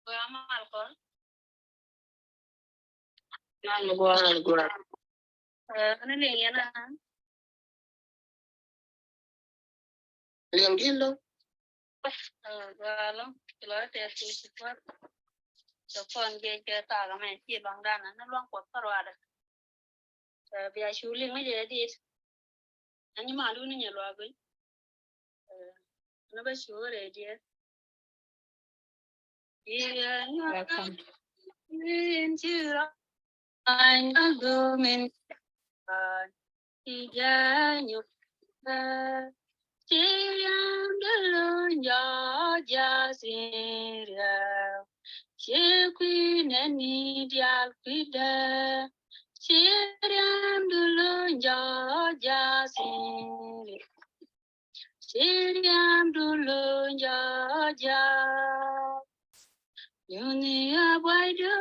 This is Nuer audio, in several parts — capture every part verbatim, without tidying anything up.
Gua mal kɔn. Mal gua, mal gua. Ɛ, ni liŋ yɛn a. Liŋ gin lo. Ɛ, gua lo. Ci lɔ tɛ ti ci kuat. Cɛ kɔn jɛ jɛ thaak amɛ ci lɔŋ dan ni luaŋ kuɔth kärɔadɛ. Ɛ, bia cu liŋ mi jɛ dit. Ɛn nyi mandun ni nyɛ luaak guic. Ɛ, ni bä cu rɛy diɛ. Welcome. Min ci rɔ any a gomin. Ci jɛ nyuk. Ci yam dulu jɔ jɛ siriɛ. Ci kuinɛ ni dial kuidɛ. Ci riam dulu jɔ jɛ siriɛ. Ci riam dulu jɔ jɛ. Nyuni a buay du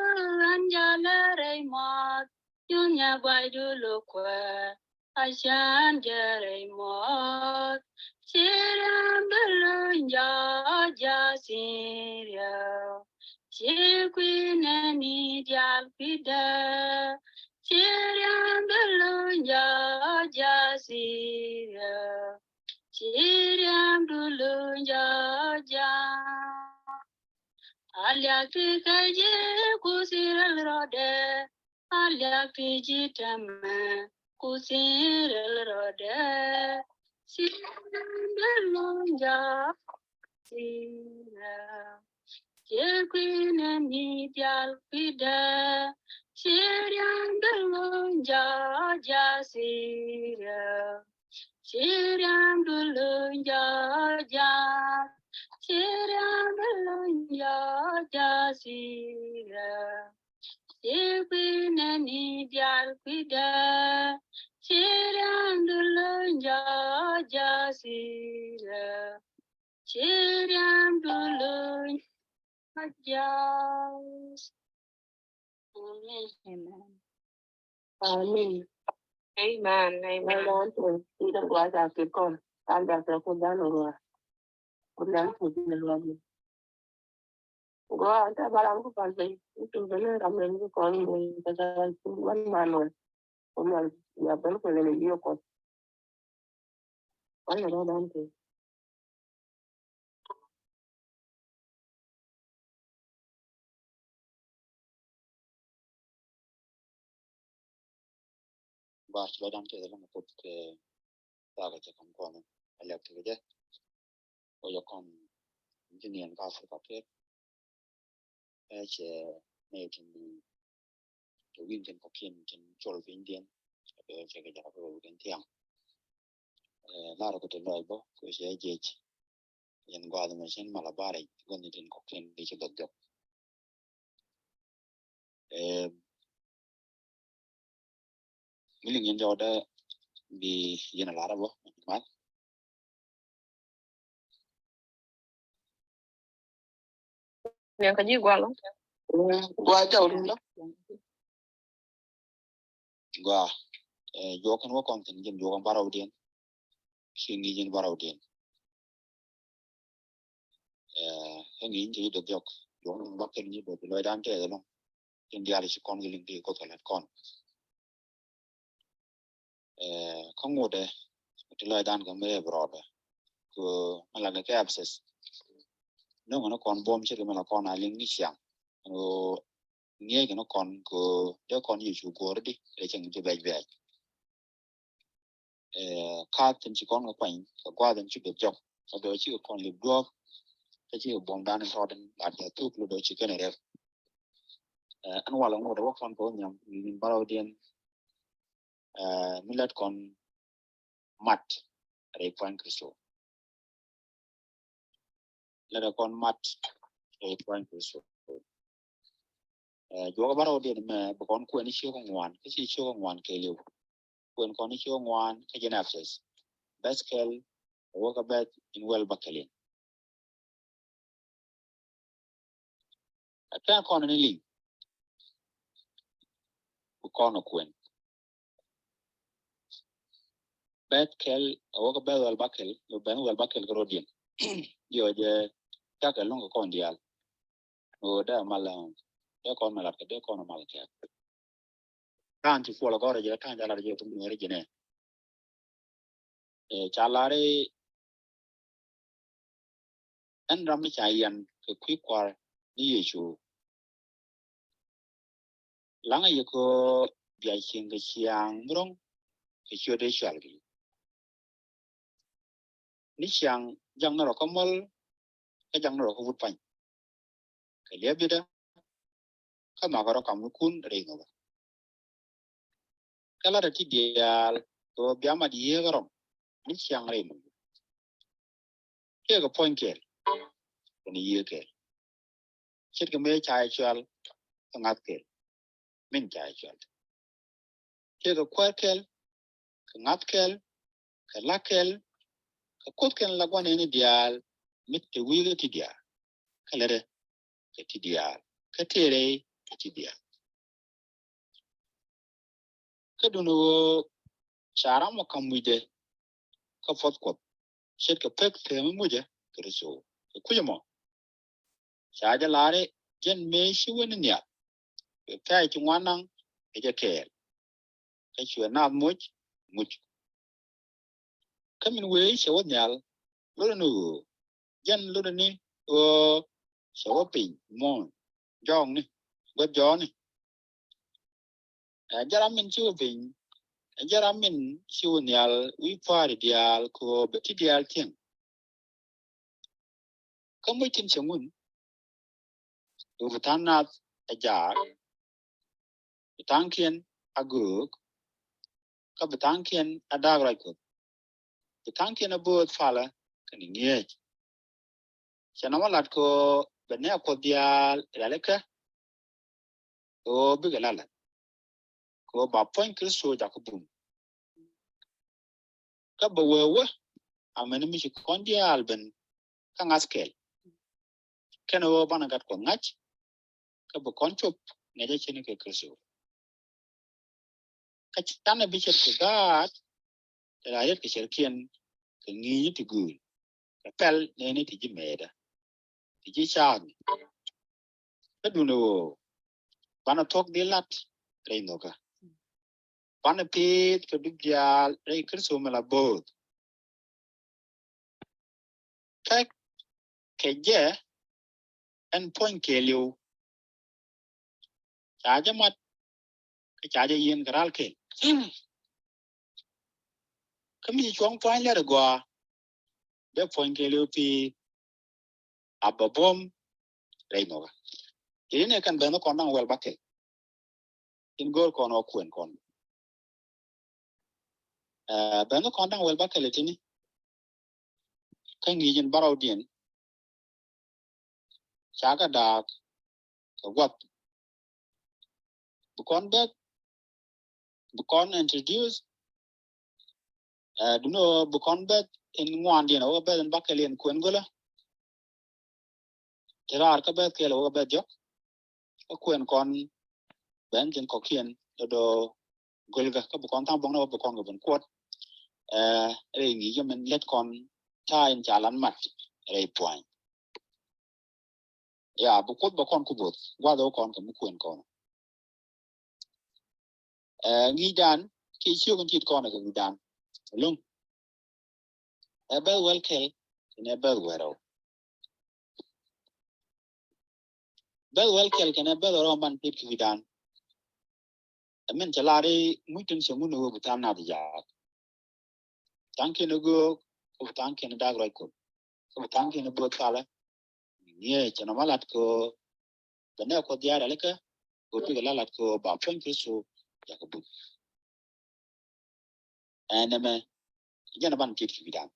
an jɔ lɛ rɛy mɔth. Nyuni a buay du lo kuɛ. A can jɛ rɛy mɔth. Ci riam dulu jɔ jɛ siriɛ. Ci kuinɛ ni dial kuidɛ. Ci riam dulu jɔ jɛ siriɛ. Ci riam dulu jɔ jɛ. A liak ti kä ji̱ ku siriɛ rɔɔdɛ. A liak ti ji̱ tɛmɛ ku siriɛ rɔɔdɛ. Ci riam dulu jɔ siriɛ. Ci kuinɛ ni dial kuidɛ. Ci riam dulu jɔ jɛ siriɛ. Ci riam dulu jɔ jɛ. Ci riam dulu jɔ jɛ siriɛ. Ci kuinɛ ni dial kuidɛ. Ci riam dulu jɔ jɛ siriɛ. Ci riam dulu jɔ jɛ. Amen. Amen. Amen. Amen. Amen. Amen. Ti dee gua ca kɛ kɔn. Kan ca kɛ kɔn dan gua. Kɔn dan kɛ kɔn dan gua. Gua ta balam ku pal pe. Itu bene ram ram ku kɔn. Ka ca ku wan man wan. Kɔn wan ya ben kɔn ne yo kɔn. Wan ya dan kɛ. Ba ci ba dan kɛ lɛ ma kop kɛ. Ba ka cɛ kam kɔn a lɛ kɛ jɛ. Ko ya kɔn. Jiniɛn ka Africa kɛ. Ɛ cɛ ne tin. Kɛ wi̱n tin kɔ̱kiɛn tin cɔl piny diɛn. Ɛ cɛ kɛ jara kɛ wi̱n thiaŋ. Ɛ lar kɛ ti lɔc bä kɛ cɛ jiɛc. Yɛn guath mɛ cɛn mala barɛ guath ni tin kɔ̱kiɛn di cɛ gɔth jɔk. Ɛ mi liŋ yɛn jɔkdä bi yɛn a lar bä mal. Niɛn kä ji̱ gual. Gua jɔw dun dɔ. Gua. Ɛ juɔk kɛn wä kɔn kɛn jin juɔk kɛn barɔw diɛn. Ci ŋi̱i̱c jin barɔw diɛn. Ɛ ŋi̱i̱c jin ci dɔth jɔk. Juɔk kɛn bakɛl ni dɔth lɔc dan tɛth ɛlɔŋ. Tin diaal ci kɔn kɛ liŋ ti koth kɛ lät kɔn. Ɛ kä ŋotdɛ ti lɔcdan kɛ mi rɛp rɔɔdɛ kɛ mi la kɛ kɛ abscess. No̱ŋ ni kɔn buɔ̱m ce̱tkɛ mi la kɔn a liŋ ni ciaŋ. Ŋiɛc kɛ ni kɔn kɛ dee kɔn Yecu go̱o̱r di dee cieŋ ti bɛc bɛc. Ɛ kath tin ci kɔn kɛ kuany kɛ guath in ci dee jɔk kɛ dee ci kɛ kɔn lip duɔ̱ɔ̱p. Kä ci kɛ buɔ̱mdan in tɔɔt in lat jɛ thuk lo dee ci kɛn rɛp. Ɛ ɛn walɛ ŋot wä kɔn kɛ wä nhiam ni barɔw diɛn. Ɛ mi lät kɔn mat rɛy pua̱ny Kritho. Lät kɔn mat rɛy pua̱ny Kritho. Ɛ juɔk barɔw diɛn mɛ bi kɔn kuɛn ciök ŋuan kä ci ciök ŋuan kɛɛliw. Kuɛn kɔn ciök ŋuan kä jɛn Ephesus. Bɛth kɛl wä kä bɛth in wäl bäkɛl in. Ɛ kɛn kɔn ni liŋ. Bi kɔn ɛ kuɛn. Bɛth kɛl ɛ wä kä bɛth wäl bäkɛl, bi bɛth wäl bäkɛl kä rɔ̱diɛn. Diɔ jɛ cakɛ lo̱ŋ kɛ kɔn diaal. Ɣöö dee mal, dee kɔn mal lat kɛ, dee kɔn mal kɛ. Ta̱a̱n ci puɔl agɔr jɛ, ta̱a̱n ca lat jɛ tum nuɛɛri jɛ nɛ. Ɛ, ca lar i̱ ɛn ram mi ca yian kɛ kui̱ kua̱r ni Yecu. Laŋä yɛ kɛ bia cieŋ kɛ ciaŋ mi ro̱ŋ kɛ ciöt dee cual kɛ. Ni ciaŋ jaŋ ni rɔ kä muɔl, kä jaŋ ni rɔ kä wut pany. Kɛ liɛp bidä, kä makɛ rɔ kam ni kun rɛy nhɔkä. Kä latdä ti diaal kɛ ɣöö bia mat yieekä rɔm ni ciaŋ rɛy nhɔkä. Kiɛ kɛ puɔ̱ny kɛɛl kɛnɛ yiëë kɛɛl. Ce̱tkɛ mëë ca jɛ cual kɛ ŋa̱th kɛɛl. Min ca jɛ cual kiɛ kɛ kuäär kɛɛl, kɛ ŋa̱th kɛɛl, kɛ la̱k kɛɛl, kɛ kuoth kɛn la gua̱n ɛn i̱ diaal. Mi te wi̱i̱ kɛ ti diaal, kä lätdɛ kɛ ti diaal, kä tëë rɛy kɛ ti diaal. Kä duundɛ ɣöö ca ram ɔ ka̱m wi̱cdɛ kä puɔ̱th Kuɔth ce̱tkɛ pek thääm mi mucä Kritho kɛ kui̱c ɛmɔ. Ca jɛ lar i̱ jɛn mëë ci wä ni nhial, kɛ pɛ̈ɛ̈c ti ŋuan naŋ kɛ jɛ kɛɛl, kä cuɛ naath moc muc. Kä min wëë cɛ wä nhial, lotdɛ ni ɣöö jɛn lotdɛ ni ɣöö cɛ wä piny muɔ̱ɔ̱n jɔɔkni, guäth jɔɔkni. Ɛ jɛ ram min ci wä piny, ɛ jɛ ram min ci wä nhial wi̱i̱ pa̱a̱ri diaal kɛ ɣöö bɛ ti diaal tieŋ. Kä muc tin cɛ ŋun, ɣöö bi tha̱a̱ŋ naath ɛ jaak, bi tha̱a̱ŋkiɛn a göök, kä bi tha̱a̱ŋkiɛn a da̱a̱k ruac Kuɔth, bi tha̱a̱ŋkiɛn a bööth palä kɛnɛ ŋi̱eec. Cɛ nɔmɔ lat kɛ ɣöö bɛ nɛy Kuɔth diaal rialikä, kɛ ɣöö bikɛ la la̱t, kɛ ɣöö ba puɔ̱ny Kritho jakä bum. Kä bɛ wee wä amäni mi ci kɔn diaal ben kä ŋa̱th kɛl, kɛnɛ ɣöö banɛ gat Kuɔth ŋa̱c, kä bi kɔn cop ŋäcä ce̱tnikɛ Kritho. Kä canɛ bi ce̱tkɛ gaat, tɛ la riet kɛ cärkiɛn kɛ ŋi̱i̱c ti gööl, kɛ pɛl nɛɛni ti ji̱ mëëdä, ti ji̱ caath. Kä duundɛ ɣöö banɛ thuɔ̱k dhil la̱t rɛy nhökä, banɛ pi̱i̱th kɛ dup diaal rɛy Kritho mi la bööth. Kä kɛ jɛ ɛn puɔ̱ny kɛɛliw, ca jɛ mat, kä ca jɛ yieen kɛ ral kɛɛl. Kä mi ci cuɔ̱ŋ pua̱ny lɛr igɔaa, dee puɔ̱ny kɛɛliw pi̱i̱th a bɛ buɔ̱m rɛy nhɔkä. Ci ri ni kɛn ben ni kɔn da̱ŋ wäl bäkɛl. In go̱o̱r kɔn ɔ kuɛn kɔn. Ɛ, ben ni kɔn da̱ŋ wäl bäkɛl itini. Kä ŋi̱i̱c in bärɔwdiɛn ca kɛ da̱a̱k kɛ gua̱th. Bi kɔn beth, bi kɔn introduce. Ɛ, duno bi kɔn beth in ŋuandiɛn, wä beth in bäkɛl in kuɛn gölä. Ti raar kä beth kɛl wä beth jɔk. Kä kuɛn kɔn ben tin kɔkiɛn dodo gölkä, kä bi kɔn tha̱a̱ŋ buɔ̱ŋ ni wä bi kɔn kɛ ben kuɔt. Ɛ, rɛy ŋi̱i̱c jɛ min lät kɔn ta̱a̱ in ca lan mat rɛy pua̱ny. Ya, bi Kuoth bɛ kɔn ku bo̱th, gua̱th ɛ wä kɔn kɛ mi kuɛn kɔn. Ɛ, ŋi̱i̱cdan kiɛ ciök in tit kɔn kɛ ŋi̱i̱cdan. Ɛlɔ̱ŋ. Ɛ beth wäl kɛl kɛnɛ beth wäl rɛw. Beth wäl kɛl kɛnɛ beth wäl rɛw man tit kɛ ŋi̱i̱cdan. Ɛ min cɛ lar i̱ muc tin cɛ ŋun ɛ wee bi tha̱a̱ŋ nath jaak. Tha̱a̱ŋkiɛn ɛ göök, kä bi tha̱a̱ŋkiɛn ɛ da̱a̱k ruac Kuɔth, kä bi tha̱a̱ŋkiɛn ɛ bööth palä. Ŋi̱eec ɛn ɔmɔ lat kɛ ɣöö bɛ nɛy Kuɔth diaal rialikä, kɛ ɣöö bikɛ la lat kɛ ɣöö ba puɔ̱ny Kritho jakä bum. Ɛn ɛmɛ jɛn ɛ ban tit kɛ wi̱dan.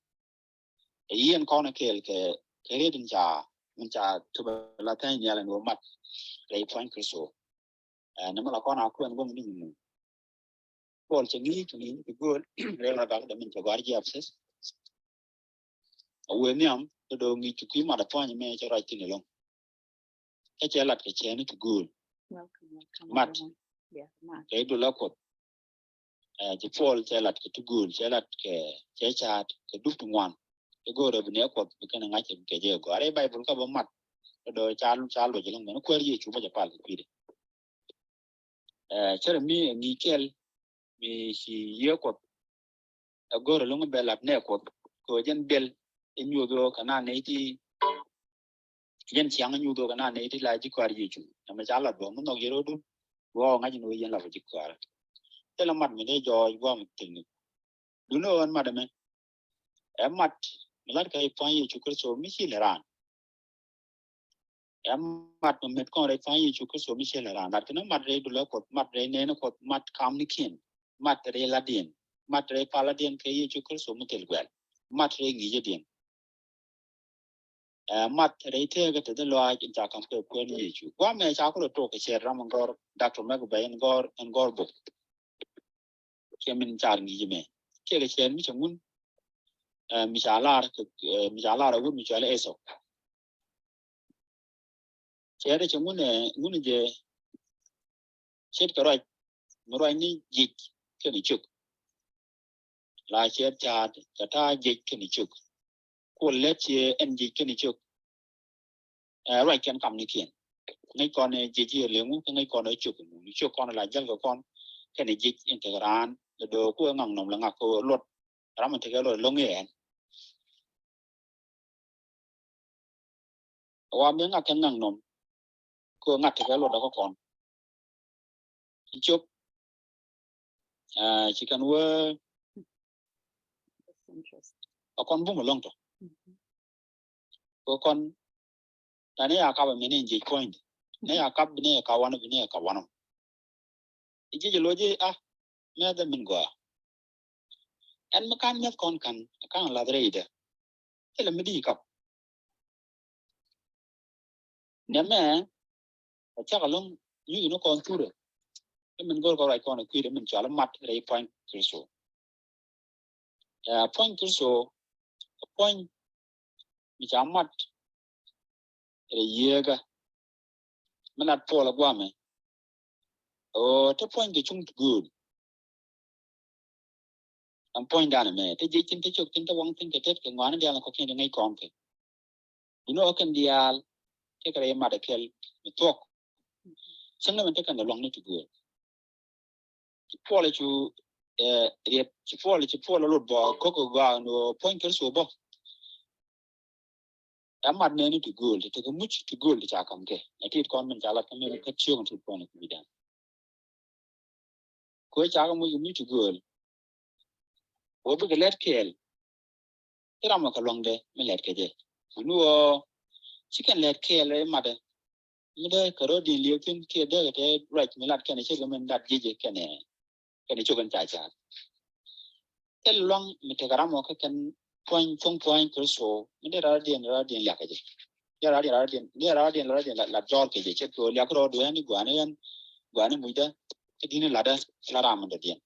Ɛ yiɛn kɔn ɛ kɛɛl kɛ, kɛ riet in ca, min ca tupɛ la tha̱a̱ŋ nhial ɛn ɣöö mat rɛy puɔ̱ny Kritho. Ɛn ɛmɛ la kɔn a kuɛn go̱ŋ ni nyimu. Paul cɛ ŋi̱i̱c kɛ ŋi̱i̱c ti gööl rɛl rɔ dak dɛ min cɛ gɔ̱a̱r ji̱ Ephesus. A wee nhiam dodo ŋi̱i̱c ti kui̱ mat a pua̱ny mɛ cɛ ruac thi̱n ɛlɔ̱ŋ. Kä cɛ lat kɛ cɛɛni ti gööl. Mat kɛ i̱ dul a Kuoth. Ɛ, ci Paul cɛ lat kɛ ti gööl, cɛ lat kɛ, cɛ ca̱a̱t kɛ dup ti ŋuan. Cɛ go̱o̱r ɛ bi nɛy Kuɔth bi kɛn ɛ ŋa̱c kɛ jɛ gɔaa. Rɛy Baibul kä bä mat. Dɔ̱ ca, ca luɔc ɛlɔ̱ŋ mɛn kuäär Yecu bä jɛ pal kɛ kui̱dɛ. Ɛ, cärɛ mi ɛ ŋi̱i̱c kɛl mi ci Yiëë Kuɔth ɛ go̱r ɛlɔ̱ŋ bɛ lat nɛ Kuɔth kɛ ɣöö jɛn biɛl inyuɔth ɣöö kɛ na nɛy ti, jɛn ciaŋ inyuɔth ɣöö kɛ na nɛy ti la ji̱ kɔaar Yecu. Ɛmɛ ca lat bä mi nhɔk yɛ ro̱dun. Wä ŋa̱c in wä yɛn la bä ji̱ kɔaar. Thilɛ mat mi dee jɔɔc guam thilni. Duundɛ ɣöö ɛn mat ɛmɛ ɛ mat mi la̱t kɛ pua̱ny Yecu Kritho mi ci lɛ raan. Ɛ mat mi met kɔn rɛy pua̱ny Yecu Kritho mi ci lɛ raan. Lat kɛn mat rɛy dulä Kuɔth, mat rɛy nɛɛni Kuɔth, mat kamnikiɛn, mat rɛy ladiɛn, mat rɛy pal ladiɛn kɛ Yecu Kritho mi thil guɛl, mat rɛy ŋi̱i̱cädiɛn. Ɛ mat rɛy tëëkä te dhi lɔaac in ca ka̱m kɛ kuɛn Yecu. Guamɛ ca kulɛ tok kɛ cɛɛt ram in gɔr Doctor Mɛk Bɛy in gɔr, in gɔr bok. Kiɛ min car ŋi̱i̱c mɛ kiɛ kɛ cɛɛt mi cɛ ŋun, ɛ, mi ca lar kɛ, ɛ, mi ca lar a wut mi cɔal Esau. Cɛɛt cɛ ŋun, ɛ, ŋun jɛ ce̱tkɛ ruac mi ruac ni jic kɛnɛ cök. La cɛɛt ca̱a̱t kɛ ta̱a̱ jic kɛnɛ cök. Kuɔl lät ciɛ ɛn jic kɛnɛ cök. Ɛ, ruac kɛn kamnikiɛn. Ŋäc kɔn ɛ jic i̱ ɛ leŋu kä ŋäc kɔn ɛ cök. Cök kɔn la jäl kɛ kɔn kɛnɛ jic in tekɛ raan lɛ do̱o̱ ku ɛ ŋaŋ nɔm lɛ ŋak kɛ luɔt. Ram in tekɛ luɔt lo̱ŋ i̱ ɛn. Wa mi ŋak kɛ ŋaŋ nɔm kɛ ŋak tekɛ luɔt dɔk kɔn. Ci cop, ɛ, ci kɛn wee a kɔn bum a lɔŋ tɔ. Kɛ kɔn tani ya kap a mini in jic puɔ̱ny di ni ya kap bi ni ya kap wanɔ bi ni ya kap wanɔ. I̱ ji̱ jɛ lo̱c i̱ a mɛth ɛ min gɔaa. Ɛn mi kan mɛth kɔn kan kan lath rɛy idɛ. Thilɛ mi di kap. Nɛmɛ a cak ɛlɔ̱ŋ nyuth ni kɔn thurɛ. I̱ min go̱r kɔn ruac kɔn a kui̱dɛ min cɔal i̱ mat rɛy pua̱ny Kritho. Ɛ, pua̱ny Kritho ɛ pua̱ny mi ca mat rɛy Yieekä. Mi lat Puɔl ɛ guamɛ ɣöö te puɔ̱ny kɛ cuŋ ti gööl. Ɛn puɔ̱nydan ɛmɛ te jiec thi̱n te cök thi̱n te waŋ thi̱n kɛ tet kɛ ŋɔaani diaal kɔ̱kiɛn te ŋäc kɔn kɛ. Duundɛ ɣöö kɛn diaal tekɛ rɛy mat ɛ kɛl mi thuɔ̱k. Cäŋ ni min te kɛn kɛ luaŋni ti gööl. Ci Puɔl cu, ɛ, riet ci Puɔl ci Puɔl a lot bɔ ko̱k kɛ gɔaa ni ɣöö puɔ̱ny Kritho bä. Ɛ mat nɛɛni ti gööl ti tekɛ muc ti gööl ti ca ka̱m kɛ. Ɛ tit kɔn min ca lat kä min kä tiöŋ tit kɔn ɛ kui̱dan. Kɛ ɣöö ca kɛ muc kɛ muc ti gööl. Ɣöö bikɛ lɛt kɛɛl. Ci ram ɔ kɛ luaŋdɛ mi lɛt kɛ jɛ. Wuni ɣöö ci kɛn lɛt kɛɛl rɛy matdɛ. Mi dee kɛ rɔ̱diɛn liep thi̱n kiɛ dee kɛ te ruac mi lat kɛnɛ cɛ kɛ min lat ji̱ jɛ kɛnɛ, kɛnɛ cok in ca ca̱a̱k. Thil luaŋ mi tekɛ ram ɔ kä kɛn pua̱ny, thuɔ̱ŋ pua̱ny Kritho mi dee rɔ̱diɛn, rɔ̱diɛn liak kɛ jɛ. Dee rɔ̱diɛn, rɔ̱diɛn, dee rɔ̱diɛn, rɔ̱diɛn la, la jɔɔl kɛ jɛ cɛ kɛ liak rɔ̱du ɛn i̱ gua̱a̱ni ɛn, gua̱a̱ni mucdä. Kä di̱n i̱ latdä la ram mi dɔ̱diɛn.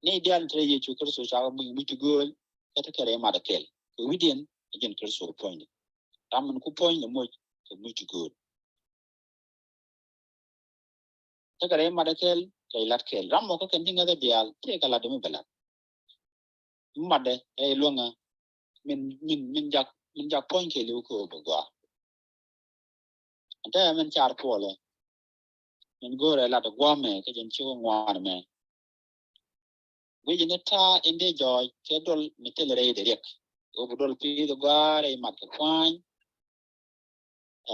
Ni diaal te Yecu Kritho cakɛ muc, muc ti gööl kä te kɛ rɛy mat ɛ kɛl. Kɛ wi̱diɛn ɛ jɛn Kritho kɛ puɔ̱nydɛ. Ram min ku puɔ̱nydɛ moc kɛ muc ti gööl. Te kɛ rɛy mat ɛ kɛl, rɛy lat kɛl. Ram mɔ kä kɛn ti ŋäth ɛ diaal tëë kɛ lat mi bɛ lat. Matdɛ rɛy luäŋä min, min, min jak, min jak puɔ̱ny kɛɛliw kɛ ɣöö bɛ gɔaa. Ɛn te min car Puɔlɛ min go̱o̱rɛ lat gua̱a̱mɛ kä jɛn cikɛ ŋuan mɛ. Guic ni ta̱a̱ in dee jɔɔc kɛ duɔl mi thil rɛy dee riɛk. Ɣöö bi duɔl pi̱i̱th gɔaa rɛy mat kɛ pua̱ny.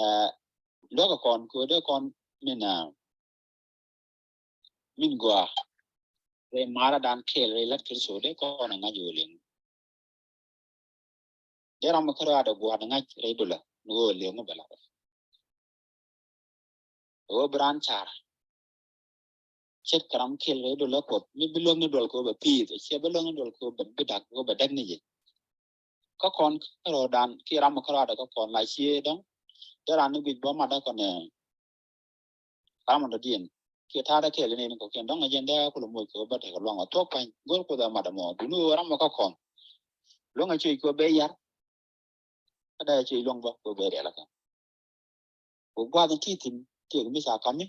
Ɛ, luäk kɔn kɛ ɣöö dee kɔn min, ɛ, min gɔaa rɛy maradan kɛɛl rɛy lat Kritho dee kɔn ɛ ŋa̱c ɣöö liŋ. Dee ram mi kä rɔaadɛ gua̱a̱r ŋa̱c rɛy dulä ni ɣöö liŋ bɛ lat. Ɣöö bi raan car ce̱tkɛ ram kɛɛl rɛy dulä Kuɔth mi bi luäk ni duɔl kɛ ɣöö bɛ pi̱i̱th, ciɛ bi luäk ni duɔl kɛ ɣöö bɛ bi da̱k, ɣöö bɛ däk ni jɛ. Kä kɔn kä rɔɔdan kiɛ ram mi kä rɔaadɛ kä kɔn la cie dɔ̱ŋ. Dee raan ni guic bä mat dee kɔn ɛ ram mi dɔ̱diɛn kiɛ ta̱a̱dɛ kɛɛl ni ni kɔ̱kiɛn dɔ̱ŋ ɛ jɛn dee kulɛ moc kɛ ɣöö bä tekɛ luaŋ ɔ thuɔ̱k pa̱ny go̱r Kuoth ɛ mat ɛmɔ. Duni ɣöö ram mi kä kɔn luäŋ ɛ cuc kɛ ɣöö bɛ yar. Kä dee cuc luäŋ bä kɛ ɣöö bɛ riɛl ɛ kɛ. Kɛ gua̱a̱th in ti thi̱n tëëk mi ca ka̱mi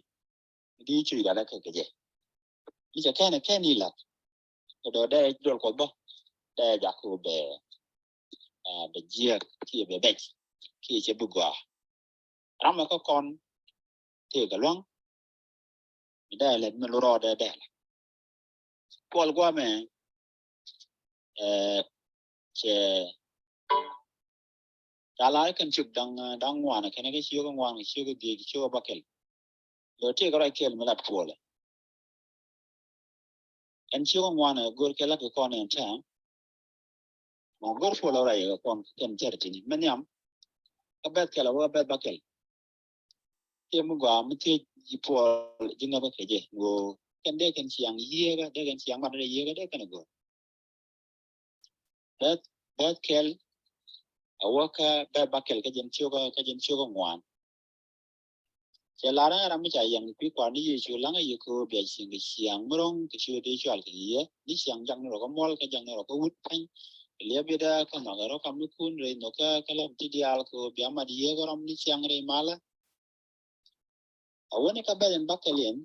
di cuc riɛl ɛ kɛ kɛ jɛ. Mi cɛ kɛn ɛ kɛn i̱ la̱t kɛ dɔ̱ dee duɔl Kuɔth bä dee jak kɛ ɣöö bɛ, ɛ, bɛ jiääk kiɛ bɛ bɛc kiɛ cɛ bi gɔaa. Ram ɛ kä kɔn tëë kɛ luaŋ mi dee lɛt mi lurɔ dee dee la. Puɔl guamɛ, eh, cɛ ca lar kɛn cuk daŋ, daŋ ŋuan kɛn kɛ ciök ŋuan kɛ ciök dhiec ciök bäkɛl. Lo tëë kɛ ruac kɛl mi lat puɔlɛ. Ɛn ciök ŋuan ɛ go̱r kɛ lat kɛ kɔn ɛn tɛm. Ma go̱r puɔl ɛ ruac kɛ kɔn kɛn cɛr tini mɛ nhiam. Kä bɛth kɛl ɛ wä bɛth bäkɛl. Kiɛ mi gɔaa mi thiec ji̱ puɔl ji̱ ŋäthä kɛ jɛ ɣöö kɛn dee kɛn ciaŋ yieekä dee kɛn ciaŋ mat dee yieekä dee kɛn ɛ go̱r. Bɛth, bɛth kɛl a wä kä bɛth bäkɛl kä jɛn ciök, kä jɛn ciök ŋuan. Cɛ lar ɛ ram mi ca yɛŋ kui̱ kuan ni Yecu laŋ a yɛ köö bia cieŋ kɛ ciaŋ mi ro̱ŋ kɛ ciö dee cual kɛ yɛ ni ciaŋ jaŋ ni rɔ kä muɔl kä jaŋ ni rɔ kä wut pany. Kɛ liɛp yɛ dee kä nhɔk ɛ rɔ kam ni kun rɛy nhɔk kä kä lɛp ti diaal köö bia mat yɛ kä ram ni ciaŋ rɛy malä. A wä ni kä bɛth in bäkɛl in.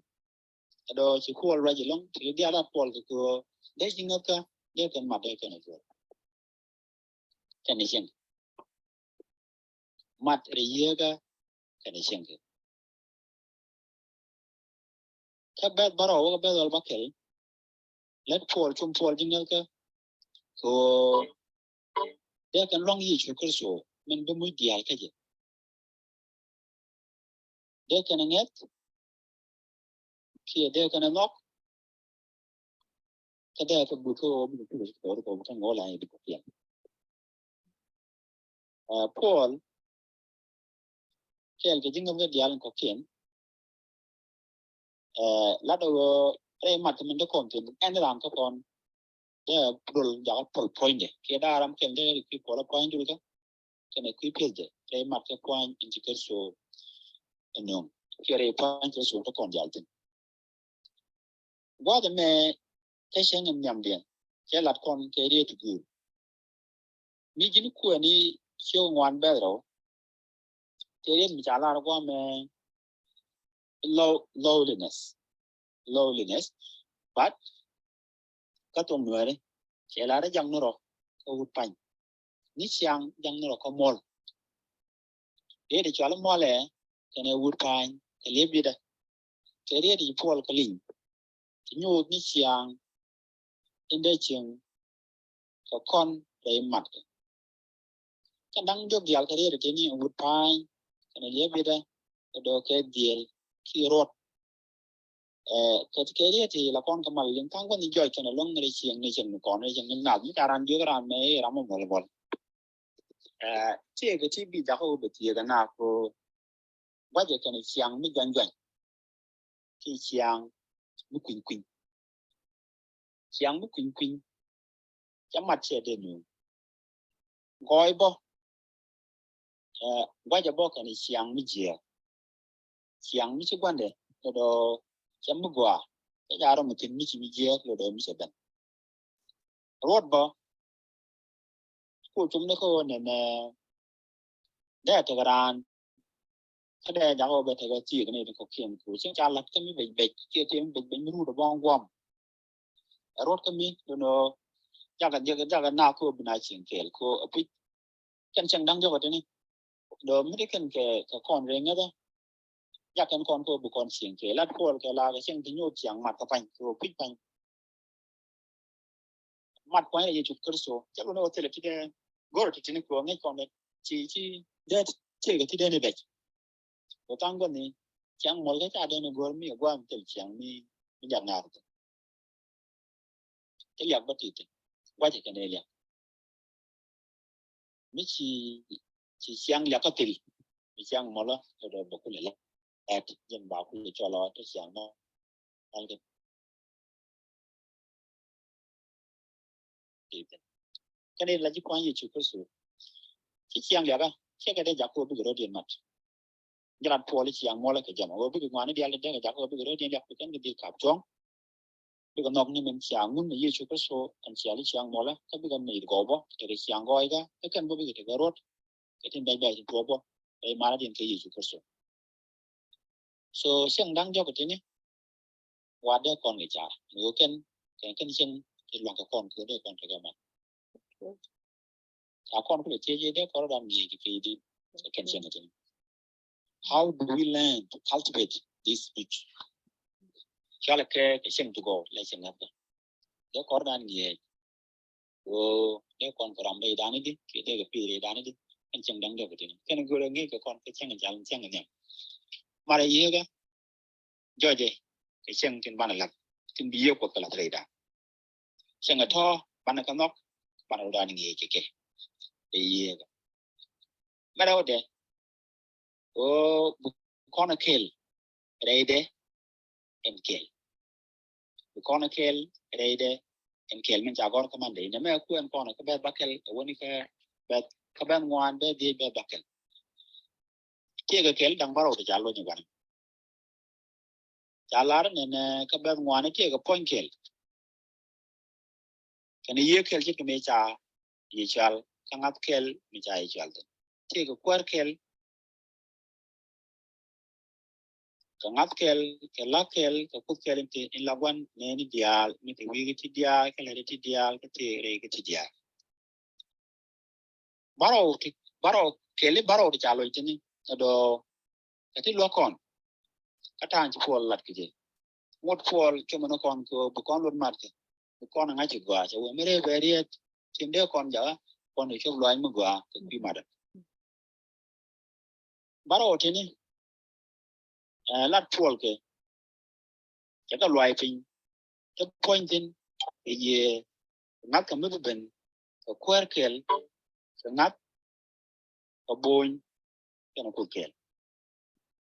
Ɛ dɔɔ ci puɔl ruac ilɔŋ ti diaal a puɔl kɛ köö dee ji̱ ŋäthä dee kɛn mat dee kɛn a juɔl. Kɛn a cieŋ mat rɛy yieekä kɛn a cieŋ kɛ. Kä bɛth bärɔw wä kä bɛth wal bäkɛl. Lät puɔl cum puɔl ji̱ ŋäthä kɛ ɣöö dee kɛn luaŋ Yecu Kritho min bi muc diaal kä jɛ. Dee kɛn ŋäth kiɛ dee kɛn nhɔk. Kä dee kɛ but kä ɣöö bi kɛ kulɛ kɛ ɣöö bi kɛ ŋo̱o̱l a i̱ bi kɛ piɛl. Puɔl kɛɛl kɛ ji̱ ŋäthä diaal in kɔ̱kiɛn. Lat ɣöö rɛy mat min dee kɔn thi̱n ɛn ran kä kɔn dee dol jakä puɔl puɔ̱nydɛ kiɛ daa ram kɛl dee rɛy kui̱ puɔl a puɔ̱ny dul kä kɛnɛ kui̱ piɛth jɛ rɛy mat kɛ puɔ̱ny in ci Kritho. Ɛnɔŋ kiɛ rɛy puɔ̱ny Kritho dee kɔn diaal thi̱n. Gua̱th ɛmɛ kä cäŋ in nhiamdiɛn cɛ lat kɔn kɛ riet ti guur. Mi ji̱n kuɛni ciök ŋuan bɛth rɛw. Kɛ riet mi ca lar guamɛ low, lowliness. Lowliness. But kä thok nuɛri cɛ lar jaŋ ni rɔ kä wut pany. Ni ciaŋ jaŋ ni rɔ kä muɔl. Riet i̱ cual muɔlɛ kɛnɛ wut pany kɛ liep yitdä. Kɛ riet i̱ puɔl kä liny ti nyuuth ni ciaŋ in dee cieŋ kɛ kɔn rɛy matkɛ. Kɛn da̱ŋ diɔk diaal kɛ riet i̱ tini wut pa̱a̱ny kɛnɛ liep yitdä kɛ dɔ̱ kɛ dhiel ki ruɔt. Kɛ ti kɛ riet i̱ la kɔn kɛ mal liŋ ka̱ŋ kɔn i̱ jɔc kɛnɛ luäŋ rɛy cieŋ ni cieŋ ni kɔn rɛy cieŋ ni nath mi ca ran diɔk ran mɛ i̱ ram mɔ mɔl mɔl. Tiekɛ ti bi jakä wä bɛ tiekɛ na ko guacɛ kɛnɛ ciaŋ mi juany juany. Ki ciaŋ mi kui̱ny kui̱ny. Ciaŋ mi kui̱ny kui̱ny. Ca mat cɛ dee nuŋ. Gɔɔy bɔ. Guacɛ bɔ kɛnɛ ciaŋ mi jiɛɛk. Ciaŋ mi ci guandɛ kɛ dɔɔ cɛ mi gɔaa. Cɛ ca rɔ mi thi̱n mi ci mi jiɛɛk kɛ dɔɔ mi cɛ ben. Ruɔt bä. Ku cum ni kä ɣöö nɛnɛ dee tekɛ raan. Kä dee jakä ɣöö bɛ tekɛ thiek ni ti kɔ̱kiɛn ku cieŋ ca la̱t kä mi bec bec kiɛ ti mi bec bec mi ruut ɛ bɔŋ guam. Ɛ ruɔt kä mi do̱n ɣöö jakä jakä jakä na kä ɣöö bi na cieŋ kɛɛl kä ɣöö ɛ puc. Kɛn cieŋ da̱ŋ jɔkɛ tini. Dɔ̱ mi ti kɛn kɛ kɛ kɔn rɛy ŋäthä. Jak kɛn kɔn kɛ ɣöö bi kɔn cieŋ kɛɛl lat puɔl kɛ la kɛ cieŋ ti nyuɔth ciaŋ mat kä pany kɛ ɣöö puc pany. Mat kuany rɛy Yecu Kritho cɛ lun ɛ wä thilɛ ti dee go̱r ti tini kɛ ɣöö ŋäc kɔn dee ci ci dee thil kɛ ti dee ni bɛc. Kɛ tha̱a̱ŋ gua̱ni ciaŋ muɔl kä ca dee ni go̱r mi ɛ gua̱a̱m thil ciaŋ mi mi jak ŋa̱a̱r kɛ. Ti liak bä ti ti guacɛ kɛn ɛ liak. Mi ci ci ciaŋ liak kä thil mi ciaŋ muɔlä kɛ dee bä kulɛ lɛ. Ɛt jɛn ba kulɛ cɔl ɔ ti ciaŋ mɔ. Mal kɛ Kɛn in la ji̱ kuany Yecu Kritho. Ci ciaŋ liakä cɛ kɛ dee jakä wä bikɛ rɔ̱diɛn mat. Jalat puɔl i̱ ciaŋ muɔlä kɛ jɛmɛ wä bikɛ ŋuani diaal dee kɛ jakä wä bikɛ rɔ̱diɛn liak kɛ kɛn kɛ dhil kap cuɔ̱ŋ. Bikɛ nhɔk ni min ciaŋ ŋun ni Yecu Kritho ɛn cial i̱ ciaŋ muɔlä kä bikɛ mec gɔw bä tekɛ ciaŋ gɔɔykä kä kɛn bä bikɛ tekɛ ruɔt. Kɛ tin bɛc bɛc tin tuɔɔk bä kɛ imanädiɛn kɛ Yecu Kritho. So cieŋ da̱ŋ diɔ̱k kɛ tini. Wa dee kɔn kɛ car ni wä kɛn kɛn kɛn cieŋ ti luaŋ kɛ kɔn kɛ dee kɔn kɛ kɛ man. Ca kɔn kulɛ tiec dee kɔn ram ni kɛ kɛ di kɛn cieŋ kɛ tini. How do we learn to cultivate this spirit? Cɔalɛ kɛ kɛ cieŋ ti gɔw lɛ cieŋ ŋa̱th kɛ dee kɔr dan ŋiɛc. Woo dee kɔn kɛ ram dee dan di kɛ dee kɛ pi̱i̱r dan di. Kɛn cieŋ daŋ dee kɛ tin kɛn go̱rɛ ŋiɛc kɛ kɔn kɛ cieŋ jal cieŋ ŋiɛc. Marɛ yiëkä jɔcɛ kɛ cieŋ tin banɛ la̱t tin bi yiëë Kuɔth kɛ la̱t rɛy dan. Cieŋ ɛ tɔ̱ banɛ kɛ nhɔk banɛ rɔ dan ŋiɛc kɛ kɛ. Ɛ yiëkä mɛrɛ wä dee Ɣöö bi kɔn ɛ kɛl rɛydɛ ɛn kɛl. Bi kɔn ɛ kɛl rɛydɛ ɛn kɛl min ca gɔr kä Monday. Nɛ mɛ ku ɛn kɔn ɛ kä bɛth ba kɛl ɛ wäni kä bɛth kä bɛth ŋuan bɛth dhiec bɛth ba kɛl. Tiɛɛk ɛ kɛl daŋ bärɔw ti ca luɔny ɛ gua̱n. Ca lar nɛnɛ kä bɛth ŋuan tiɛɛk ɛ puɔ̱ny kɛl. Kɛn yiëë kɛl ce̱tkɛ mëë ca yiëë cɔal kä ŋa̱th kɛl mëë ca yiëë cɔal thin. Tiɛɛk kɛ kuäär kɛl kɛ ŋa̱th kɛl kɛ la̱k kɛl kɛ kuth kɛl in te in la gua̱n nɛɛni diaal mi te wi̱i̱ kä ti diaal kä lɛt ti diaal kä te rɛy kä ti diaal. Bärɔw ti bärɔw kɛli bärɔw ti ca lɔc tini ɛ dɔɔ kɛ ti luäk kɔn. Kä ta̱a̱n ci Puɔl lat kɛ jɛ ŋot Puɔl cumɛ ni kɔn kɛ bi kɔn luɔt mat kɛ bi kɔn ŋa̱c kɛ gɔaa cɛ wee mi rɛy bɛ riet. Cin dee kɔn jakä kɔn kɛ cop luac mi gɔaa kɛ kui̱ matdä. Bärɔw tini ɛ lat Puɔl kɛ cɛ kɛ luac piny cɛ puɔ̱ny thin kɛ yiëë kɛ ŋa̱th kɛ mi bi ben kɛ kuäär kɛl kɛ ŋa̱th kɛ bony kɛn kuth kɛl.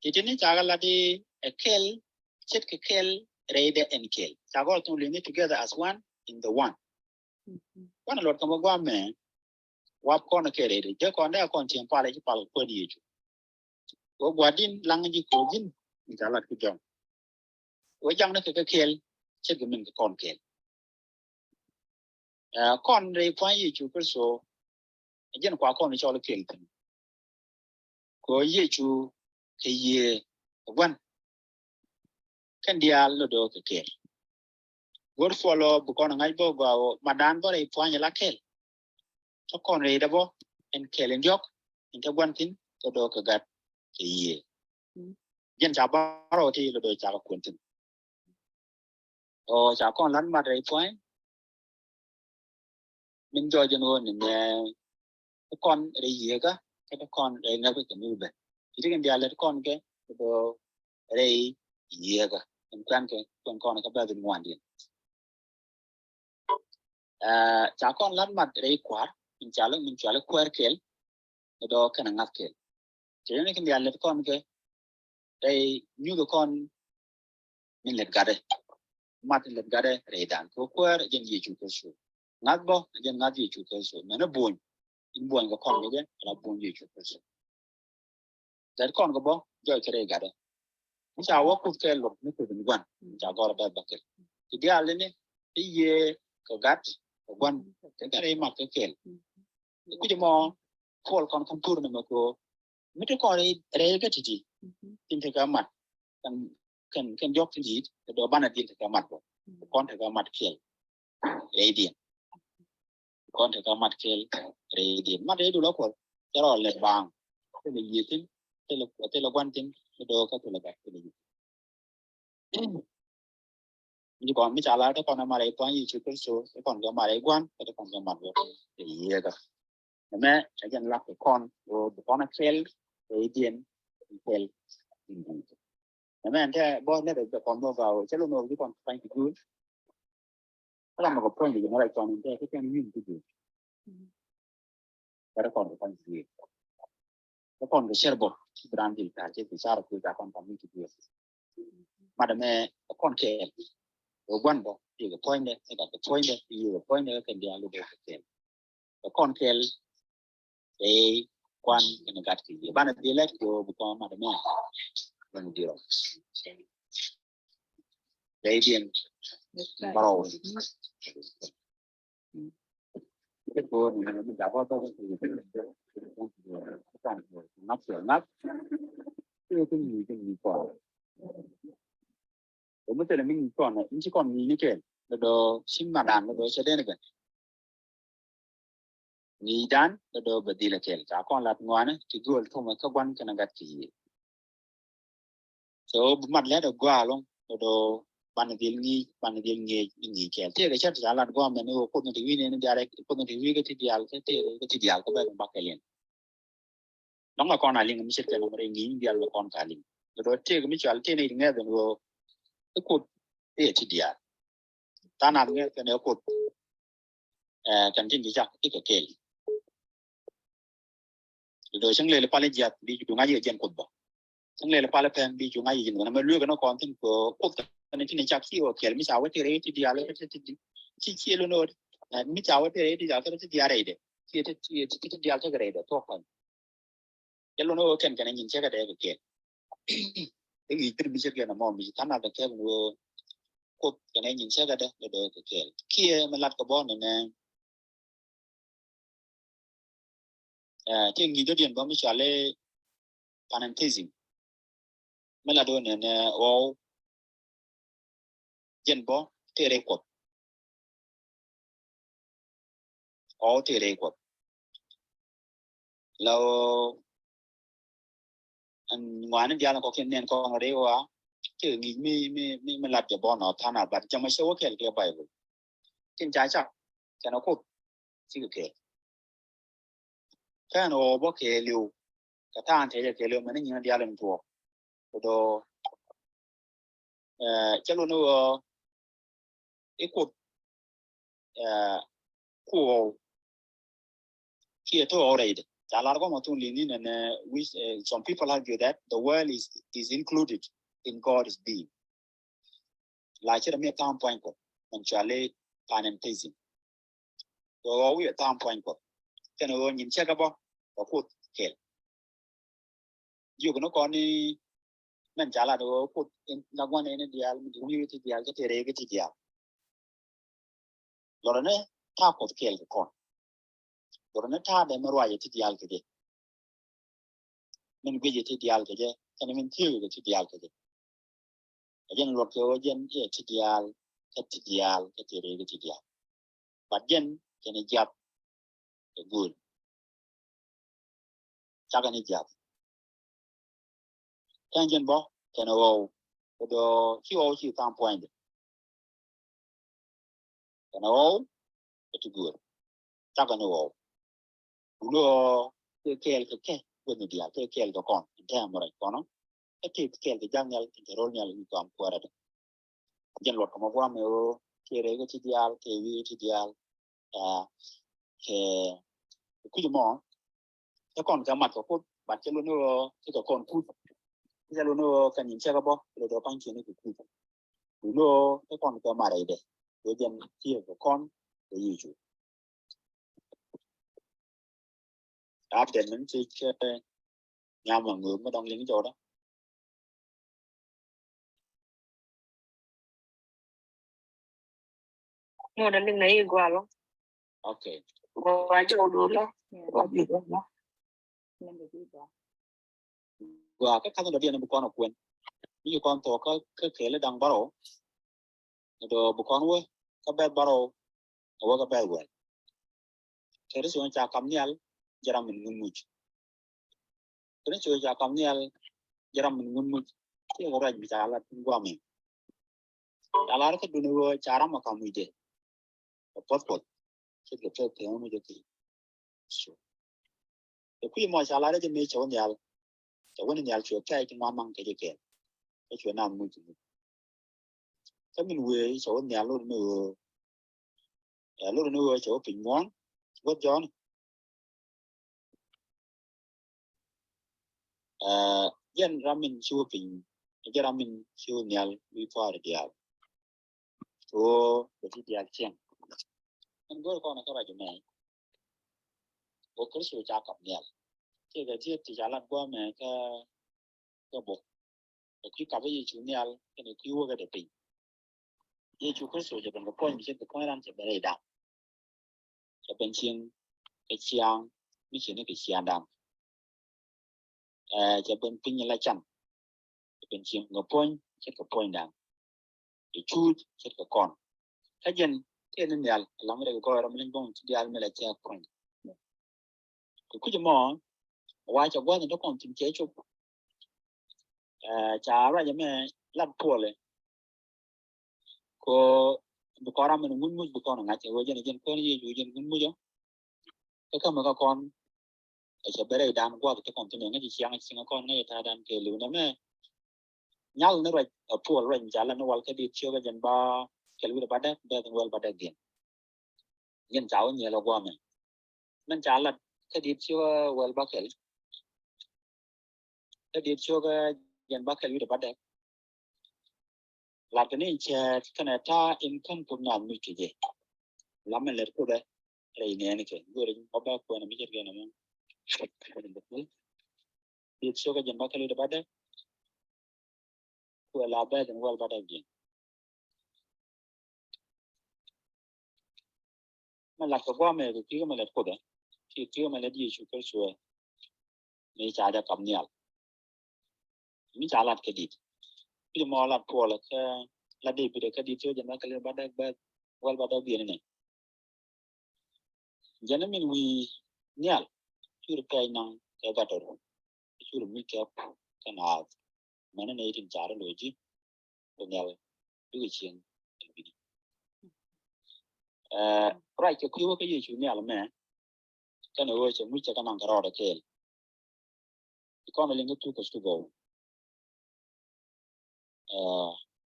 Ti tini ca kɛ lat i̱ ɛ kɛl ce̱tkɛ kɛl rɛydɛ ɛn kɛl ca gɔr thun liŋi together as one in the one. Kuan luɔt kɛ mɛ guam mɛ wap kɔn kɛ rɛydɛ jɛ kɔn dee kɔn tiɛm pal ci pal kuɛn Yecu. Wä gua̱din laŋ ji̱ ko̱ ji̱n in ca lat ki jɔŋ. Wä jaŋ ni kɛ kɛ kɛl ce̱tkɛ min kɛ kɔn kɛl. Ɛ kɔn rɛy pua̱ny Yecu Kritho ɛ jɛn kua kɔn cɔl kɛl thin. Kɛ ɣöö Yecu kɛ yiëë ɛ gua̱n kɛn diaal lɔ do̱o̱k kɛ kɛl. Go̱r Puɔl ɔ bi kɔn ɛ ŋa̱c bä gɔaa ɣöö matdan bä rɛy pua̱ny ɛ la kɛl. Tä kɔn rɛydɛ bä ɛn kɛl in diɔ̱k in te gua̱n thi̱n kɛ do̱o̱k kɛ gat kɛ yiëë. Jɛn ca bärɔw ti lɔ do̱o̱k ca kɛ kuɛn thi̱n. Ɔ ca kɔn la̱t mat rɛy pua̱ny min jɔɔc jɛn ɣöö ni mɛ kɔn rɛy yiëëkä kɛ kɔn rɛy ŋäth kɛ mi bɛ. Ci ti kɛn diaal lät kɔn kɛ kɛ do̱o̱k rɛy yiëëkä. Ɛn kuɛn kɛ kuɛn kɔn kɛ bɛth in ŋuandiɛn. Ca kɔn lat mat rɛy kua̱r min cɔal min cɔal kuäär kɛl kɛ dɔ̱ kɛn ŋa̱th kɛl. Cɛ yɛn kɛn diaal lät kɔn kɛ rɛy nyuth kɔn min lät gatdɛ. Mat lät gatdɛ rɛy dan kɛ kuäär jɛn Yecu Kritho. Ŋa̱th bä jɛn ŋa̱th Yecu Kritho mɛn ɛ buɔ̱ny in buɔ̱ny kɛ kɔn kɛ jɛ la buɔ̱ny Yecu Kritho. Gat kɔn kɛ bä jɔc kɛ rɛy gatdɛ. Mi ca wä kuth kɛ luɔt mi kuth ni gua̱n mi ca gɔr bɛth bä kɛl. Ti diaal ni ti yiëë kɛ gat kɛ gua̱n kɛ kɛ rɛy mat kɛ kɛl. Ti kuc mɔ Puɔl kɔn kɔn tur ni mɛ ko mi ti kɔn rɛy rɛy kɛ titi. Tin ti kɛ mat kɛn kɛn kɛn jɔk ti dit kɛ dɔ banɛ din ti kɛ mat bä. Kɔn ti kɛ mat kɛl rɛy din. Kɔn tekɛ mat kɛl rɛy diɛn mat rɛy dul a Kuɔth cɛ rɔ lɛt baaŋ. Thilɛ yiëë thi̱n thilɛ thilɛ gua̱n thi̱n mi do̱o̱k kä thilɛ gat thilɛ yiëë. Mi kɔn mi ca la te kɔn ɛ mat rɛy Kua̱ny Yecu Kritho te kɔn kɛ mat rɛy gua̱n te kɔn kɛ mat rɛy yiëëkä. Ɛmɛ ɛ jɛn lak kɛ kɔn ɣöö bi kɔn ɛ kɛl rɛy diɛn kɛl. Ɛmɛ ɛn tɛ bɔ nɛt ɛ kɔn bɔ ba ɣöö cɛ lo no̱o̱k bi kɔn kuany ti guul. Kä ram mɛ kɛ puɔ̱ny kɛ jɛ mɛ rɛy kɔn in tɛ kä kɛn wi̱i̱ ti jɛ. Kä rɛ kɔn kɛ puɔ̱ny kɛ jɛ. Kä kɔn kɛ cɛr bɔ ci bi ran jɛ tar cɛ bi car kɛ car kɔn kɔn wi̱i̱ ti jɛ. Mat ɛmɛ kɔn kɛɛl. Kɛ gua̱n bɔ yɛ kɛ puɔ̱nydɛ kɛ gat kɛ puɔ̱nydɛ yɛ kɛ puɔ̱nydɛ kɛ kɛn diaal kɛ kɛɛl. Kɛ kɔn kɛɛl kɛ kuan kɛn gat kɛ yɛ banɛ bi lɛt kɛ bi kɔn mat ɛmɛ. Banɛ bi rɔ. Ley diɛn bärɔw. Ŋa̱th ŋa̱th. Ŋa̱th ŋa̱th. Ŋa̱th mi thilɛ mi ŋi̱i̱c kɔn in ci kɔn ŋi̱i̱c ni kɛɛl lɛ dɔ̱ ci madan lɛ dɔ̱ cɛ den kɛn. Ŋi̱i̱cdan lɛ dɔ̱ bɛ dhilɛ kɛɛl ca kɔn lat ŋuanɛ ti gööl thomɛ kä gua̱n kɛn a gat kɛ yiëë. So bi mat lɛ dee gɔaa ɛlɔ̱ŋ, dee dee banɛ dhil ŋi̱i̱c, banɛ dhil ŋi̱i̱c, ŋi̱i̱c kɛɛl. Tëëkɛ cä ti ca lat gɔaa mɛn i̱ wä Kuoth ni ti wi̱i̱ ni ni diaal rɛc, Kuoth ni ti wi̱i̱ kä ti diaal kä tëëkɛ kä ti diaal kä bɛ bak kɛ liɛn. Dɔ̱ŋ la kɔn a liŋ mi ce̱tkɛ nɔmɔ rɛy ŋi̱i̱c diaal la kɔn ka liŋ. Dee dee tëëkɛ mi cɔal tëëkɛ ni ŋɛth ɛn ɣöö i̱ Kuoth i̱ ɛ ti diaal. Tha̱a̱ŋ nath ŋɛth kɛn ɛ Kuoth, ɛ, kɛn tin ti cak i̱ kɛ kɛɛl. Dee dee cäŋ lɛl pal i̱ jiath bi cu ŋa̱c i̱ kɛ jɛn Kuoth bä. Cäŋ lɛl pal i̱ pɛn bi cu ŋa̱c i̱ jɛn Kuoth. Mɛ lueek ɛn kɔn thi̱n kɛ Kuoth kɛn tin ti cak ci ɣöö kɛɛl mi ca wä tëë rɛy ti diaal kä ti di. Ci ci lun ɣöö, ɛ, mi ca wä tëë rɛy ti diaal kä ti diaal rɛydɛ. Ci ti, ti, ti, ti diaal cä kɛ rɛydɛ thuɔ̱k kɔn. Cɛ lun ɣöö kɛn kɛn ɛ nyin cɛ kɛ dee kɛ kɛɛl. I̱ ŋi̱i̱c pi̱r mi ce̱tkɛ nɔmɔ mi ci tha̱a̱ŋ nath kɛ kɛɛl ɣöö Kuoth kɛn ɛ nyin cɛ kɛ dee kɛ dee kɛ kɛɛl. Kiɛ mi lat kɛ bä nɛnɛ, ɛ, tëë ŋi̱i̱c dɔ̱diɛn bä mi cɔal i̱ panentheism. Mi lat dɔ̱diɛn nɛnɛ ɣɔw jɛn bä tëë rɛy Kuɔth. Ɣɔw tëë rɛy Kuɔth. La ɣöö ɛn ŋuani diaal kɔ̱kiɛn nɛn kɔn rɛy ɣɔaa. Tëë ŋi̱i̱c mi, mi, mi, mi lat jɛ bä nɔ tha̱a̱ŋ nath, but jɛ mɔ cɛ wä kɛɛl kɛ Baibol. Tin ca cak kɛn ɛ Kuoth cikɛ kɛɛl. Kɛn ɣɔw bä kɛɛliw kɛ tha̱a̱ŋ tɛcɛ kɛɛliw mɛn ni nyin diaal in tuɔɔk. Kɛ dɔ̱, ɛ, cɛ lun ni ɣöö i̱ Kuoth, ɛ, ku ɣɔw kiɛ te ɣɔw rɛydɛ. Ca lar gɔmɔ thun liŋ ni nɛnɛ, which, ɛ, some people argue that the world is, is included in God's being. La ci rɛ mi tha̱a̱ŋ pua̱ny Kuɔth mɛn cɔal i̱ panentheism. Kɛ ɣöö wi̱i̱ tha̱a̱ŋ pua̱ny Kuɔth kɛn ɣöö nyin cɛ kɛ bä kɛ Kuoth kɛɛl. Jiök ni kɔn ni mɛn ca lat ɣöö Kuoth in la gua̱n in diaal mi wi̱i̱ ti diaal kä tëë rɛy kä ti diaal. Lɔrɛ ni ta̱a̱ Kuɔth kɛɛl kɛ kɔn. Lɔrɛ ni ta̱a̱ dee mi ruac ti diaal kɛ jɛ. Min guic ti diaal kɛ jɛ kɛnɛ min thiek kɛ ti diaal kɛ jɛ. Ɛ jɛn luɔt kɛ ɣöö jɛn i̱ ɛ ti diaal kä ti diaal kä ti rɛy kä ti diaal. But jɛn kɛnɛ jiath kɛ gööl. Cakɛ ni jiath. Kɛn jɛn bä kɛnɛ ɣɔw. Kɛ dɔ̱ ci ɣɔw ci tha̱a̱ŋ pua̱nydɛ. Kɛnɛ ɣɔw ɛ ti gööl. Cakɛ ni ɣɔw. Wulɛ ɣɔw kɛ kɛɛl kɛ kɛ weth ni diaal kɛ kɛɛl kɛ kɔn in tɛmɛ rɛc kɔnɔ. Ɛ ti kɛɛl kɛ jak nhial in te ro̱l nhial in kɔam kuäärä dɛ. Jɛn luɔt kɛ mɔ guam ɛ ɣöö kɛ rɛy kɛ ti diaal kɛ wi̱i̱ ti diaal. Ɛ, kɛ kui̱c mɔ cɛ kɔn kɛ mat kɛ Kuoth, but cɛ lun ni ɣöö cɛ kɛ kɔn kuth. Cɛ lun ni ɣöö kɛ nyin cɛ kɛ bä kɛ lɛ dɔ̱ pa̱ny kiɛn ni kɛ kuth. Wulɛ ɣöö cɛ kɔn kɛ mat rɛydɛ. Kɛ jɛn ciɛ kɛ kɔn kɛ Yecu. Rap den min ci kɛ nyam a ŋöök mi dɔŋ liŋ jɔwdä. Ŋot a liŋ na yi gua lɔ. Okay. Gua jɔw du lɔ. Gua bi gua lɔ. Gua kä kath dɔ diɛn bi kɔn a kuɛn. Mi kɔn thok kä, kä kɛɛl da̱ŋ bärɔw. Dɔ bi kɔn wä kä bɛth bärɔw. Wä kä bɛth wɛl. Kritho ca kap nhial jɛ ram min ŋun muc. Kritho ca kap nhial jɛ ram min ŋun muc. Kiɛ kɛ ruac bi ca lat guami. Ca lar kä duni wä ca ram a kap muc de. Kɛ puɔth puɔth. Ce̱tkɛ pek pek muc de kɛ. So. Kɛ kui̱ mɔ ca lar jɛ mëë cɛ wä nhial. Cɛ wä ni nhial cuɛ kɛɛc ti ŋuan maŋ kɛ jɛ kɛɛl. Kä cuɛ naath muc ti muc. Kä min wëë cɛ wä nhial lor ni ɣöö. Ɛ, lor ni ɣöö cɛ wä piny muɔ̱ɔ̱n. Wä jɔɔn. Ɛ, jɛn ram min ci wä piny. Jɛn ram min ci wä nhial wi̱i̱ pa̱a̱r diaal. Ɣöö bɛ ti diaal cieŋ. Ɛn go̱o̱r kɔn kä rac mɛ. Wä Kritho ca kap nhial. Ciɛ kɛ ti ti ca lat guamɛ kä, kä bok. Kɛ kui̱ kap Yecu nhial kɛnɛ kui̱ wäkɛ dee piny. Yecu Kritho cɛ ben kɛ puɔ̱ny mi ce̱tkɛ puɔ̱ny ran cɛ ben rɛy da̱ŋ. Cɛ ben cieŋ kɛ ciaŋ mi ce̱tni kɛ ciaŋ da̱ŋ. Ɛ, cɛ ben piny la can. Cɛ ben cieŋ kɛ puɔ̱ny ce̱tkɛ puɔ̱ny da̱ŋ. Cɛ cuuc ce̱tkɛ kɔn. Kä jɛn tëë ni nhial lam rɛk gɔɔy ram mi leny bäŋ ti diaal mi la cɛ puɔ̱ny. Kɛ kui̱c mɔ wa cɛ gua̱th ni dɔ̱kɔn thi̱n cɛ cop. Ca ruac ɛmɛ lat puɔlɛ. Ko bi kɔn ram min ŋun muc bi kɔn ŋa̱c ɛ ɣöö jɛn ɛ jɛn kuäär Yecu jɛn ŋun muc ɔ. Kä kämɛ kä kɔn ɛ cɛ bɛ rɛydan gua̱th ti kɔn thin ɛ ŋäc ciaŋ ciaŋ kɔn ŋäc ta̱a̱dan kɛ liw nɛmɛ. Nyal ni ruac ɛ puɔl ruac mi ca lat ni wal kä dit ciök ɛ jɛn ba kɛl wi̱cdɛ ba däk bɛth in wäl ba däk diɛn. Jɛn ca wä nyiɛl ɛ guamɛ. Mɛn ca lat kä dit ciök ɛ wäl ba kɛl. Kä dit ciök ɛ jɛn ba kɛl wi̱cdɛ ba däk. Lat kɛ ni cɛɛt kɛnɛ ta̱a̱ in käm Kuoth naath muc kɛ jɛ. Lam mɛn lɛt Kuoth ɛ rɛy nɛɛni kɛ go̱o̱rɛ ba bɛ kuɛn mi cɛt kɛn ɛmɔ. Dit ciök ɛ jɛn ba kɛl wi̱cdɛ ba däk. Kuɛ la bɛth in wäl ba däk jiɛn. Mɛ lat kɛ guamɛ kɛ ki̱i̱k mɛ lɛt Kuoth ɛ ki̱i̱k ki̱i̱k mɛ lɛt Yecu Kritho ɛ. Mi ca jɛ kap nhial. Mi ca lat kä dit. Pi mɔ lat puɔl kä lat David kä dit ciök jɛn ba kɛl wi̱cdɛ ba däk bɛth wäl ba däk biɛn inɛ. Jɛn min wi̱i̱ nhial cur pɛc naŋ kɛ gatɔr cur muc kɛ kɛ naath. Mɛn ni nɛy tin car lo̱c ji̱ kɛ nhial bikɛ cieŋ. Ruac kɛ kui̱ wä kä Yecu nhial mɛ kɛn ɣöö cɛ muc cɛ kɛ naŋ kɛ rɔɔdɛ kɛɛl. Kɔn liŋ kä thuk kɛ thuk gɔw.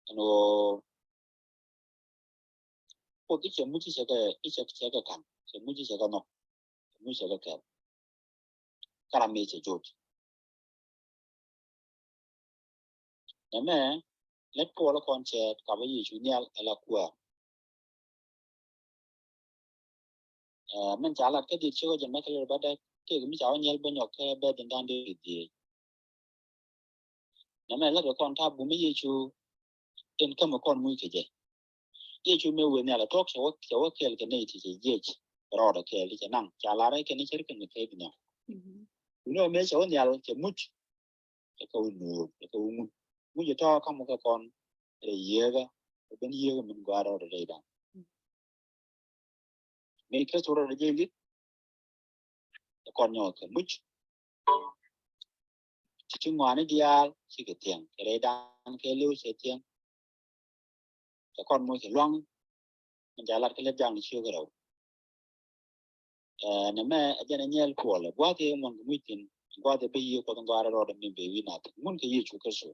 Ɛn ɣöö Kuoth i̱ cɛ muc i̱ cɛ kɛ i̱ cɛ cɛ kɛ ka̱n cɛ muc i̱ cɛ kɛ nhɔk cɛ muc cɛ kɛ kɛl. Kä ram mëë cɛ jot. Nɛmɛ lät puɔl kɔn cɛ kap Yecu nhial ala kuäär. Mɛn ca lat kä dit ciök jɛn mɛ kɛ lät ba däk tëëk mi ca wä nyiɛl bä nyɔk kä bɛ dhin da̱ŋ dee dhiec. Nɛmɛ lät kɛ kɔn ta̱a̱ bumɛ Yecu in kämɛ kɔn muc kɛ jɛ. Yecu mëë wëë nhial a tuɔk cɛ wä cɛ wä kɛɛl kɛ nɛy ti cɛ jiɛc rɔɔdɛ kɛɛl ti cɛ naŋ ca lar rɛy kɛn i̱ cär kɛn kɛ kɛ bi nhial. Wunɛ wä mëë cɛ wä nhial cɛ muc. Cɛ kɛ wä nuur cɛ kɛ wä ŋun muc itɔ ka̱m kɛ kɔn rɛy yieekä. Kɛ ben yieekä min gɔaa rɔɔdɛ rɛy da̱ŋ. Mëë Kritho rɔɔdɛ jɛ lit. Cɛ kɔn nyɔk kɛ muc. Ci ci ŋɔaani diaal cikɛ thiɛŋ kɛ rɛy da̱ŋ kɛ liw cɛ thiɛŋ. Cɛ kɔn muc kɛ luaŋ. Min ca lat kɛ lät ja̱a̱ŋ ni ciök rɛw. Nɛmɛ a jɛn a nyɛɛl puɔlɛ gua̱a̱th yɛ ŋuɔ̱n kɛ muc thi̱n gua̱a̱th yɛ ben yiëë Kuɔth in gɔaa rɛw rɔɔdɛ min ben wi̱i̱ nath ŋun kɛ Yecu Kritho.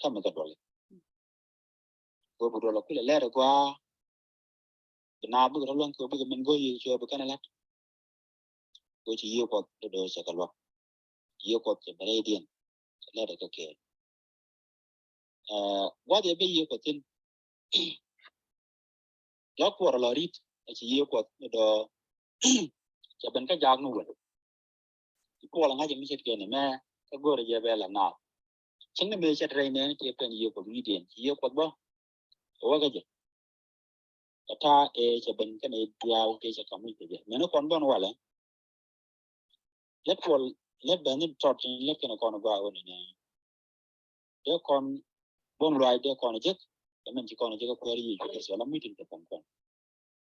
Kämɛ kɛ duɔli. Kɛ ɣöö bi duɔl a kulɛ lɛr igɔaa. Bi naath bikɛ rɔ luäŋ kɛ ɣöö bikɛ min go̱o̱r Yecu bi kɛn a la̱t. Kɛ ɣöö ci yiëë Kuɔth dee dee cɛ kɛ luäk. Yiëë Kuɔth cɛ bɛ rɛydiɛn cɛ lɛr kɛ kɛɛl. Gua̱th yɛ bi yiëë Kuɔth thi̱n. Lɔ kuɔrɛ lɔ ri̱t a ci yiëë Kuɔth dee dee cɛ ben kä jaak ni wël. Ci puɔl ŋa̱c mi ce̱tkɛ ni mɛ kä go̱rɛ jɛ bɛ la naath. Cieŋni mëë ce̱t rɛy nɛɛni ci pɛn yiëë Kuɔth wi̱i̱diɛn ci yiëë Kuɔth bä. Kɛ wä kä jɛ kɛ ta̱a̱ ëë cɛ ben kɛnɛ diaal tëë cɛ ka̱m wi̱c kɛ jɛ mɛni kɔn bän walɛ. Lät puɔl lät bɛn ni tɔt tin lät kɛnɛ kɔn gɔaa wä ni nɛ. Dee kɔn buɔ̱m luaac dee kɔn jek. Kɛ mɛn ci kɔn jek kä kuäär Yecu Kritho la muc tin kɛ pɔm kɔn.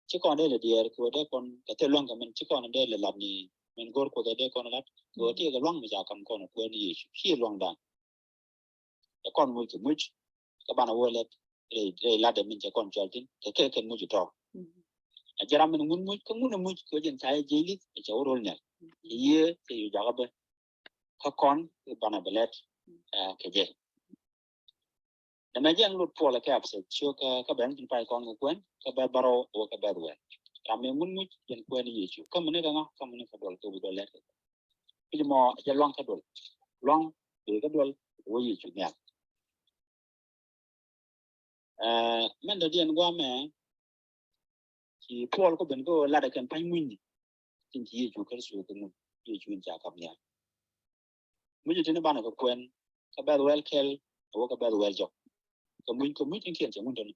Ci kɔn dee lɛ diɛɛr kɛ wä dee kɔn kɛ thil luaŋ kɛ mɛn ci kɔn dee lɛ lat ni mɛn go̱r Kuoth dee kɔn lat kɛ wä ti kɛ luaŋ mi ca kam kɔn kuäär ni Yecu ci luaŋdan. Kɛ kɔn muc kɛ muc kɛ banɛ wä lɛt rɛy rɛy lat dee min cɛ kɔn cual tin kɛ kɛ kɛn muc tɔk. A jɛ ram min ŋun muc kä ŋun muc kɛ wä jɛn ca yɛ jiɛc li̱th cɛ wä rol nɛl. Cɛ yiëë cɛ yu jakä bä. Kä kɔn i̱ banɛ bi lɛt kɛ jɛ. Nɛmɛ jɛn lut puɔlɛ kɛ apsɛ ciök kä bɛn tin pay kɔn kɛ kuɛn kä bɛth bärɔw wä kɛ bɛth wɛl. Ram mi ŋun muc jɛn kuɛn Yecu kä mini kɛ ŋa kä mini kɛ duɔl kɛ wi̱c duɔl lɛt kɛ. Kui̱c mɔ jɛ luaŋ kä duɔl luaŋ bee kä duɔl wä Yecu nhial. Mɛn dɔ̱diɛn guamɛ ci puɔl kä ben kä ladɛ kɛn pa̱ny munyni. Tin ci Yecu Kritho kɛ ŋun Yecu in ca kap nhial. Muc tin banɛ kɛ kuɛn kä bɛth wɛl kɛl kɛ wä kɛ bɛth wɛl jɔk. Kɛ muc kɛ muc in kiɛn cɛ ŋun tɔni.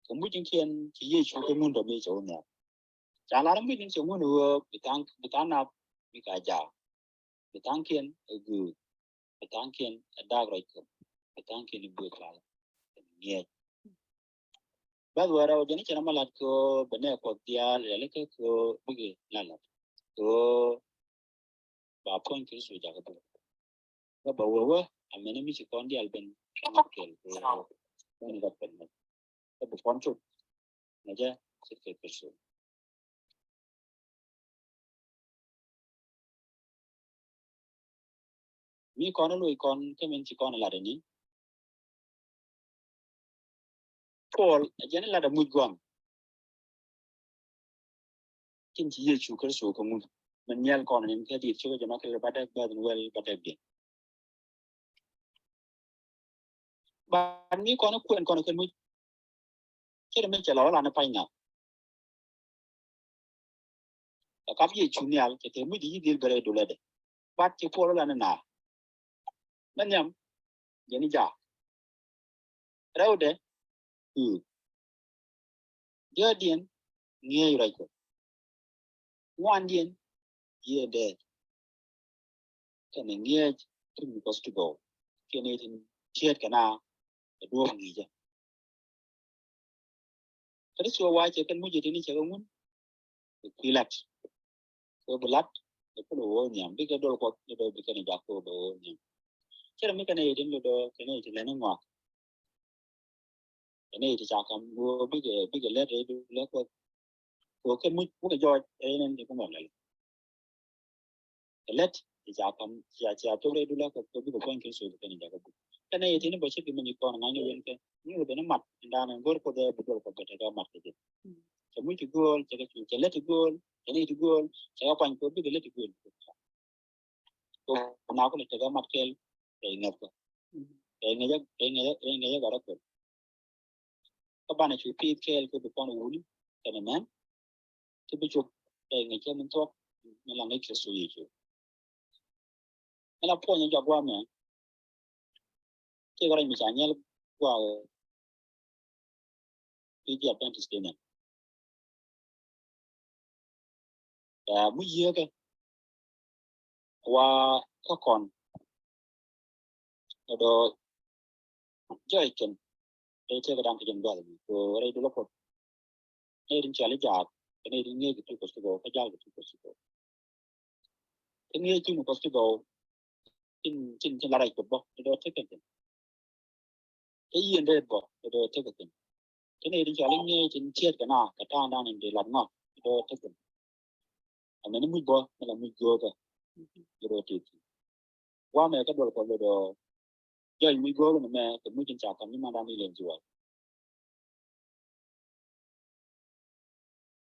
Kɛ muc in kiɛn ci Yecu kɛ ŋun tɔ mi cɛ wä nhial. Ca lar muc in cɛ ŋun wä bi thaŋ bi thaŋ nath mi ka jaak. Bi thaŋkiɛn ɛ göök. Bi thaŋkiɛn ɛ daak rɔc kɔn. Bi thaŋkiɛn ɛ göök kal. Ŋiɛc. Bäth wä rɛw jɛn i̱ cɛ na ma lat kɛ ɣöö bɛ nɛ Kuɔth diaal rialikä kɛ ɣöö bikɛ la lat kɛ ɣöö ba puɔ̱ny Kritho jakä bä. Bä bä wä wä, amäni mi ci kɔn dial ben kɛn kɛl kɛ ben gat pɛn mɛ. Bä bä kɔn cop. Nɛ jɛ ci kɛ kɛ so. Mi kɔn loc kɔn kɛ min ci kɔn lat ni. Paul a jɛn lat a muc guam. Kin ci Yecu Kritho kɛ ŋun. Min nhial kɔn nin kɛ dit cukɛ jɛ ma kɛ ba dɛk bɛth ni wɛl ba dɛk din. Ban mi kɔn kuɛn kɔn kɛ muc. Cɛ mi cɛ la wala ni pany na. Kɛ kap Yecu nhial cɛ te muc di yi dhil bɛ rɛy dulɛ dɛ. Bat ci Paul wala ni na. Mɛ nhiam jɛ ni ja. Rɛwdɛ. Diɔ̱ɔ̱diɛn ŋi̱eec ruac kɔ. Ŋuandiɛn yiëë dɛɛt. Kɛnɛ ŋi̱eec ti mi kɔs ti gɔw. Kɛnɛ tin tiɛɛt kɛna ɛ duɔ̱ɔ̱p ŋi̱i̱cä. Kritho wa cɛ kɛn muc ɛ tini cɛ kɛ ŋun. Kɛ kui̱ lat kɛ bi lat kɛ kulɛ wä nhiam bikɛ dol kuɔth ni dɔ bikɛ ni jak kɛ wä bɛ wä nhiam. Cɛ rɛ mi kɛn ɛ yɛ tin lɛ dɔ kɛn ɛ yɛ tin lɛ ni ŋuak. Kɛn ɛ yɛ tin ca kam wä bikɛ bikɛ lɛt rɛ du lɛ kuɔth. Kɛ kɛ muc wä kɛ jɔɔc ɛ yɛ ni ti kumɛ lɛ lɛ. Kɛ lɛt ti ca kam cia cia tok rɛ du lɛ kuɔth kɛ bikɛ kuany Kritho kɛ ni jak kɛ buk. Kɛn ɛ yɛ tin bä cik kɛ mi ni kɔn ŋa̱ny ni yɛn kɛ ni wä bɛ ni mat in dan in go̱r kuɔth ɛ bi dol kuɔth bɛ tɛ kɛ mat kɛ jɛ. Cɛ muc ti gööl cɛ kɛ cu cɛ lät ti gööl cɛ nɛy ti gööl cɛ kɛ kuany kɛ bikɛ lät ti gööl. Kɛ na kulɛ tekɛ mat kɛl kɛ ŋɛth kɛ kɛ ŋɛth kɛ ŋɛth kɛ ŋɛth kɛ rɔ kɛl. Kä banɛ cu piith kɛɛl kɛ bi kɔn wuni kɛnɛ mɛn ti bi cop kɛ ŋɛth kɛ min thuɔk. Min la ŋɛc kɛ so Yecu. Min la puɔnyɛ jɔak guamɛ. Ti kɛ rɛc mi ca nyɛl guak. Ti jiɛp Adventist kɛ mɛn. Ɛ mi yiëëkɛ wa kä kɔn. Ɛ dɔ jɔc kɛn ɛ tëëkɛ da̱ŋ kɛ jɛn gua̱th mi ko rɛy dulä kuɔth. Nɛy tin cɔal i̱ jaak kɛ nɛy tin ŋi̱eec kɛ ti kuɔth ti gɔw kä jaak kɛ ti kuɔth ti gɔw. Kä ŋi̱eec ti kuɔth ti gɔw. Tin tin tin la rɛc kuɔth bä ɛ dɔ tëëkɛ kɛn. Kä yieen dee bä ɛ dɔ tëëkɛ kɛn. Kä nɛy tin cɔal i̱ ŋi̱eec tin ciɛɛt kɛ na kɛ ta̱a̱ŋ da̱a̱n in dee lat ŋɔak ɛ dɔ tëëkɛ kɛn. Amäni muc bä mi la muc göökä. Ɛ dɔ tëëkɛ kɛn. Guamɛ kä duɔl kɔ lɛ dɔ jɔc muc göökä ni mɛ kɛ muc in ca kam ni mandan ilen jiwal.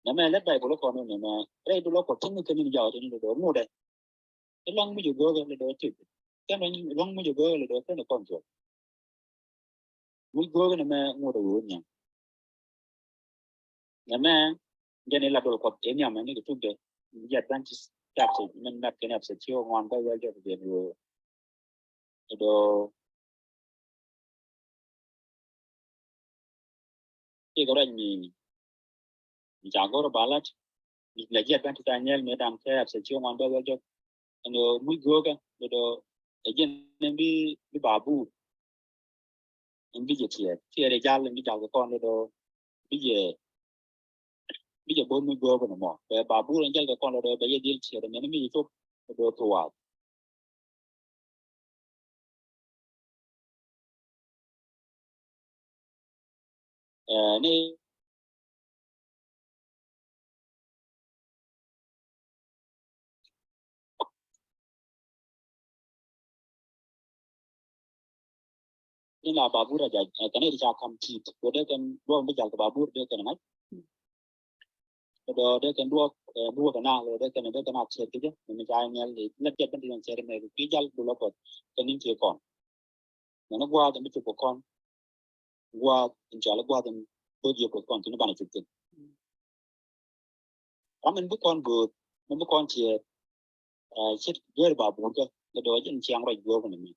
Nɛ mɛ lɛ Baibul kɔn ni mɛ rɛy du lɔ kɔ tin kɛ ni jaw tin lɛ dɔ ŋudɛ. Ilɔŋ muc göökä lɛ dɔ tëëkɛ. Kɛn ilɔŋ muc göökä lɛ dɔ kɛn kɔn jɔl. Muc göökä ni mɛ ŋudɛ wee nyiaŋ. Nɛ mɛ jɛn ila dol kɔp ɛ nhiam ni kɛ tukdɛ. Jɛ Adventist chapter min mat kɛn episode ci ŋuan bä wɛl jɔk jɛ ni wee. Ɛ dɔ ti kɛ ruac mi mi ca go̱r ba lat. Mi la jiɛt bɛn ti ca nyɛl mi dan kɛ episode ci ŋuan bä wɛl jɔk. Ɛn dɔ muc göökä ɛ dɔ ɛ jɛn bi bi ba buur. In bi jɛ tiɛɛr tiɛɛr ɛ jal in bi jal kɛ kɔn dɔ bi jɛ bi jɛ bo̱o̱th mi guɔ̱ɔ̱k ni mɔ bɛ ba buur in jal kɛ kɔn dɔ bɛ yɛ dhil tiɛɛr mɛn mi jɛ cop dɔ kɛ wath. Ni ni la babur a jaj kɛn iri ca kam tit ko dee kɛn duɔk bi jal kɛ babur dee kɛn ŋac. Dɔ dee kɛn duɔk duɔk na dee kɛn dee kɛn a tiɛt kɛ jɛ ni ca nyɛl ni lɛ tiɛt bɛn ti yɛn tiɛt mɛ ki jal du lɔ kɔt kɛn in ti kɔn. Mɛn guath in bi cop kɔn guath in cɔal guath in both yɛ kɔn tin banɛ cop thin. Ram in bi kɔn bööth mi bi kɔn tiɛɛt. Cit dueer ba buurkä kɛ dɔɔ jin ciaŋ ruac guɔ̱ɔ̱k ni mi.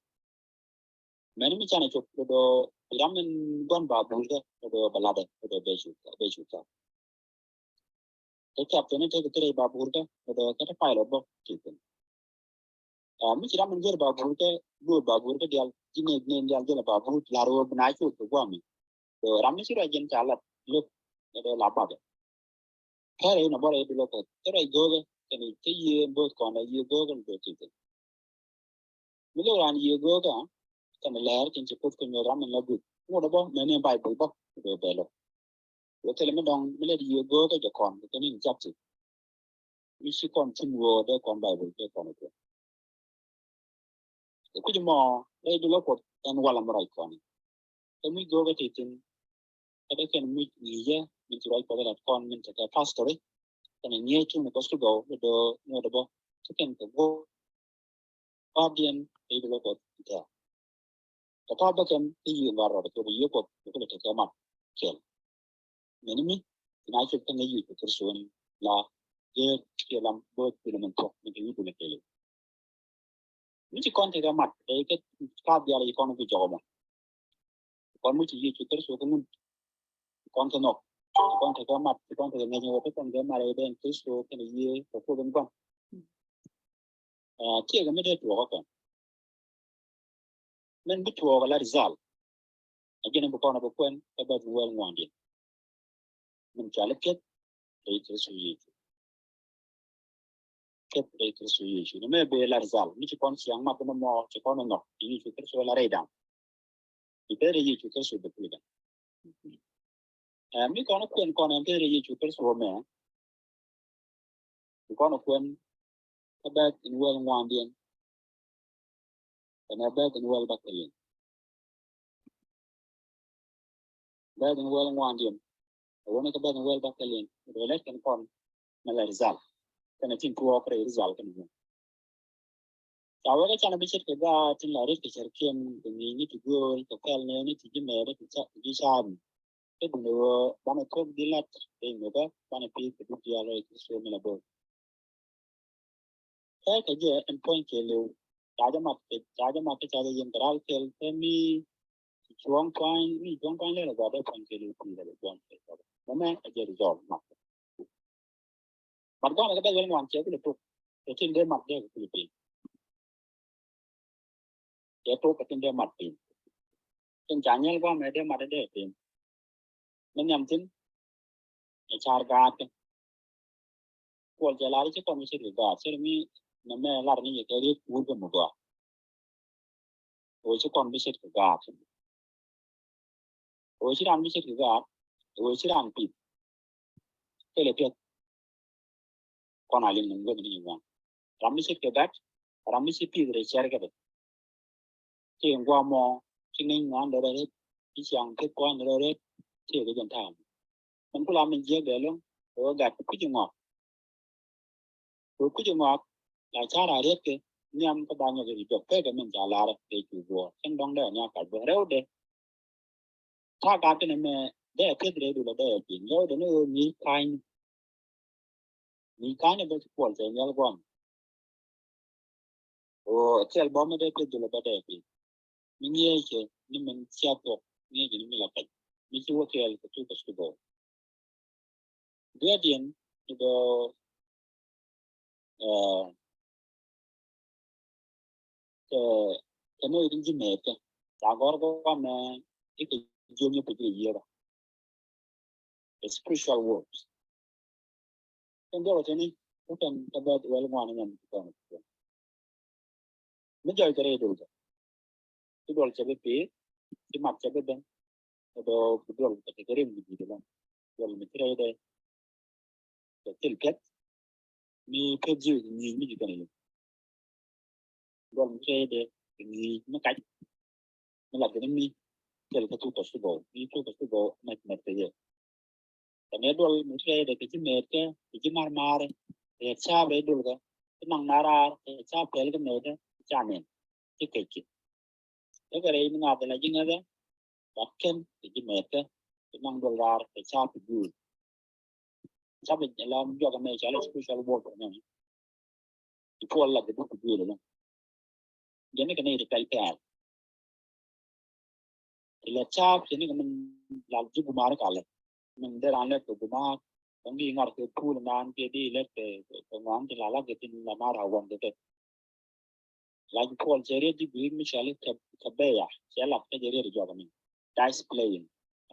Mɛn mi canɛ cop kɛ dɔɔ ram in gua̱n ba buurkä kɛ dɔɔ bɛ latdɛ kɛ dɔɔ bɛ cu bɛ cu cap. Kɛ cap tɛn in tekɛ kɛ rɛy ba buurkä kɛ dɔɔ kɛ te pilot bä ci thin. Mi ci ram in guer ba buurkä dueer ba buurkä dial ji̱ nɛy nɛy dial jɛl ba buur lar wä bi na cop kɛ gua̱a̱mi. Kɛ ram mi ci ruac jin ca lat lok kɛ dɔɔ la bakɛ. Kɛrɛ inɔ bɔrɛ idu lɔ kɔth kɛ ruac go̱o̱kɛ kɛn i̱ kä yiëë bo̱o̱th kɔn la yiëë go̱o̱kɛ lɔ do̱o̱k ti̱thi̱n. Mi lo̱k raan yiëë göökä, kɛn lɛɛr tin ci Kuoth kɛ nyuɔth ram in la guic. Ŋot ɛ bä, mɛni Baibol bä, kɛ bɛ bɛ lo̱k. Wä thilɛ mi dɔ̱ŋ, mi lɛ di yiëë göökä jɛ kɔn, kɛ kɛn in jati. Mi ci kɔn cin wä dee kɔn Baibol dee kɔn kɛ. Kɛ kui̱c mɔ, dee dulä Kuɔth ɛn walɛ mi ruac kɔn. Kɛ mi göökä ti thin, kɛ dee kɛn mi ŋi̱i̱cä, min ci ruac Kuɔth lat kɔn, min tekɛ pastori. Kɛn ŋi̱i̱cä cuŋ kɛ Kuɔth ti gɔw, dee dee ŋot dee bä. Ci kɛn kɛ gɔw. Pa̱a̱pdiɛn kɛ yiëë dulä Kuɔth tɛ̈. Kɛ pa̱a̱p bä kɛn kɛ yiëë ŋuan rɔɔdɛ kɛ yiëë Kuɔth kɛ kulɛ tekɛ mat kɛl. Mɛni mi, ti na cop kɛn kɛ Yecu Kritho in la jee kiɛ lam bä kulɛ min thuɔ̱k min kɛ yiëë dulä kɛl. Mi ci kɔn tekɛ mat, kɛ kɛ pa̱a̱p diaal ci kɔn ku jɔk mɔ. Kɔn mi ci Yecu Kritho kɛ ŋun. Kɔn kɛ nhɔk. Kɔn tekɛ mat, kɔn tekɛ ŋäcni wä, kɔn kɛ mat ɛ ben Kritho kɛn yiëë kɛ Kuoth in gua̱n. Ɛ, tiɛɛkɛ mi dee tuɔɔk ɛ kɔn. Min bi tuɔɔk ɛ la result. Ɛ jɛn bi kɔn ɛ bi kuɛn ɛ bɛth ni wäl ŋuandiɛn. Min cɔal i̱ piɛth rɛy Kritho Yecu. Piɛth rɛy Kritho Yecu. Ni mɛ bee la result. Mi ci kɔn ciaŋ mat ni mɔ ci kɔn nhɔk. Yecu Kritho la rɛy da̱ŋ. I̱ pɛr rɛy Yecu Kritho bɛ kuli da̱ŋ. Ɛ, mi kɔn kuɛn kɔn ɛn pɛr rɛy Yecu Kritho mɛ. Mi kɔn kuɛn kä bɛth in wäl ŋuandiɛn. Kɛnɛ bɛth in wäl bäkɛliɛn. Bɛth in wäl ŋuandiɛn. Ɛ wä ni kä bɛth in wäl bäkɛliɛn. Rɛ lɛt kɛn kɔn mɛ la result. Kɛnɛ tin tuɔɔk rɛy result kɛnɛ mɛ. Ca wee kä canɛ bi ce̱tkɛ gaat tin la rit kɛ cärkiɛn kɛ ŋi̱i̱c ni ti gööl kɛ kɛl ni ni ti ji̱ mɛɛt kɛ ji̱ ca̱a̱m. Kä duundɛ ɣöö banɛ thok di lat rɛy ŋökä banɛ pi̱i̱th kɛ dup diaal rɛy Kritho mi la bo̱o̱k. Kä kɛ jɛ ɛn puɔ̱ny kɛɛliw. Ca jɛ mat kɛ, ca jɛ mat kɛ ca jɛ yɛn kɛ ral kɛl kä mi cuɔ̱ŋ pua̱ny, mi cuɔ̱ŋ pua̱ny lɛl ɛ gɔaa dee puɔ̱ny kɛɛliw pi̱i̱th ɛ bɛ juɔ̱ŋ kɛɛliw. Mɛmɛ ɛ jɛ result mat. Mat guamɛ kɛ bɛth wäl ŋuan cɛ kulɛ tok. Kɛ tin dee mat dee kɛ kulɛ piny. Cɛ tok kɛ tin dee mat piny. Tin ca nyɛl guamɛ dee mat dee piny. Mi nhiam thin ɛ car gaat kɛ. Kuɔl cɛ lar ci kɔn mi ce̱tkɛ gaat, ce̱t mi nɛmɛ lar ni yɛ kɛ riet kuur kɛ mi gɔaa. Ɣöö ci kɔn bi ce̱tkɛ gaat. Ɣöö ci raan bi ce̱tkɛ gaat. Ɣöö ci raan pi̱th. Thilɛ piɛth. Kɔn a liŋ ni ŋuäth ni ŋuan. Ram mi ce̱tkɛ gaat. Ram mi ci pi̱th rɛy cɛr kɛ bɛ. Ci ŋuan mɔ ci ŋäc ŋuan dee rɛ ret. Ci ciaŋ pi̱th kuan dee rɛ ret. Ci kɛ jɛn ta̱a̱ mɔ. Min kula min jiäk dee lo̱ŋ. Ɣöö gat kui̱c ŋɔak. Kɛ kui̱c ŋɔak la ca̱r a riɛtkɛ nhiam kä ba nyɔk i̱ jɔk pekɛ min ca lar kɛ cu guɔ̱ɔ̱r cäŋ dɔ̱ŋ dee a nhiak kac bä rɛwdɛ. Ta̱a̱ gat kɛnɛ mɛ dee a piɛth rɛy dulɛ dee a pi̱ny rɛwdɛ ni ɣöö ŋi̱i̱c ka̱ny. Ŋi̱i̱c ka̱ny bä ci kuɔl cɛ nhial guam. Ɣöö thil bä mi dee piɛth dulɛ bä dee a pi̱ny. Mi ŋi̱eecɛ ni min cia thuɔk ŋi̱eecɛ ni mi la pɛny mi ci wä kɛɛl kɛ thuk kɛ thuk bä. Diɛt yɛn ti dɔɔ, eh, kɛ, kɛ nööth in ji̱ mɛɛt kɛ ca gɔr kɛ wamɛ ikɛ jiöm ni pec rɛ yiëra. Kɛ spiritual words. Kɛn duɔl kɛ ni kɛ kɛn kɛ bɛth wäl ŋuan in yɛn ti kɔn. Mi jɔc kɛ rɛy duɔl kɛ. Ci duɔl cɛ bi pi̱i̱th, ci mat cɛ bi ben. Kɛ dɔɔ bi duɔl kɛ tekɛ rim bi ji̱ di lɔŋ. Duɔl mi ci rɛy dɛ. Kɛ thil piɛth. Mi pek ji̱ ŋi̱i̱c mi ji̱ kɛn yum. Duɔl mi ci rɛy dɛ kɛ ŋi̱i̱c mi kac. Mi la gɛn mi thil kɛ thuk kɛ thuk bɔw. Mi thuk kɛ thuk bɔw mɛt mɛt kɛ yɛ. Kɛ nɛ duɔl mi ci rɛy dɛ kɛ ji̱ mɛɛt kɛ kɛ ji̱ mar mar. Kɛ ca bɛ duɔl kɛ. Ci naŋ na raar kɛ ca pɛl kɛ mɛɛt kɛ ca nɛn. Ci kɛ ci. Kɛ kɛ rɛy mi ŋath la ji̱ ŋäthɛ. Bat kɛn kɛ ji̱ mɛɛt kɛ. Ci naŋ duɔl raar kɛ ca pɛ guur. Ca bɛ la mi jɔk mɛ ca la spiritual world mɛ. Ci puɔl la kɛ duk guur lɛ. Jɛn ni kɛ ni ri pɛl pɛl. Ti lɛ caap ti ni kɛ min lal ji̱ gumaar kalɛ. Min dee ran lɛ kɛ gumaar. Dɔ̱ŋ di ŋar kɛ puul naan kɛ di lɛ kɛ, kɛ ŋuan ti lal lak kɛ tin la mar a wan kɛ kɛ. Lac puɔl cɛ riet di gui̱i̱k mi cɔal i̱ kɛ, kɛ bɛya cɛ lat kä jɛ riet jɔk ni. Dice playing.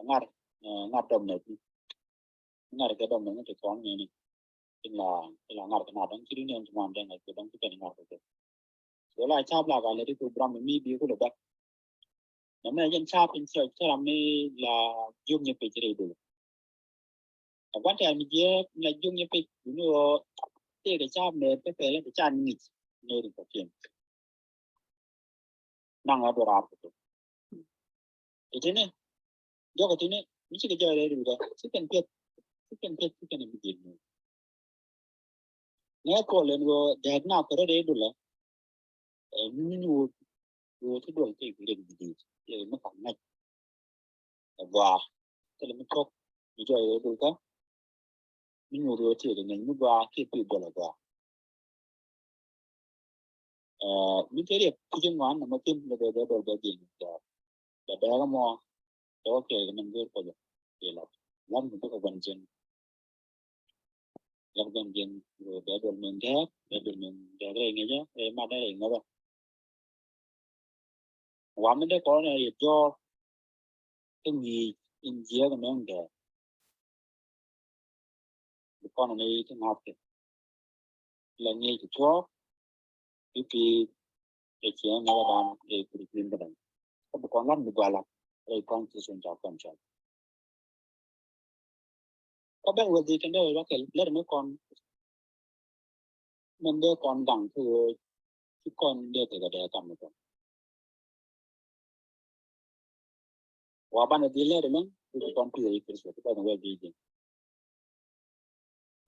Ŋar, eh, ŋar dɔm nɛ ti. Ŋar kɛ dɔm nɛ ti kɔn ni ni. Tin la, tin la ŋar kɛ na dɔŋ ci ri ni ɛn ti ŋuan dɛŋ ɛ kɛ dɔŋ ci kɛn ŋar kɛ kɛ. Wala cap la ka lɛ ti ku bram mi bi ku lɛ bɛk. Nɛ mɛ jɛn cap in cɛ cɛ ram mi la jiök nyɛ pec rɛy dul. A guan tɛɛr mi jiɛ la jiök nyɛ pec ni wä tëëkɛ cap mɛ pɛ pɛlɛ ti ca ni ŋic ni ri kɛ piɛn. Naŋ a dɔrar kɛ pec. Itini jɔk itini mi cikɛ jɔk rɛy dul kɛ cikɛn piɛth cikɛn piɛth cikɛn mi jiɛ ni. Nɛ kɔl ɛn ɣöö dɛɛk na kɛ rɔ dee dulä. Ɛ mi nyuur ɣöö ti duɔl ti kɛ rɛk bi di̱i̱t. Ɛ mi kɔn ŋa̱c. Ɛ gɔaa. Thilɛ mi thuɔ̱k mi jɔɔc ɣöö dulkä. Mi nyuur ɣöö ti kɛ ŋäc mi gɔaa kiɛ pi duɔl ɛ gɔaa. Ɛ mi te riɛk kuc in ŋɔan nɔmɔ thi̱n lɛ bɛ bɛ duɔl bɛ dhil mi gɔaa. Bɛ dɛɛk ɛmɔ tɔk kɛ kɛ min go̱o̱r kɔcɛ. Ilak lam mi bikɛ gua̱n jiɛn. Yak ben jiɛn bɛ duɔl min dɛɛk bɛ duɔl min dɛɛk rɛy ŋäcä rɛy matdä rɛy ŋäcä. Wa mi dee kɔn rɛy jɔɔk kä ŋi̱i̱c in jiɛɛk nöŋ dɛɛk. Bi kɔn ni ti ŋa̱th kɛ la ŋi̱i̱c ti tuɔɔk. I̱ pi̱i̱ ɛ ciɛ ŋäcä dan ɛ kuri pi̱i̱n kä dan. Kä bi kɔn lat mi guala rɛy kɔn ti sun ca kɔn cɔl. Kä ben wä dhil kɛn dee wä kɛl lɛr mi kɔn. Min dee kɔn gaŋ kä ɣöö ci kɔn dee tekɛ dee kam mi kɔn. Wa banɛ dhil lɛr mi kɔn pi̱i̱ ɛ kuri sun kä ben wä dhil ji̱.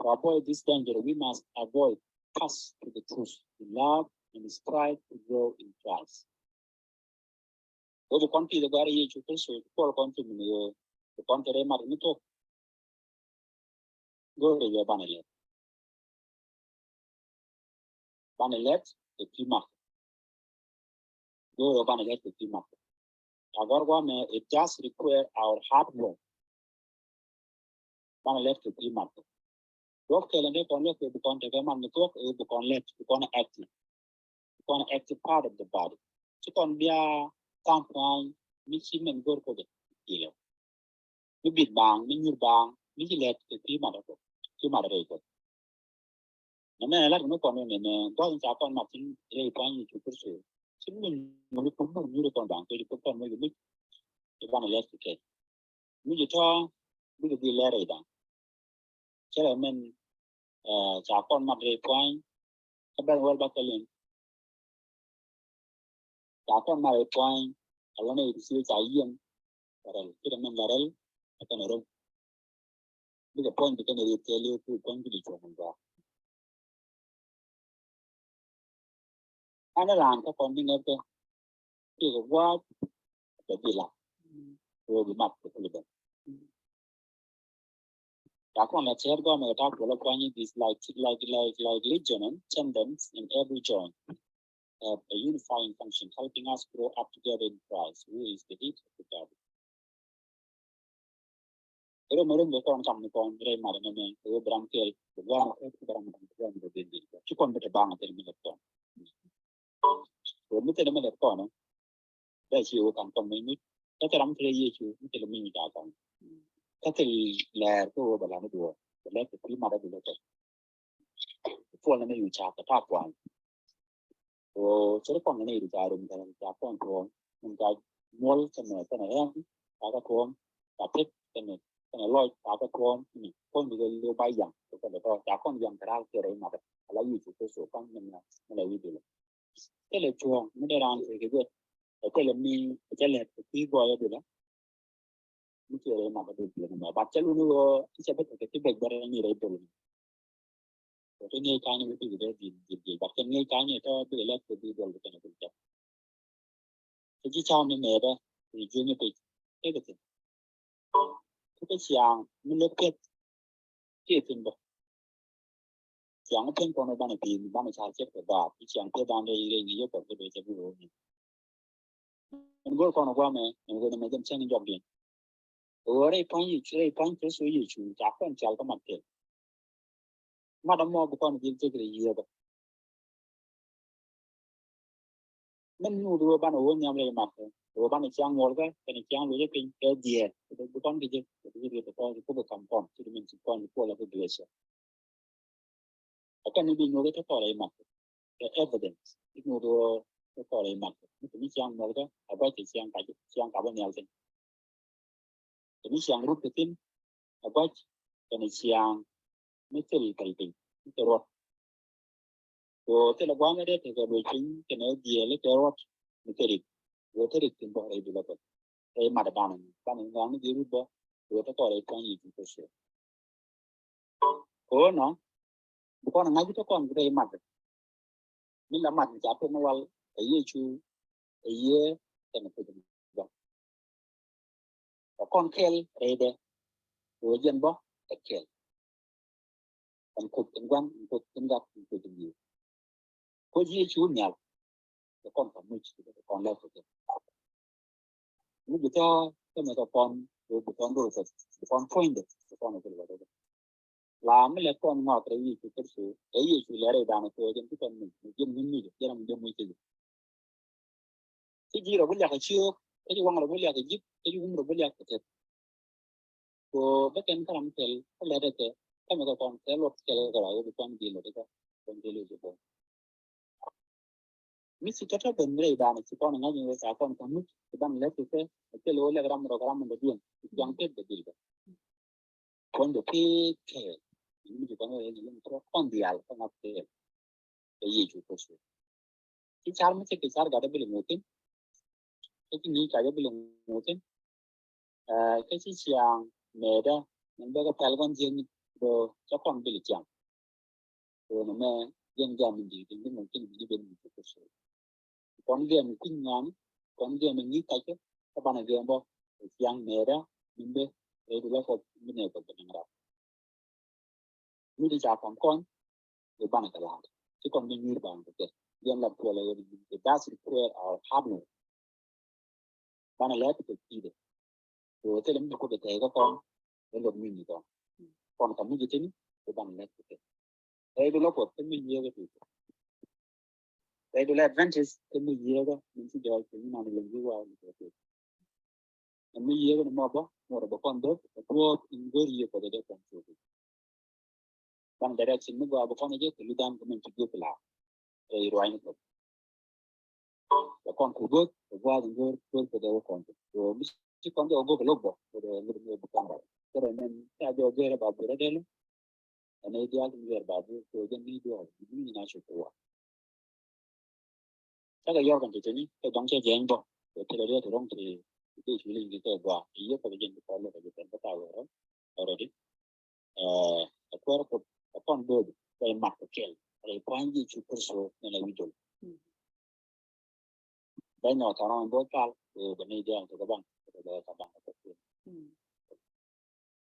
To avoid this danger, we must avoid pass to the truth in love and strive to grow in Christ. Wä bi kɔn pi̱i̱th ɛ gɔ̱a̱r Yecu Kritho ti puɔl kɔn ti min ɣöö bi kɔn te rɛy mat ni thok. Go̱o̱rɛ yɛ banɛ lɛt. Banɛ lɛt kɛ pi̱i̱ mat. Go̱o̱rɛ banɛ lɛt kɛ pi̱i̱ mat. A gɔ̱r guamɛ, it just require our hard work. Banɛ lɛt kɛ pi̱i̱ mat. Duɔ̱p kɛl ni kɔn lɛt kɛ bi kɔn tekɛ mat ni thuɔ̱k ɛ bi kɔn lɛt bi kɔn active. Bi kɔn active part of the body. Ci kɔn bia tham pua̱ny mi ci min go̱r kodɛ. Ilɛ mi bit baaŋ mi nyur baaŋ mi ci lɛt kɛ pi̱i̱ mat kɛ pi̱i̱ mat rɛy kɛ. Nɛ mɛ lat kɛ ni kɔn ni nɛ gua̱th in ca kɔn mat tin rɛy pua̱ny Yecu Kritho. Ci mi nyur kɔn nyur kɔn baaŋ kɛ ci kɔn mi ci mi ci banɛ lɛt kɛ kɛ. Mi ci tɔ̱ bikɛ dhil lɛr rɛy da̱ŋ. Cɛ lɛ min ca kɔn mat rɛy pua̱ny kä bɛn wäl ba kɛ liŋ. Ca kɔn mat rɛy pua̱ny a lɔn rɛy ti ci ca yiɛn kɛ rɛl ci lɛ min la rɛl a kɛn rom. Bikɛ pua̱ny bi kɛn rɛy tɛl i̱ ku pua̱ny bi di cuɔ̱ŋ in gɔaa. Ɛn raan kä kɔn bi ŋäth kɛ ti kɛ gua̱a̱th bɛ bi la. Wee bi mat kɛ kuli bɛ. Ca kɔn la cɛɛt gɔmɛ kɛ ta̱a̱ kuɔlä kuany in this like like like like ligament tendons in every joint have a unifying function helping us grow up together in Christ who is the head of the body. Rum rum bɛ kɔn kam ni kɔn rɛy mat ni mɛ kɛ wee bram kɛl bɛ guam kɛ bram kɛ bram kɛ bɛ dil ci kɔn bɛ te bang kɛ mi lɛ kɔn. Kɛ mi te ni mi lɛ kɔn bɛ ci wee kam kɔn mi mi kɛ te ram kɛ Yecu mi te lɛ mi mi ta kɔn. Kɛ te lɛr kɛ wee bɛ la ni duɔ bɛ lɛ kɛ kui̱ mat bɛ lɛ kɛ. Puɔl ni mi yu ca kɛ ta kuan. Kɛ cɛ kɔn ni yu ca rum kɛ ca kɔn tuɔm. Ni ca muɔl kɛ mɛ kɛ ni rɛm ca kɛ tuɔm. Ca pet kɛ ni kɛ ni lɔc ca kɛ tuɔm. Kɔn bi kɛ lo ba yaŋ kɛ kɛ ni tɔ ca kɔn yaŋ kɛ ral kɛ rɛy mat. Ala yu cu kɛ so kɔn ni mɛ ni la yu bi lɛ. Kɛ lɛ cuɔ̱ŋ mi dee ran kɛ kɛ jɛ. Kɛ lɛ mi kɛ lɛ kɛ kui̱ gɔyɛ bi lɛ. Mi ci rɛy mat a dul biɛn mɛ bat cɛ luni wä i̱ cɛ bä tekɛ ti bɛc bä rɛy ni rɛy dul. Kɛ ti ŋi̱i̱c ka̱ny ni bi bɛ dil dil dil bat kɛ ŋi̱i̱c ka̱ny ni tɔ bi lɛ kɛ bi dul bi kɛn a dul jɛ. Kɛ ji̱ ca̱w ni mɛ bä ri ji̱ ni pec kɛ kɛ ti. Kɛ kɛ ciaŋ mi lɛ peth kiɛ piny bä. Ciaŋ piny kɔn banɛ piny banɛ ca cɛ kɛ ba ciaŋ peth banɛ rɛy rɛy ni yɛ kɔn kɛ dee cɛ bi rɛy ni. Ɛn go̱o̱r kɔn guamɛ ɛn go̱o̱r mɛ jɛn cɛn jɔk diɛn. Ɣöö rɛy pa̱ny Yecu rɛy pa̱ny Kritho Yecu ca kɔn cal kä mat kɛl. Mat ɛmɔ bi kɔn jil jek rɛy yiëëdä. Min nyuuth ɣöö banɛ ɣöö nhiam rɛy mat kɛ ɣöö banɛ ciaŋ ŋuɔl kɛ kɛn ciaŋ loc piny kɛ diɛɛr bi kɔn kɛ jek bi jek riet kɛ kɔn kɛ kup kɛ kam kɔn ci di min ci kɔn kɛ kuɔl kɛ glacier. Ɛ kɛn ni bi nyuuth kɛ tɔtɔ rɛy mat kɛ. kɛ evidence. I̱ ŋut ɣöö kɛ kɔr i̱ mat kɛ mi ciaŋ muɔlkä a guac kɛ ciaŋ kac ciaŋ kap ɔ nhial thin. Kɛ mi ciaŋ rut kɛ thin a guac kɛnɛ ciaŋ mi thil kɛl piny mi kɛ ruɔt. Kɛ ɣöö thilɛ gua̱a̱th mi dee tekɛ luec piny kɛnɛ dhieel kɛ ruɔt mi kɛ rik. Kɛ ɣöö te rik thin bä rɛy bi lɔ bä rɛy mat banɛ banɛ ŋɔaŋ ni dhieel rut bä. Kɛ ɣöö te kɔr rɛy tuany Yecu Kritho. Kɛ ɣöö nɔ bi kɔn ŋa̱c te kɔn bi rɛy mat. Mi la mat mi ca pin wal ɛ Yecu ɛ yiëë kɛnɛ Kuoth bä. Ɛ kɔn kɛl rɛydɛ kɛ ɣöö jɛn bä ɛ kɛl. Ɛn Kuoth in gua̱n in Kuoth in gat in Kuoth in yiëë. Kuoth Yecu nhial kɛ kɔn kɛ muc kɛ kɔn lɛp kɛ kɛ. Mi bi tɔ̱ kɛ mɛ kɛ kɔn kɛ bi kɔn rol kɛ bi kɔn puɔ̱nydɛ kɛ kɔn kɛ kɛ. La mi lɛ kɔn ŋɔak rɛy Yecu Kritho ɛ Yecu lɛ rɛy danɔ kɛ jɛn ti kɔn mi mi jɛn mi mi jɛn mi jɛn mi jɛn. Ti ji̱ rɔ bi liak ɛ ciök kä ci waŋ rɔ bi liak ɛ ji̱p kä ci wum rɔ bi liak ɛ tɛt. Ko bä kɛn kä ram kɛl kä lɛt ɛ kɛ kä mɛ kɛ kɔn kɛ luɔt kɛl kɛ rɔ bi kɔn ji̱ luɔt kä kɔn ji̱ luɔt kɛ. Mi ci tɔtɔ ben rɛy danɔ ci kɔn ŋa̱c in wee ca kɔn kɛ muc ci ban lɛt kɛ kɛ kɛ lɛ wä lɛk ram rɔ kɛ ram in dɔ diɛn ci jaŋ tet bɛ dil kɛ. Kɔn bɛ pee kɛɛl. Ni mi ti kɔn wee ni mi kɔn diaal kɔn a kɛɛl. Kɛ Yecu Kritho. Ci car mi cɛ kɛ car gat a bil ŋutin. Kɛ ci ni ca jɛ bil ŋutin. Kɛ ci ciaŋ mɛɛdä ni bɛ kɛ pɛl kɔn jiɛn ni do cɛ kɔn bil ciaŋ. Kɛ ni mɛ jiɛn jam ni di ni mɛ kini ni ben ni Yecu Kritho. Kɔn gɛm kui̱ny ŋuani kɔn gɛm ŋi̱i̱c kacä kä banɛ gɛm bä. Ciaŋ mɛɛdä min bä rɛy du la kɔp mi nɛ kɔp bä naŋ rap. Mi di ca kɔn kɔn bä banɛ kɛ la̱a̱t ci kɔn bä nyuur banɛ kɛ kɛ. Yɛn la tuɔl a yɛn it does require our hard work. Banɛ lɛt kɛ ki̱i̱dɛ. Kɛ thilɛ mi kɔp bä tɛy kä kɔn bä lɔt mi ni kɔn kɔn ka mi ji̱ tini bä banɛ lɛt kɛ kɛ. Rɛy du la kɔp kä mi yiëë kɛ tuc. Rɛy du la Adventist kä mi yiëë kɛ min ci jɔɔc kɛ mi man lɛm ji̱ wa mi kɛ tuc. Ɛ mi yiëë kɛ ni mɔ bä mɔ rɛ bä kɔn dho̱k ɛ tuɔɔk in go̱r yiëë kɔn dee kɔn tuc. Ban direction mi gɔaa bä kɔn jɛ kɛ ludan kɛ min ci guic la rɛy ruany ni kɔn. Bä kɔn ku go̱r kɛ gua̱a̱th in go̱r go̱r kɛ dee wä kɔn tuc. Kɛ mi ci kɔn jɛ wä go̱r kɛ lok bä kɛ dee lok mi bä kɔn bä kɛ rɛ min ca jɛ wä gɛr ba bur a dee lok. Ɛn ɛ diaal tin wiɛɛr ba bur kɛ wä jɛ mi duɔɔk mi na cuk kɛ wä. Cakɛ yɔr kɛn ti tini kɛ dɔŋ cɛ jɛny bɔ kɛ ti lɛ riɛt roŋ ti ti ti ti liŋ ti kɛ gua ti yɛ kɛ jɛny ti kɔl kɛ jɛ kɛn kɛ ta wɛrɛ already. Ɛ kuɛr kɛ kɔn dööd kɛ mat kɛ kɛl kɛ kuany Yecu Kritho ni lɛ wi̱c dol. Bɛ nyɔ tɔrɔ bɔ kal kɛ bɛ ni jɛn kɛ bang kɛ bɛ kɛ bang kɛ kɛ.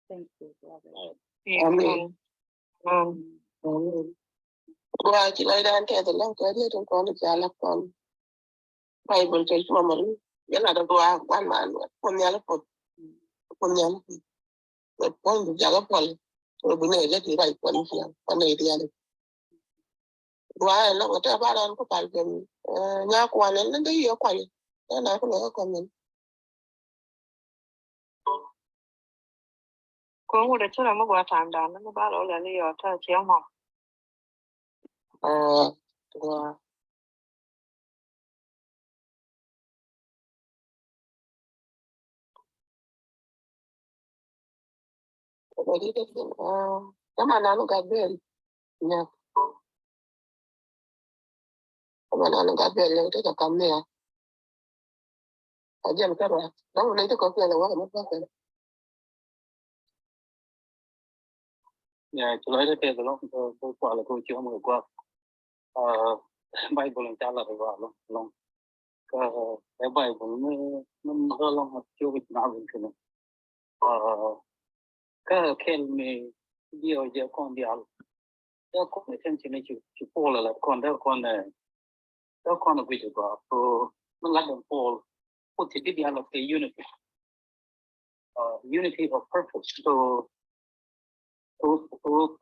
Thank you, brother. Amen. Amen. Amen. Gua ci lɔcdan tɛth lɔŋ kɛ riet in kɔn i̱ ca lak kɔn. Bible cɛ cuma mari yɛn lat gua guan man wɛ kun nhial puɔth. Kun nhial puɔth. Wɛ puɔth du jakä puɔl. Kɛ bi nɛ jɛ ti ruac puɔl i̱ ciaŋ kuan nɛ i̱ diali. Gua ɛn lɔk ɛ tɛ ba ran ku pal jɛ mi nya kuan ɛn lɛ dee yɛ kuan. Ɛn na ku lɔk ɛ kɔn mɛn. Ko ŋut a cä rɛ mi gua ta̱a̱ŋ da̱a̱n ni ba lɔ lɛ ni yɔ tɛ ciɛ ŋɔm. Aa, gua. Aa, dama nanu Gabriel. Nya. Dama nanu Gabriel lɛ te ka kam ni ya. A jɛn kɛ rɔ dɔŋ lɛ te kɔ kɛ lɛ wä kɛ mɛ bä kɛ. Ya ci lɔcdä tɛth lɔŋ kɛ kualɛ kɛ ci ɣɔm kɛ gua̱a̱k. Bible in ca lat kɛ gua̱a̱k lɔŋ lɔŋ. Kä ɛ Bible ni ni mɛ lɔŋ a ci ɣɔm kɛ ci na bin kɛ ni. Kä kɛl mi diɛw jɛ kɔn diaal. Dee kɔn ɛ tɛn ci ni ci Paul ɛ lat kɔn dee kɔn ɛ dee kɔn ɛ guic ɛ gɔaa. So mi lat in Paul kut ci di diaal ɛ kɛ unity. Unity of purpose. So so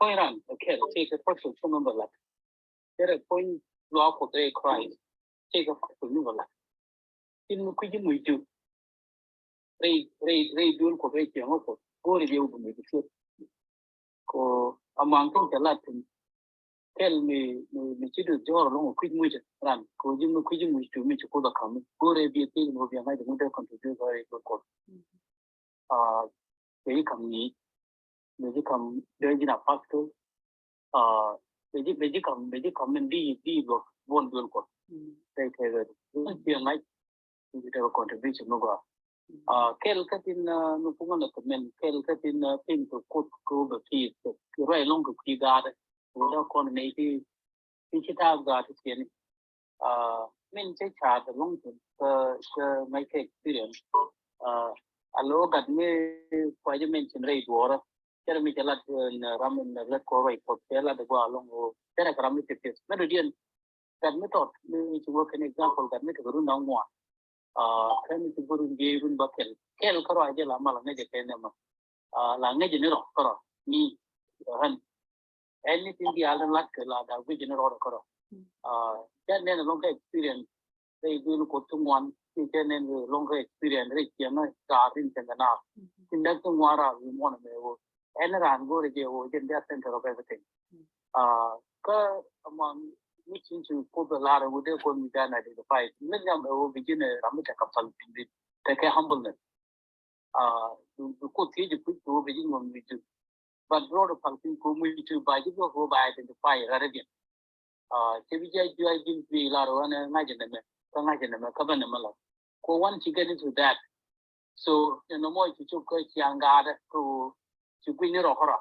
puɔ̱ny ran ɛ kɛl ci kɛ purpose ci mi bɛ lat. Derɛ puɔ̱ny luaak Kuoth rɛy Christ ci kɛ purpose mi bɛ lat. Tin mi kui̱ci muc du rɛy rɛy rɛy duel Kuoth rɛy cieŋ ɔ Kuoth go̱o̱ri jɛ wä bi muc du ciek. Ko amaŋ tin cɛ lat tin Kɛl mi, mi, mi ci du jɔr lɔŋ kui̱c muc ran. Ko ji̱ mi kui̱c muc tu mi ci Kuoth a kam. Go̱rɛ bi ti mo bi ŋa̱c mu dee contribute very good Kuoth. Ah, bɛ ji̱ kam ni, bɛ ji̱ kam, bɛ ji̱ na pastor. Ah, bɛ ji̱, bɛ ji̱ kam, bɛ ji̱ kam min di, di luɔk buɔn duel Kuɔth. Bɛ kɛ bɛ ji̱ ŋa̱c, ji̱ tɛ contribution mi gɔaa. Ah, kɛl kä tin, ah, mi kuŋä na kɛ min, kɛl kä tin, ah, pin kɛ Kuoth kɛ wä bɛ pi̱i̱th kɛ ruac lɔŋ kɛ kui̱ gaat. Wä dä kɔn nɛ ti, ti ci ta̱a̱ gaat ti tiɛni. Ah, min cä ca̱a̱t ɛlɔ̱ŋ thi̱n kä, kä ŋa̱ckɛ experience. Ah, a lo̱ gat mi kuacä min cin rɛy duɔ̱ɔ̱rä. Cɛ rɛ mi cɛ lat, eh, ram in lät kɔ rɛy Kuɔth cɛ lat ɛ gɔaa ɛlɔ̱ŋ ɣöö cɛ rɛ kɛ ram mi cɛ piɛth. Mɛ dɔ̱diɛn gat mi tɔt mi ci wä kɛn example gat mi tekɛ run da̱ŋ ŋuan. Ah, kɛn mi ci bä run jiɛc run bä kɛl. Kɛl kärɔa jɛ la mal a ŋäcɛ kɛn ɛmɔ. Ah, la ŋäcɛ ni rɔ kärɔa ni, eh, ɣän. Anything diaal tin lat kɛ la dak guic ni rɔɔdɛ kärɔ. Ah, cɛ nɛn lɔŋ kä experience rɛy duel Kuɔth ti ŋuan, ci cɛ nɛn lɔŋ kä experience rɛy ciɛŋä raar tin cɛn kɛ naar. Ci nɛk ti ŋuan raar wi̱i̱ muɔ̱n ɛmɛ ɣöö ɛn raan go̱o̱rɛ jɛ ɣöö jɛn bia center of everything. Ah, kä among mi cin ci Kuoth ɛ lar ɛ ɣöö dee kɔn mi dan identify mi nhiam ɛ ɣöö bi ji̱n ɛ ram mi tekɛ pal piny, tekɛ humbleness. Ah, bi, bi Kuoth thiec i̱ kui̱c kɛ ɣöö bɛ ji̱ nyuɔ̱th wi̱c ji̱. But rɔɔdɛ pal piny kɛ ɣöö wi̱c ji̱ ba ji̱ luɔ̱k kɛ ɣöö ba identify rɛl rɛdiɛn. Ah, cɛ bi ji̱ a juac ji̱n juic lar ɣän ɛ ŋa̱c ɛ nɛmɛ, kä ŋa̱c ɛ nɛmɛ, kä bä nɛmɛ lar. Kɛ ɣöö once you get into that, so, nɛ nɔmɔ ci cop kä ciaŋ gaatdä kɛ ɣöö ci guic ni rɔ kärɔa.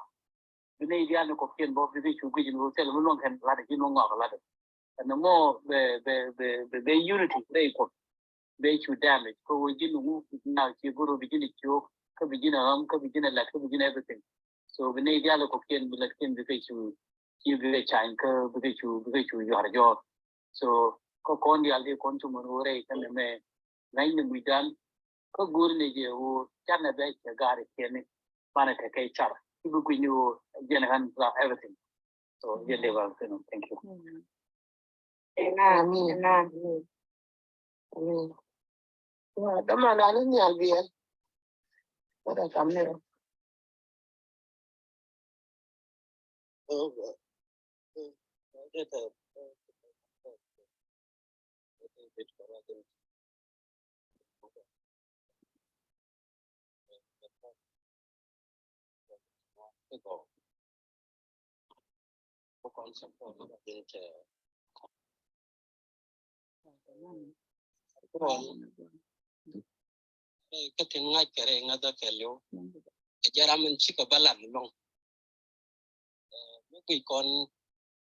Bi nɛy diaal ni kɔ̱kiɛn bä bi, bi cu guic ni ɣöö thilɛ mi luäŋ kɛn latdä ji̱n wä ŋɔak latdä. Ɛn nɔmɔ bɛ, bɛ, bɛ, bɛ, bɛ unity rɛy Kuɔth. Bɛ cu damage kä ɣöö ji̱n ŋu na ci go̱r ɣöö bi ji̱n a ciök, kä bi ji̱n a ɣäm, kä bi ji̱n a lat, kä bi ji̱n a everything. So bi nɛy diaal kɔ̱kiɛn bi lat kiɛn bi kɛ cu, ci bi kɛ cany kä bi kɛ cu, bi kɛ cu yuar jɔɔr. So kä kɔn diaal di kɔn cu män ɣöö rɛy kä nɛmɛ ŋa̱cni mucdan. Kä go̱o̱ri ni jɛ ɣöö canɛ bɛ cɛ gaari kiɛni banɛ tekɛ car. Ci bi gui̱cni ɣöö jɛn ɣän la everything. So jɛ lɛ ba kɛn. Thank you. Amen. Amen. Amen. Dama na ni nyal biɛl. Wada kam ni rɔ. Kä tin ŋa̱c kɛ rɛy ŋäthä kɛɛliw. Kɛ jɛ ram in cikɛ bä lat ɛlɔ̱ŋ. Ɛ, mi guic kɔn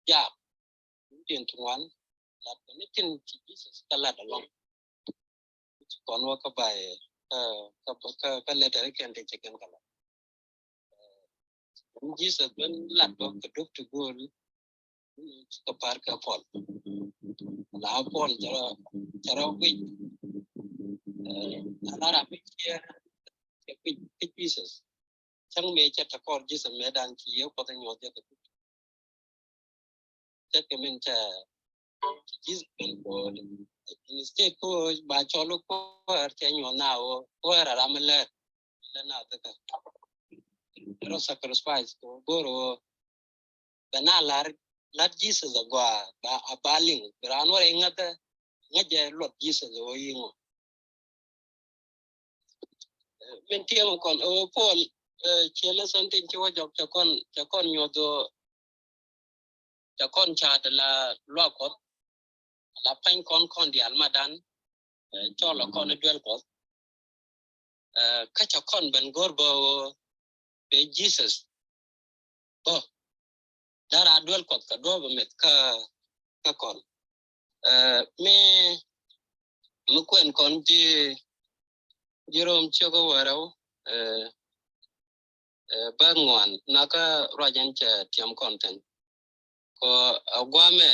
jaak. Tin ti ŋuan lat kɛ ni tin ci Jesus kä lat ɛlɔ̱ŋ. Ci kɔn wä kä bay, kä, kä, kä, kä letter kɛn ti ci kɛn kä lat. Ɛ, Jesus ben lat bä kɛ duk ti go̱o̱l. Ci kɛ par kɛ Paul. La Paul cɛ rɔ, cɛ rɔ guic. Ɛ, la ram mi ciɛ cɛ guic, guic Jesus. Cäŋ mëë cɛ te kɔr Jesus mëë dan ci Yiëë Kuɔth nyuɔth jɛ kɛ guic. Cɛ kɛ min cɛ ci Jesus ben kɔɔl. Instead kɛ ɣöö ba cɔl kuäär cɛ nyuɔth na ɣöö kuäär a ram mi lɛr. Lɛ na dhikɛ rɔ sacrifice kɛ ɣöö go̱r ɣöö bɛ na lar lat Jesus a gɔaa ba a ba liŋ bi raan wä rɛy ŋäthä ŋäc jɛ luɔt Jesus a ɣöö yiŋɔ. Min tiɛm kɔn ɛ ɣöö Paul, ɛ, ciɛ lesson tin ci wä jɔk cɛ kɔn, cɛ kɔn nyuɔth ɣöö cɛ kɔn ca̱a̱t la luak Kuɔth la pany kɔn kɔn diaal madan, ɛ, cɔl la kɔn i̱ duel Kuɔth. Ɛ, kä cɛ kɔn ben go̱r bä ɣöö bɛ Jesus bä dara duel Kuɔth kɛ duɔ̱ɔ̱p mɛth kä, kä kɔn. Ɛ, mi, mi kuɛn kɔn ji̱, ji̱ Rom ciök wärɛw, ɛ, ɛ, bä ŋuan na kä ruac ɛn cɛ tiɛm kɔn thin. Kɔ a guamɛ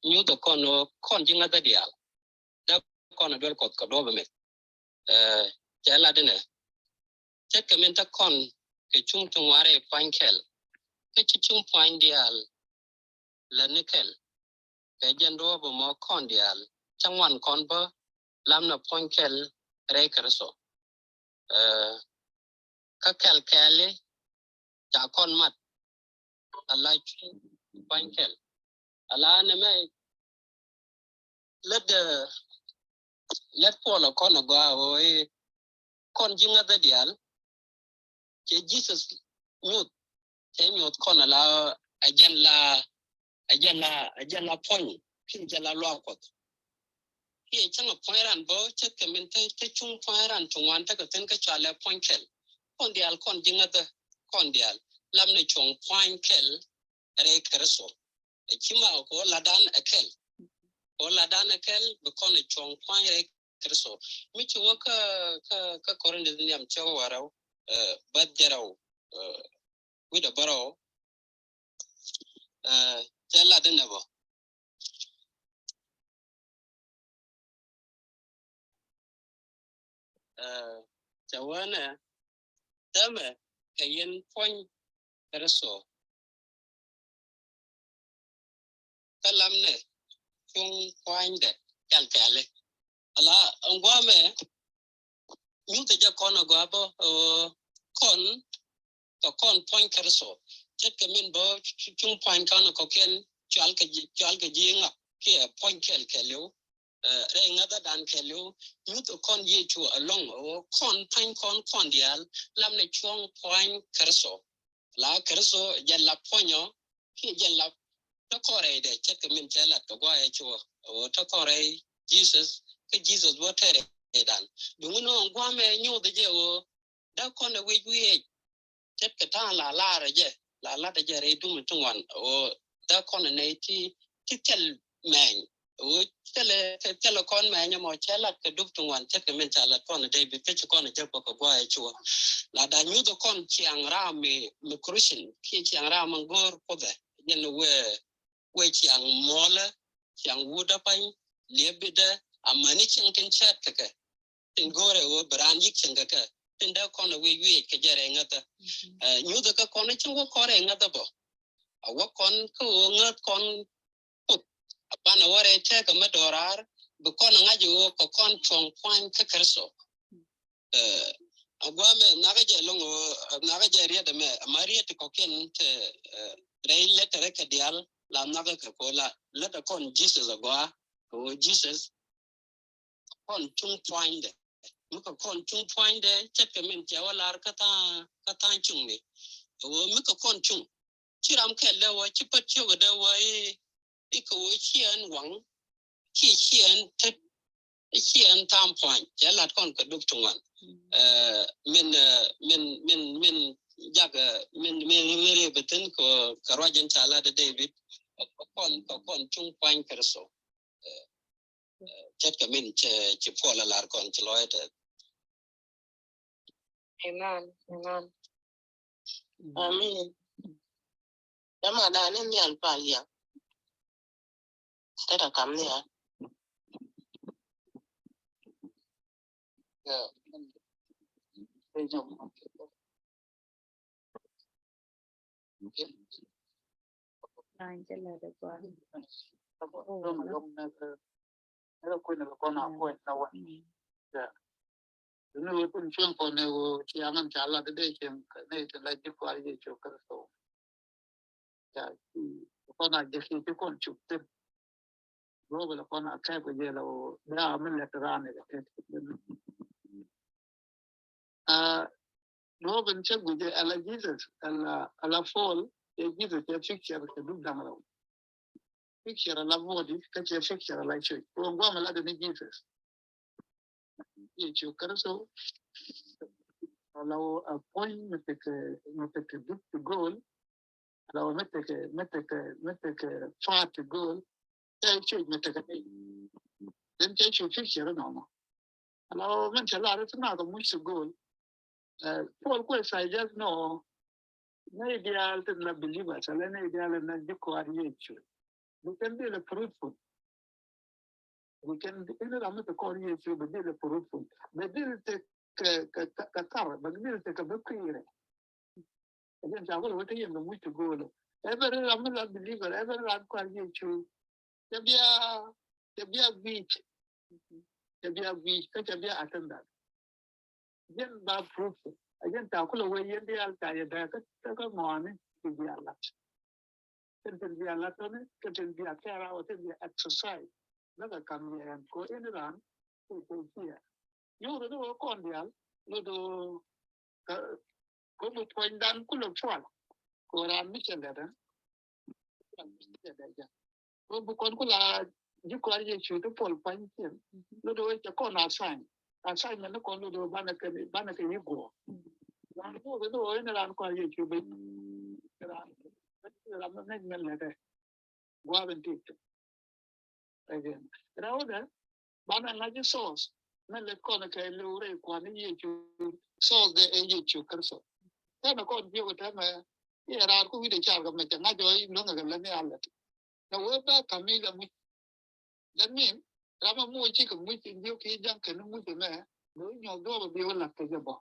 nyuth kɔn ɣöö kɔn ji̱ ŋäthä diaal. Dee kɔn a duel Kuɔth kɛ duɔ̱ɔ̱p ɛmɛ. Ɛ, cɛ lat inɛ. Ce̱tkɛ min te kɔn kɛ cuŋ ti ŋuarɛ pua̱ny kɛl. Kä ci cuŋ pua̱ny diaal lät ni kɛl. Kɛ jɛn duɔ̱ɔ̱p ɛmɔ kɔn diaal cä ŋuan kɔn bä lam na puɔ̱ny kɛl rɛy Kritho. Ɛ, kä kɛl kɛɛli ca kɔn mat. la cuŋ pua̱ny kɛl. Ala nɛmɛ lät, lät Puɔl ɛ kɔn ɛ gɔaa ɣöö i̱ kɔn ji̱ ŋäthä diaal. Cɛ Jesus nyuth, cɛ nyuth kɔn ala ɛ jɛn la, ɛ jɛn la, ɛ jɛn la puɔ̱ny kiɛ jɛn la luaak Kuɔth. Kiɛ cäŋ ɛ puɔ̱ny ran bä ce̱tkɛ min te, te cuŋ pua̱ny ran ti ŋuan tekɛ thi̱n kä cɔalɛ puɔ̱ny kɛl. Kɔn diaal kɔn ji̱ ŋäthä kɔn diaal lam ni cuɔ̱ŋ pua̱ny kɛl rɛy Kritho. Ɛ ci ma kɛ ɣöö la̱tdan ɛ kɛl. Kɛ ɣöö la̱tdan ɛ kɛl bi kɔn ɛ cuɔ̱ŋ pua̱ny rɛy Kritho. Mi ci wä kä, kä, kä Korinth nhiam cio̱k wäl rɛw, ɛ, bäth jiɛn rɛw, ɛ, wi̱cdɛ bärɔw, ɛ, cɛ lat inɛ bä. Ɛ, cɛ wee nɛ, täämɛ kɛ yɛn puɔ̱ny Kritho. Kä lamnɛ cuŋ pua̱nydɛ kɛl kɛli. Ala ɛn guamɛ nyuthɛ jɛ kɔn agua bä, ɛ, kɔn kɛ kɔn puɔ̱ny Kritho. Ce̱tkɛ min bä cu-, cuŋ pua̱ny kɔn kɔkiɛn cual kɛ ji̱, cual kɛ ji̱ ŋak kiɛ puɔ̱ny kɛl kɛliw. Ɛ, rɛy ŋäthädan kɛɛliw nyuth kɔn Yecu ɛlɔ̱ŋ ɣöö kɔn pua̱ny kɔn kɔn diaal lamnɛ cuɔ̱ŋ pua̱ny Kritho. La Kritho jɛ la puɔ̱nyɔ kiɛ jɛ la te kɔn rɛydɛ ce̱tkɛ min cɛ lat kɛ gua̱a̱ Yecu ɣöö te kɔn rɛy Jesus, kä Jesus wä te rɛydan. Duŋni nɔ ɛn guamɛ nyuth jɛ ɣöö dee kɔn ɛ wi̱c wi̱i̱ ce̱tkɛ ta̱a̱ la lar jɛ, la lar jɛ rɛy duŋ ti ŋuan ɣöö dee kɔn ɛ nɛy ti, ti thil mɛny ɣöö thilɛ, thilɛ kɔn mɛny ɛmɔ cɛ lat kɛ dup ti ŋuan ce̱tkɛ min ca lat kɔn ɛ David kä ci kɔn ɛ jek bä kɛ gua̱a̱ ɛ cuɔ. La da nyuth kɔn ciaŋ ram mi, mi Christian kiɛ ciaŋ ram mi go̱o̱r Kuothɛ jɛn wee, wee ciaŋ muɔlɛ, ciaŋ wutdä pany, liɛpidä, amäni cieŋ tin cɛɛt kɛ kɛ. Tin go̱o̱rɛ ɣöö bi raan yi̱k cieŋ kɛ kɛ. Tin dee kɔn ɛ wi̱i̱ wi̱i̱ kɛ jɛ rɛy ŋäthä. Ɛ, nyuthɛ kä kɔn ɛ cieŋ wä kɔn rɛy ŋäthä bä. A wä kɔn kä ɣöö ŋäth kɔn Kuoth. A banɛ wä rɛy tɛɛkä mä dɔɔraar bi kɔn ɛ ŋa̱c ɣöö kɛ kɔn cuɔ̱ŋ pua̱ny kä Kritho. Ɛ, a guamɛ nhakɛ jɛ lo̱ŋ ɣöö, nhakɛ jɛ riet ɛmɛ, ama riet ti kɔ̱kiɛn te, ɛ, rɛy lɛtɛrɛ kɛ diaal la nhakɛ kɛ ko̱ la lät ɛ kɔn Jesus a gɔaa. Kɛ ɣöö Jesus kɔn cuŋ pua̱nydɛ. Mi kɛ kɔn cuŋ pua̱nydɛ ce̱tkɛ min cɛ wä lar kä tha̱a̱ŋ, kä tha̱a̱ŋ cuŋni. Kɛ ɣöö mi kɛ kɔn cuŋ ci ram kɛl dee wä, ci pät ciök dee wä i̱, i̱ kɛ ɣöö ci ɛn waŋ kiɛ ci ɛn tet, ci ɛn tha̱a̱ŋ pua̱ny. Cɛ lat kɔn kɛ dup ti ŋuan. Ɛ, min, ɛ, min, min, min jak, ɛ, min, min, min riek bi thi̱n kɛ, kɛ ruac in ca lat ɛ David. Kɛ kɔn, kɛ kɔn cuŋ pua̱ny Kritho. Ɛ, ɛ, ce̱tkɛ min cɛ, ci Puɔl ɛ lar kɔn ci lɔc ɛ tɛth. Amen. Amen. Amen. Dama dani nhial pal ya. Tɛt a kam nhial. Ya. Ran cɛ lɛ dɛ gɔaa. Ɛ kɔn a kuɛn na wä. Ya. Ni wä tin cuɛn kɔn ni wä ci aŋan ca lat dee cieŋ kɛ ni tin la ji̱ kuar Yecu Kritho. Ya, kɔn a jɛ ki ti kɔn cuk tin. Duɔ̱ɔ̱p la kɔn a kɛp kɛ jɛ la wä. Ya mi lɛt ran ni kɛ tet. A, duɔ̱ɔ̱p in cɛ guic ala Jesus, ala, ala Paul, cɛ Jesus cɛ picture kɛ dup da̱ŋ rɛw. Picture ala body, kä cɛ picture ala cuc. Kɛ ɣöö guam ala deni Jesus. Yecu Kritho, ala wä a puɔ̱ny mi tekɛ, mi tekɛ dup ti go̱o̱l, ala wä mi tekɛ, mi tekɛ, mi tekɛ faat ti go̱o̱l, cɛ cuc mi tekɛ ni. Den cɛ cuc picture nɔmɔ. Ala wä min cɛ lar ti nath muc ti go̱o̱l. Ɛ, Paul kuɛ suggest nɔ, nɛy diaal tin la believers, ala nɛy diaal tin la ji̱ kɔaar Yecu. Bi kɛn dhil ɛ fruitful. Bi kɛn, in ram mi te kɔaar Yecu bi dhil ɛ fruitful. Bi dhil te kɛ, kɛ, kɛ, kɛ thar, bi dhil te kɛ bi kui̱rɛ. Again, ca kulɛ wä te yɛn kɛ muc ti go̱o̱lɛ. Every ram mi la believer, every ram kɔaar Yecu. Cɛ bia, cɛ bia guic. Cɛ bia guic, kä cɛ bia attendant. Jɛn ba proof. A jɛn ta kulɛ wee yɛn diaal ca yɛ bɛɛ kä, kä, kä ŋɔani, ci bia lat. Tin tin bia latɔni, tin tin bia kɛra wä, tin bia exercise. Lɛ kɛ kam yɛ ɛn ko in ran ko ko cia. Yɔrɛ ni wä kɔn dial lɛ do ka ko bu puɔnydan kulɛ pual. Ko ran mi cɛ lɛ dɛ. Ko bu kɔn kula ji̱ kɔr Yecu ti puɔl puany cin. Lɛ do wä cɛ kɔn assign. Assignment ni kɔn lɛ do banɛ kɛ banɛ kɛ yi guɔ. Ran ko kɛ do wä in ran kɔr Yecu bɛ ran ran ni mɛ lɛ dɛ. Gua̱a̱th in ti kɛ. Again. Rɛwdɛ banɛ ŋa̱c i̱ source. Mɛ lɛ kɔn kɛ liw rɛy kuan i̱ Yecu. Source dɛ ɛ Yecu Kritho. Tɛmɛ kɔn jiök tɛmɛ i̱ ɛ raar ku wi̱cdɛ car kɛ mɛ cɛ ŋa̱c ɔ i̱ luäŋɛ kɛ lɛ ni alɛ ti. Kɛ wee bɛ ka̱m i̱ lɛ muc. That mean ram ɛ muc cikɛ muc in jiök ki ja̱ŋ kɛn muc ɛmɛ. Bɛ i̱ nyuɔth duɔ̱ɔ̱p ɛ bi wä la̱t kɛ jɛ bɔ.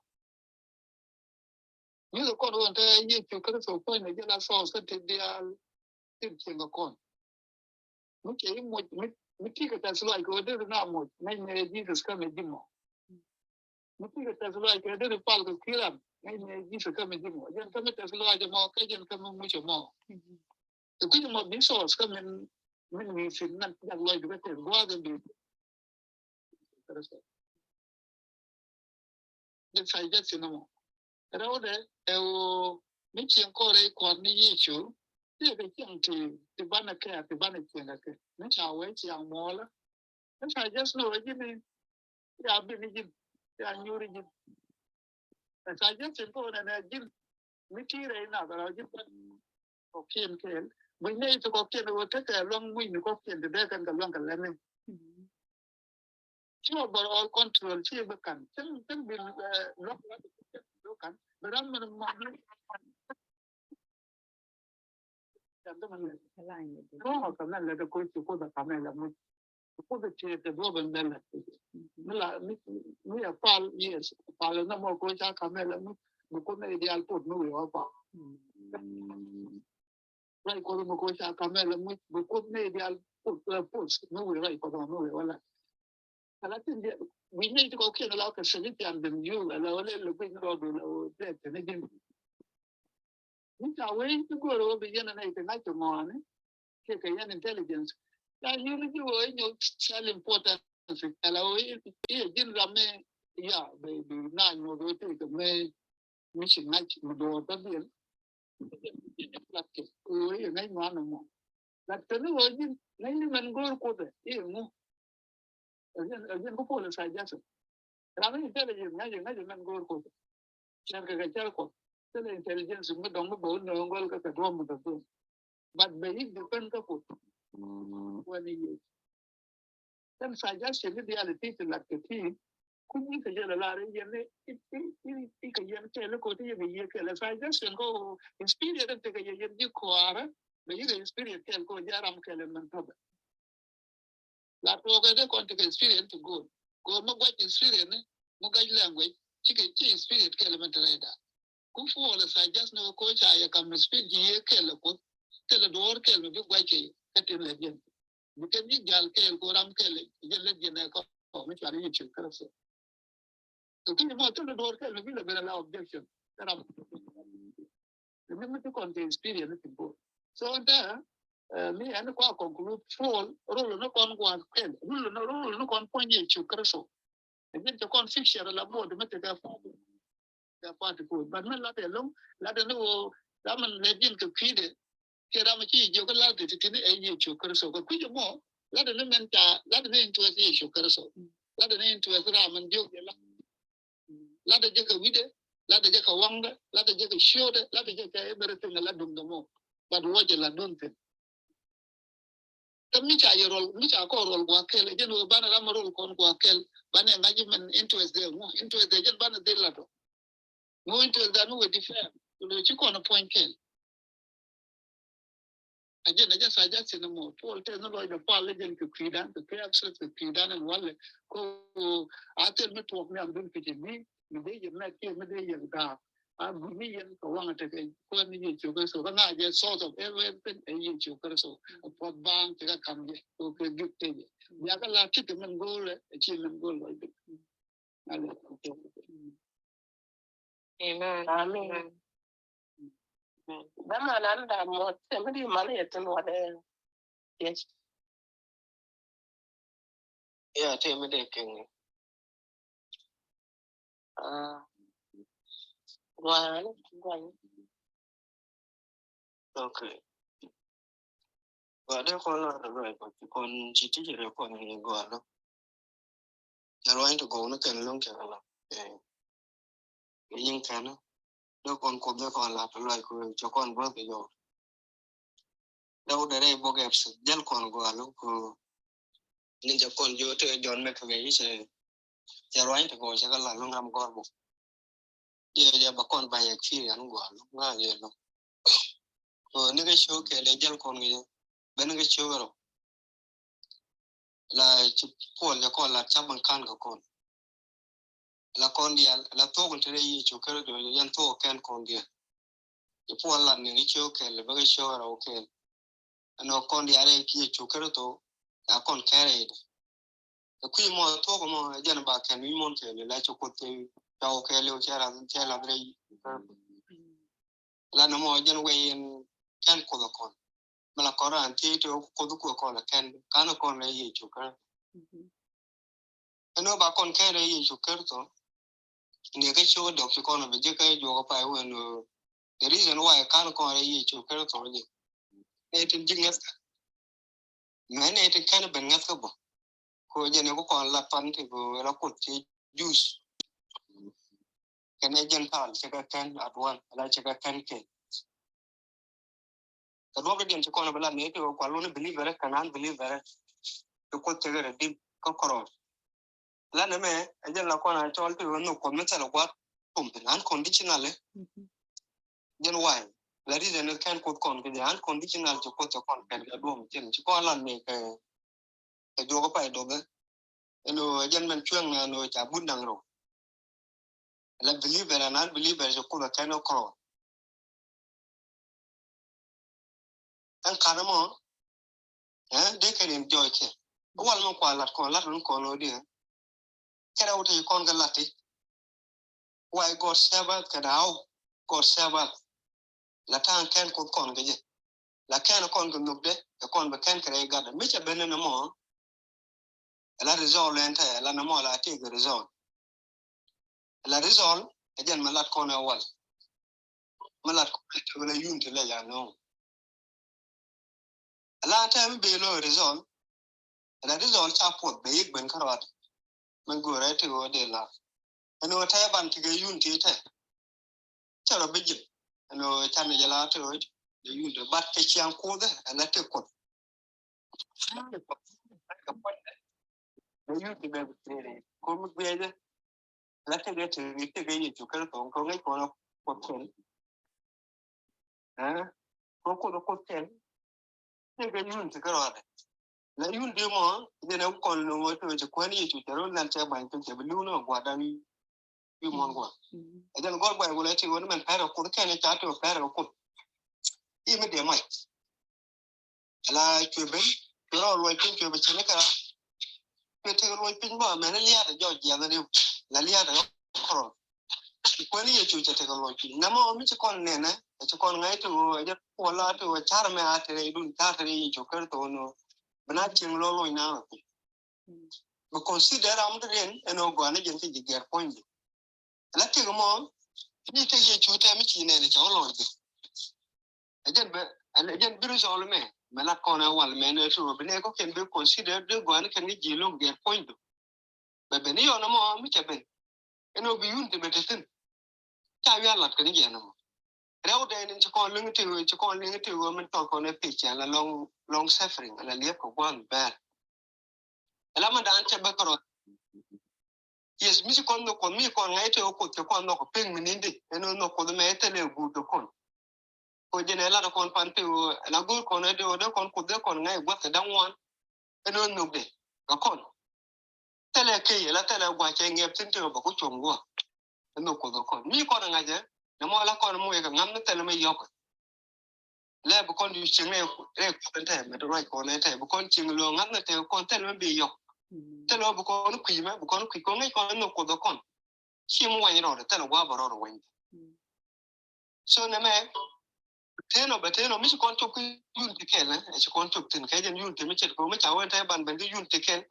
Nyuthɛ kɔn ɣöö te Yecu Kritho puɔ̱nydɛ jɛ la source kä ti diaal tin cieŋ kɛ kɔn. Mi cɛ i̱ moc mi mi ti kɛ tɛth luac kɛ ɣöö deri na moc ŋäc nɛ Jesus kä mɛ ji̱ mɔ. Mi ti kɛ tɛth luac kɛ deri pal kɛ ki̱i̱ran ŋäc nɛ Jesus kä mɛ ji̱ mɔ. Jɛn kä mi tɛth luac mɔ kä jɛn kä mi muc mɔ. Kɛ kui̱c mɔ bi source kä min min mi sin mɛn jak luac dukä tɛth gua̱a̱th in bi. Kritho. Di fay jɛ thin mɔ. Rɛwdɛ ɛ ɣöö mi cieŋ kɔrɛ kuɔth ni Yecu. Ti kɛ cieŋ ti ti banɛ kɛ ti banɛ cieŋ kɛ kɛ. Mi ca wee cieŋ muɔlä. Mi ca jɛ snow ji̱ ni. Ya bi ni ji̱. Ya nyuri ji̱. Ɛ ca jɛ thin kɔrɛ nɛ ji̱. Mi ti rɛ ina bɛ rɔ ji̱ bɛ. Kɔkiɛn kɛɛl. Buny nɛ i̱ ti kɔkiɛn wä tekɛ luaŋ muc ni kɔkiɛn ti dee kɛn kɛ luaŋ kɛ lɛni. Ci wä bɔr all control ci bä kan. Cin cin bi luaŋ luaŋ kan. Bɛ ram mɛ mɔ. Rɔɔ kɛ mɛ lɛ de koci ko bɛ kamɛ lɛ muc. Kuoth ɛ tiɛɛk kɛ duɔ̱ɔ̱p ɛn bɛ la̱t. Mi la mi mi ɛ pal, yes, pal ɛn nɔmɔ ko ca kamɛ lɛ muc. Mi Kuoth ni diaal pot mi wee wä pal. Ruac Kuɔth mi ko ca kamɛ lɛ muc. Mi Kuoth ni diaal pot, ɛ, pot mi wee ruac Kuɔth mi wee wä la̱t. Kɛ la tin diɛ wi̱c ni ti kɔkiɛn la kɛ sɛni tian ben yul ala wä lɛ lɛ guic ni rɔ dul la wä dɛ tɛni ji̱n. Ni ca wee ti go̱o̱r wä bi yɛn ɛn ɛ ti ŋa̱c kɛ ŋɔaani. Kiɛ kɛ yɛn intelligence. Ca yuri ji̱ wä inyɔ self importance. Ala wä iɛ ji̱n ram mi ya bɛ bi na nyuɔth wä ti kɛ mi mi ci ŋa̱c mi duɔɔr bä biɛl. Lat kɛ wä iɛ ŋa̱c ŋɔaani mɔ. Lat kɛ ni wä ji̱n ŋa̱c ni mɛn go̱o̱r Kuoth ɛ iɛ ŋu. Again, again, ku Paul is suggesting. Ram intelligence ŋa̱c ŋa̱c mɛn go̱o̱r Kuoth. Cɛr kɛ kɛ cɛr Kuɔth. Thilɛ intelligence mi dɔŋ mi bɛ wä nööŋ gɔl kɛ kɛ duɔ̱ɔ̱p mi kɛ duɔ̱ɔ̱p. But bɛ yic depend kä Kuoth. Wɛn i̱ yic. Then suggestion ni diaal i̱ ti ti lat kɛ ti. Ku nyi kɛ yɛl a lar i̱ yɛn i̱ i̱ i̱ i̱ kɛ yɛn kɛɛl i̱ Kuoth i̱ yɛn kɛ yiëë kɛɛl. Suggestion kɛ spirit in tekɛ yɛ yɛn ji̱ kuaarä. Bɛ yic kɛ spirit kɛɛl kɛ jɛ ram kɛɛl in mɛn tɔbɛ. La tuɔɔk ɛ dee kɔn tekɛ experience ti go̱o̱r. Kɛ ɣöö mi guac experience ni mi guac language cikɛ ci experience kɛl mɛn te rɛyda. Ku Paul ɛ suggest ni kɛ koc ca yɛ kam experience ci yiëë kɛl ɛ Kuoth thilɛ duɔ̱ɔ̱r kɛl mi bi guac kɛ kɛ tin lɛ jiɛn. Bi kɛn ji̱ jal kɛl kɛ ram kɛl jɛ lɛ jiɛn ɛ kɔ mi cuan Yecu Kritho. Kɛ kui̱ mɔ thilɛ duɔ̱ɔ̱r kɛl mi bi lɛ ben ala objection. Ram mi mi ti kɔn kɛ experience ti go̱o̱r. So ɛn tɛ mi ɛn kua conclude Paul rol ni kɔn kua kɛl rol ni rol ni kɔn puɔ̱ny Yecu Kritho. Ɛn ti kɔn picture la board mi ti kɛ party kɛ party ko but mi lat ɛlɔŋ lat ɛn ni wo ram ɛn lɛ ji̱n kɛ kui̱dɛ. Kɛ ram ci jiök lat ti ti ni ɛ Yecu Kritho kɛ kui̱ mɔ lat ɛn ni mɛn ca lat ɛn ni interest Yecu Kritho. Lat ɛn ni interest ram ɛn jiök jɛ la. Latdɛ jɛ kɛ wi̱dɛ, latdɛ jɛ kɛ waŋdɛ, latdɛ jɛ kɛ ciötdɛ, latdɛ jɛ kɛ everything ɛ latdun kɛ mɔ. But wä jɛ latdun thin. Kä mi ca yɛ rol, mi ca kɔ rol gua̱a̱th kɛl, ɛ jɛn wä banɛ ram rol kɔn gua̱a̱th kɛl, banɛ ŋa̱c mɛn interest dɛ, ŋu interest dɛ jɛn banɛ dhil latdɔ. Ŋu interest dɛ ni wä defend, kɛ lo ci kɔn puɔ̱ny kɛl. A jɛn a jɛ suggestion mɔ tuɔl tɛth ni lɔcdɛ pal a jɛn kɛ kui̱dan kɛ kɛ access kɛ kui̱dan ɛn walɛ. Ko a thil mi tuɔk ni am dun kɛ jɛ mi mi dee yɛ mɛt kiɛ mi dee yɛ gaak. A guni yɛn kɛ waŋ a tekɛ kuɛn ni Yecu Kritho kä ŋa̱ jɛ source of everything ɛ Yecu Kritho. A puɔth baaŋ tekɛ kam jɛ ko kɛ gik te jɛ. Bia kɛ la tikɛ min go̱o̱lɛ a ci min go̱o̱l lɔcdɛ. Amen. Amen. Däman an dam mɔ tëë mi di man yɛ tin wä dee. Yes. Ya tëë mi dee keng. Ah. Guan, guan. Okay. Guan dee kɔn la dee kɔn ci ti jere kɔn ni guan lo. Jɛ ruany ti gɔw ni kɛn loŋ kɛ la. Eh. Yin kɛn. Dee kɔn kɔn dee kɔn la ti luac ku cɛ kɔn bä kɛ jɔw. Dee wut dee rɛy bok ɛ jɛl kɔn guan lo ku. Ni jɛ kɔn jo te jɔn mɛ kɛ gɛ yi cɛ. Cɛ ruany ti gɔw cɛ kɛ la loŋ ram gɔr bok. Yɛ yɛ ba kɔn ba yɛ experience gual ŋa yɛ lo. Ko ni kɛ show kɛ lɛ jɛl kɔn kɛ yɛ ben kɛ show rɔ. La ci puɔl kɛ kɔn la ca ban kan kɛ kɔn. La kɔn dial la thok te rɛ yi ci kɛ rɔ yɛn thok kɛn kɔn dial. Ci puɔl la ni kɛ show kɛ lɛ bɛ kɛ show rɔ kɛ. Ɛn ɔ kɔn dial rɛ ki ci kɛ rɔ thok la kɔn kɛ rɛ yi. Kɛ kui̱ mɔ thok mɔ jɛn ba kɛn wi̱i̱ mɔn kɛ lɛ la ci kuoth kɛ cɔw kɛ lɛ cɛ la cɛ la rɛ. La ni mɔ jɛn wee in kɛn kuoth kɔn. Mɛ la kɔn ran ti ti kuoth kuoth kɔn kɛn kan kɔn rɛ Yecu kɛ. Ɛn ɔ ba kɔn kɛn rɛ Yecu kɛ thɔ. Ni kɛ ci wä dɔk ci kɔn bɛ jɛ kɛ juɔk pa wä ni. The reason why kan kɔn rɛ Yecu kɛ thɔ jɛ. Ni tin jiŋ ŋɛth. Mɛ ni ti kɛn ben ŋäth kä bä. Ko jɛ ni ku kɔn lat pan ti ku la kut ti Jews. Kɛn ɛ Gentile cɛ kɛ kɛn aduan la cɛ kɛ kɛn kɛ. Kɛ duɔk ti diɛn ci kɔn bä lat ni ti ku kual wun believer kɛn unbeliever. Ti kut cɛ kɛ rɛ dim kä kɔrɔ. La nɛ mɛ ɛ jɛn la kɔn a cɔl ti wä nhök kuɔth mi thɛl gua̱th kum pin unconditionally. Jɛn why la reason kɛn kuoth kɔn kɛ jɛ unconditional ci kuoth cɛ kɔn kɛn kɛ duɔm cin ci kɔn lan ni kɛ kɛ juɔk pay dɔbɛ. Ɛn ɔ ɛ jɛn mɛn cuɛŋ na ɛn ɔ ca bun daŋ rɔ. La believer and unbeliever ci kuoth kɛn ɔ kɔrɔ. Ɛn kan mɔ ɛ dee kɛ rin jɔɔc kɛ wal mɔ kua lat kɔn lat run kɔn ɔ diɛ. Kɛ rɛw ti kɔn kɛ lat ti why God save us kɛ daw God save us. La ta̱a̱ŋ kɛn kuoth kɔn kɛ jɛ la kɛn kɔn kɛ nhök dee kɛ kɔn bɛ kɛn kɛ rɛy gat mi cɛ ben ni mɔ. Ɛ la result ɛn tɛ ɛ la ni mɔ la tëëk result. Ɛ la result ɛ jɛn mi lat kɔn ɛ wal. Mi lat kɔn ɛ tëëk la yun ti lɛ ya nööŋ. Ɛ la tɛ mi bee lo̱o̱ result. Ɛ la result ca puɔth bɛ yik ben kä ruat. Mi go̱o̱rɛ ti ɣöö dee la ɛn ɣöö tɛ ban ti kɛ yun ti tɛ. Cɛ rɔ bi jip ɛn ɣöö can ni jɛ la ti ɣöö dee yun ti bat kɛ ciaŋ kuoth ɛ la ti kuoth. Bɛ yun ti bɛ bi tëëri ko mi guiɛcɛ. La tëkɛ tëëri tëkɛ Yecu Kritho ko ŋäc kɔn a kuoth kɛn. Ɛ ko kuoth a kuoth kɛn. Tëkɛ yun ti kɛ rɔɔdɛ. La yun ti mɔ jɛn ɛ kɔn ni wä ti wä ci kuɛn Yecu cɛ rɔ nɛn cɛ ba̱ny piny cɛ bi li̱w ni wä gua̱dan. Yu muɔ̱n gua̱ ɛ jɛn gɔr gua̱ wä lɛ ti wä ni mɛn pɛrɛ kuoth kɛn ca ti wä pɛrɛ kuoth. I̱ mi dee mac. Ala cuɛ ben cuɛ rɔ luɔc piny cuɛ bi cini kɛ ram. Cuɛ tek luɔc piny bä mɛn liaat jɔ jiɛth ni la liaat kɔrɔ. Kuɛn Yecu cɛ tek luɔc piny namɔ mi ci kɔn nɛnɛ ɛ ci kɔn ŋa̱c ti wä ɛ jɛ kuɔ la ti wä car mɛ a tere idun car tere Yecu Kritho ni wä. Bi na cieŋ lɔ luɔc na wä piny. Bi consider ram ti rin ɛn wä gɔaa ni jɛn ti ji̱ gɛr puɔ̱ny di. Ala tek mɔ ni tek Yecu tɛ mi ci nɛnɛ cɛ wä luɔc di. Ɛ jɛn bɛ ɛ jɛn bi result mɛ mɛ lat kɔn ɛ wal mɛ ni tu bi nɛ ko kɛn bi consider bi gɔaa ni kɛn ni ji̱ loŋ gɛr puɔ̱ny du. Bɛ ben iɔn ɛmɔ mi cɛ ben ɛn ɔ bi yun ti bɛ te thin. Ca wi̱i̱ a lat kɛn ni jɛn ɛmɔ rɛw dɛ ni ci kɔn liŋ ti wee ci kɔn liŋ ti wee min tɔl kɔn ɛ pic cɛ la long long suffering la liɛp kɛ gua̱n bɛr. Ɛla mi dan cɛ bɛ kɛ rɔ. Yes mi ci kɔn nhɔk kuɔth mi kɔn ŋa̱c te wä kuoth cɛ kɔn nhɔk pek mi nindi ɛn ɔ nhɔk kuoth mɛ thilɛ guut kɛ kɔn. Ko jɛn ɛ lat kɔn pan te wä ɛla go̱o̱r kɔn ɛ dee wä dee kɔn kuoth dee kɔn ŋa̱c gua̱th kɛ da̱ŋ wan. Ɛn ɔ nhɔk dee kɛ kɔn. Thilɛ key ɛla thilɛ gua̱c cɛ ŋɛp thin te wä bɛ ku cuɔ̱ŋ gua̱. Ɛn nhɔk kuoth kɛ kɔn mi kɔn ɛ ŋa̱c ɛ nɛ mɔ ɛla kɔn mɔ yɛ kɛ ŋa̱m ni thilɛ mi yɔk. Lɛ bi kɔn di cieŋ rɛy rɛy kuɔth ɛn tɛ mɛ ti ruac kɔn ɛn tɛ bi kɔn cieŋ lo̱o̱ŋ ŋa̱th ni tɛ kɔn thil mɛ bi yɔk. Thil mɛ bi kɔn kui̱ mɛ bi kɔn kui̱ kɔn ŋäc kɔn ɛn nhɔk kuoth ɛ kɔn. Ci mi wany rɔɔdɛ thil ɛ gua̱a̱ bɛ rɔɔdɛ wany. So nɛ mɛ Tëë nɔ bɛ tëë nɔ mi ci kɔn cop kä unity kɛl, ɛ ci kɔn cop thi̱n kɛ jɛn unity mi ce̱tkɛ mi ca wee tɛɛ ban ben kä unity kɛl.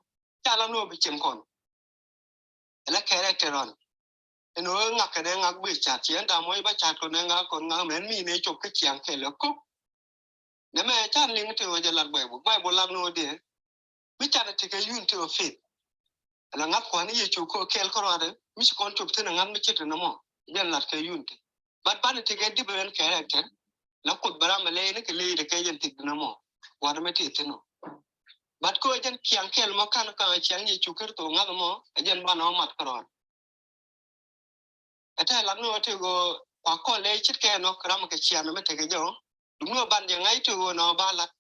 Ca la nɔ bi cieŋ kɔn. Ɛ la kɛɛrɛ tɛr ɣɔn. Ɛn ɣöö ŋak kɛnɛ ŋak bi ca̱t ci ɛn dam wec ba ca̱t kɔn ɛ ŋak kɔn ŋak mɛn mi nɛ cop kä ciaŋ kɛl ɛ kop. Nɛ mɛ ca liŋ ti ɣöö jɛ lat Baibul, Baibul lat ni ɣöö diɛ. Mi canɛ tekɛ unity of faith. Ɛn ɛ ŋa̱th kuan ni Yecu kɛ kɛɛl kärɔadɛ mi ci kɔn cop thi̱n ɛ ŋa̱th mi ce̱t ni mɔ. Jɛn lat kɛ unity. But banɛ tekɛ different character. La Kuoth bɛ ram ɛ lɛy ni kɛ ley tekɛ jɛn thik ni mɔ. Kuan mi ti thi̱n ɔ. But kɛ jɛn ciaŋ kɛɛl mɔ kan kan ciaŋ Yecu Kritho ŋa̱th mɔ ɛ jɛn banɛ ɔ mat kärɔadɛ. Ɛ tɛ lat ni ɣöö tëë ɣöö kua kɔn lɛ ce̱tkɛ nɔ ram kɛ ciaŋ mi tekɛ jɛ ɣöö. Dum ni ɣöö ban jɛ ŋa̱c tëë ɣöö nɔ ba lat.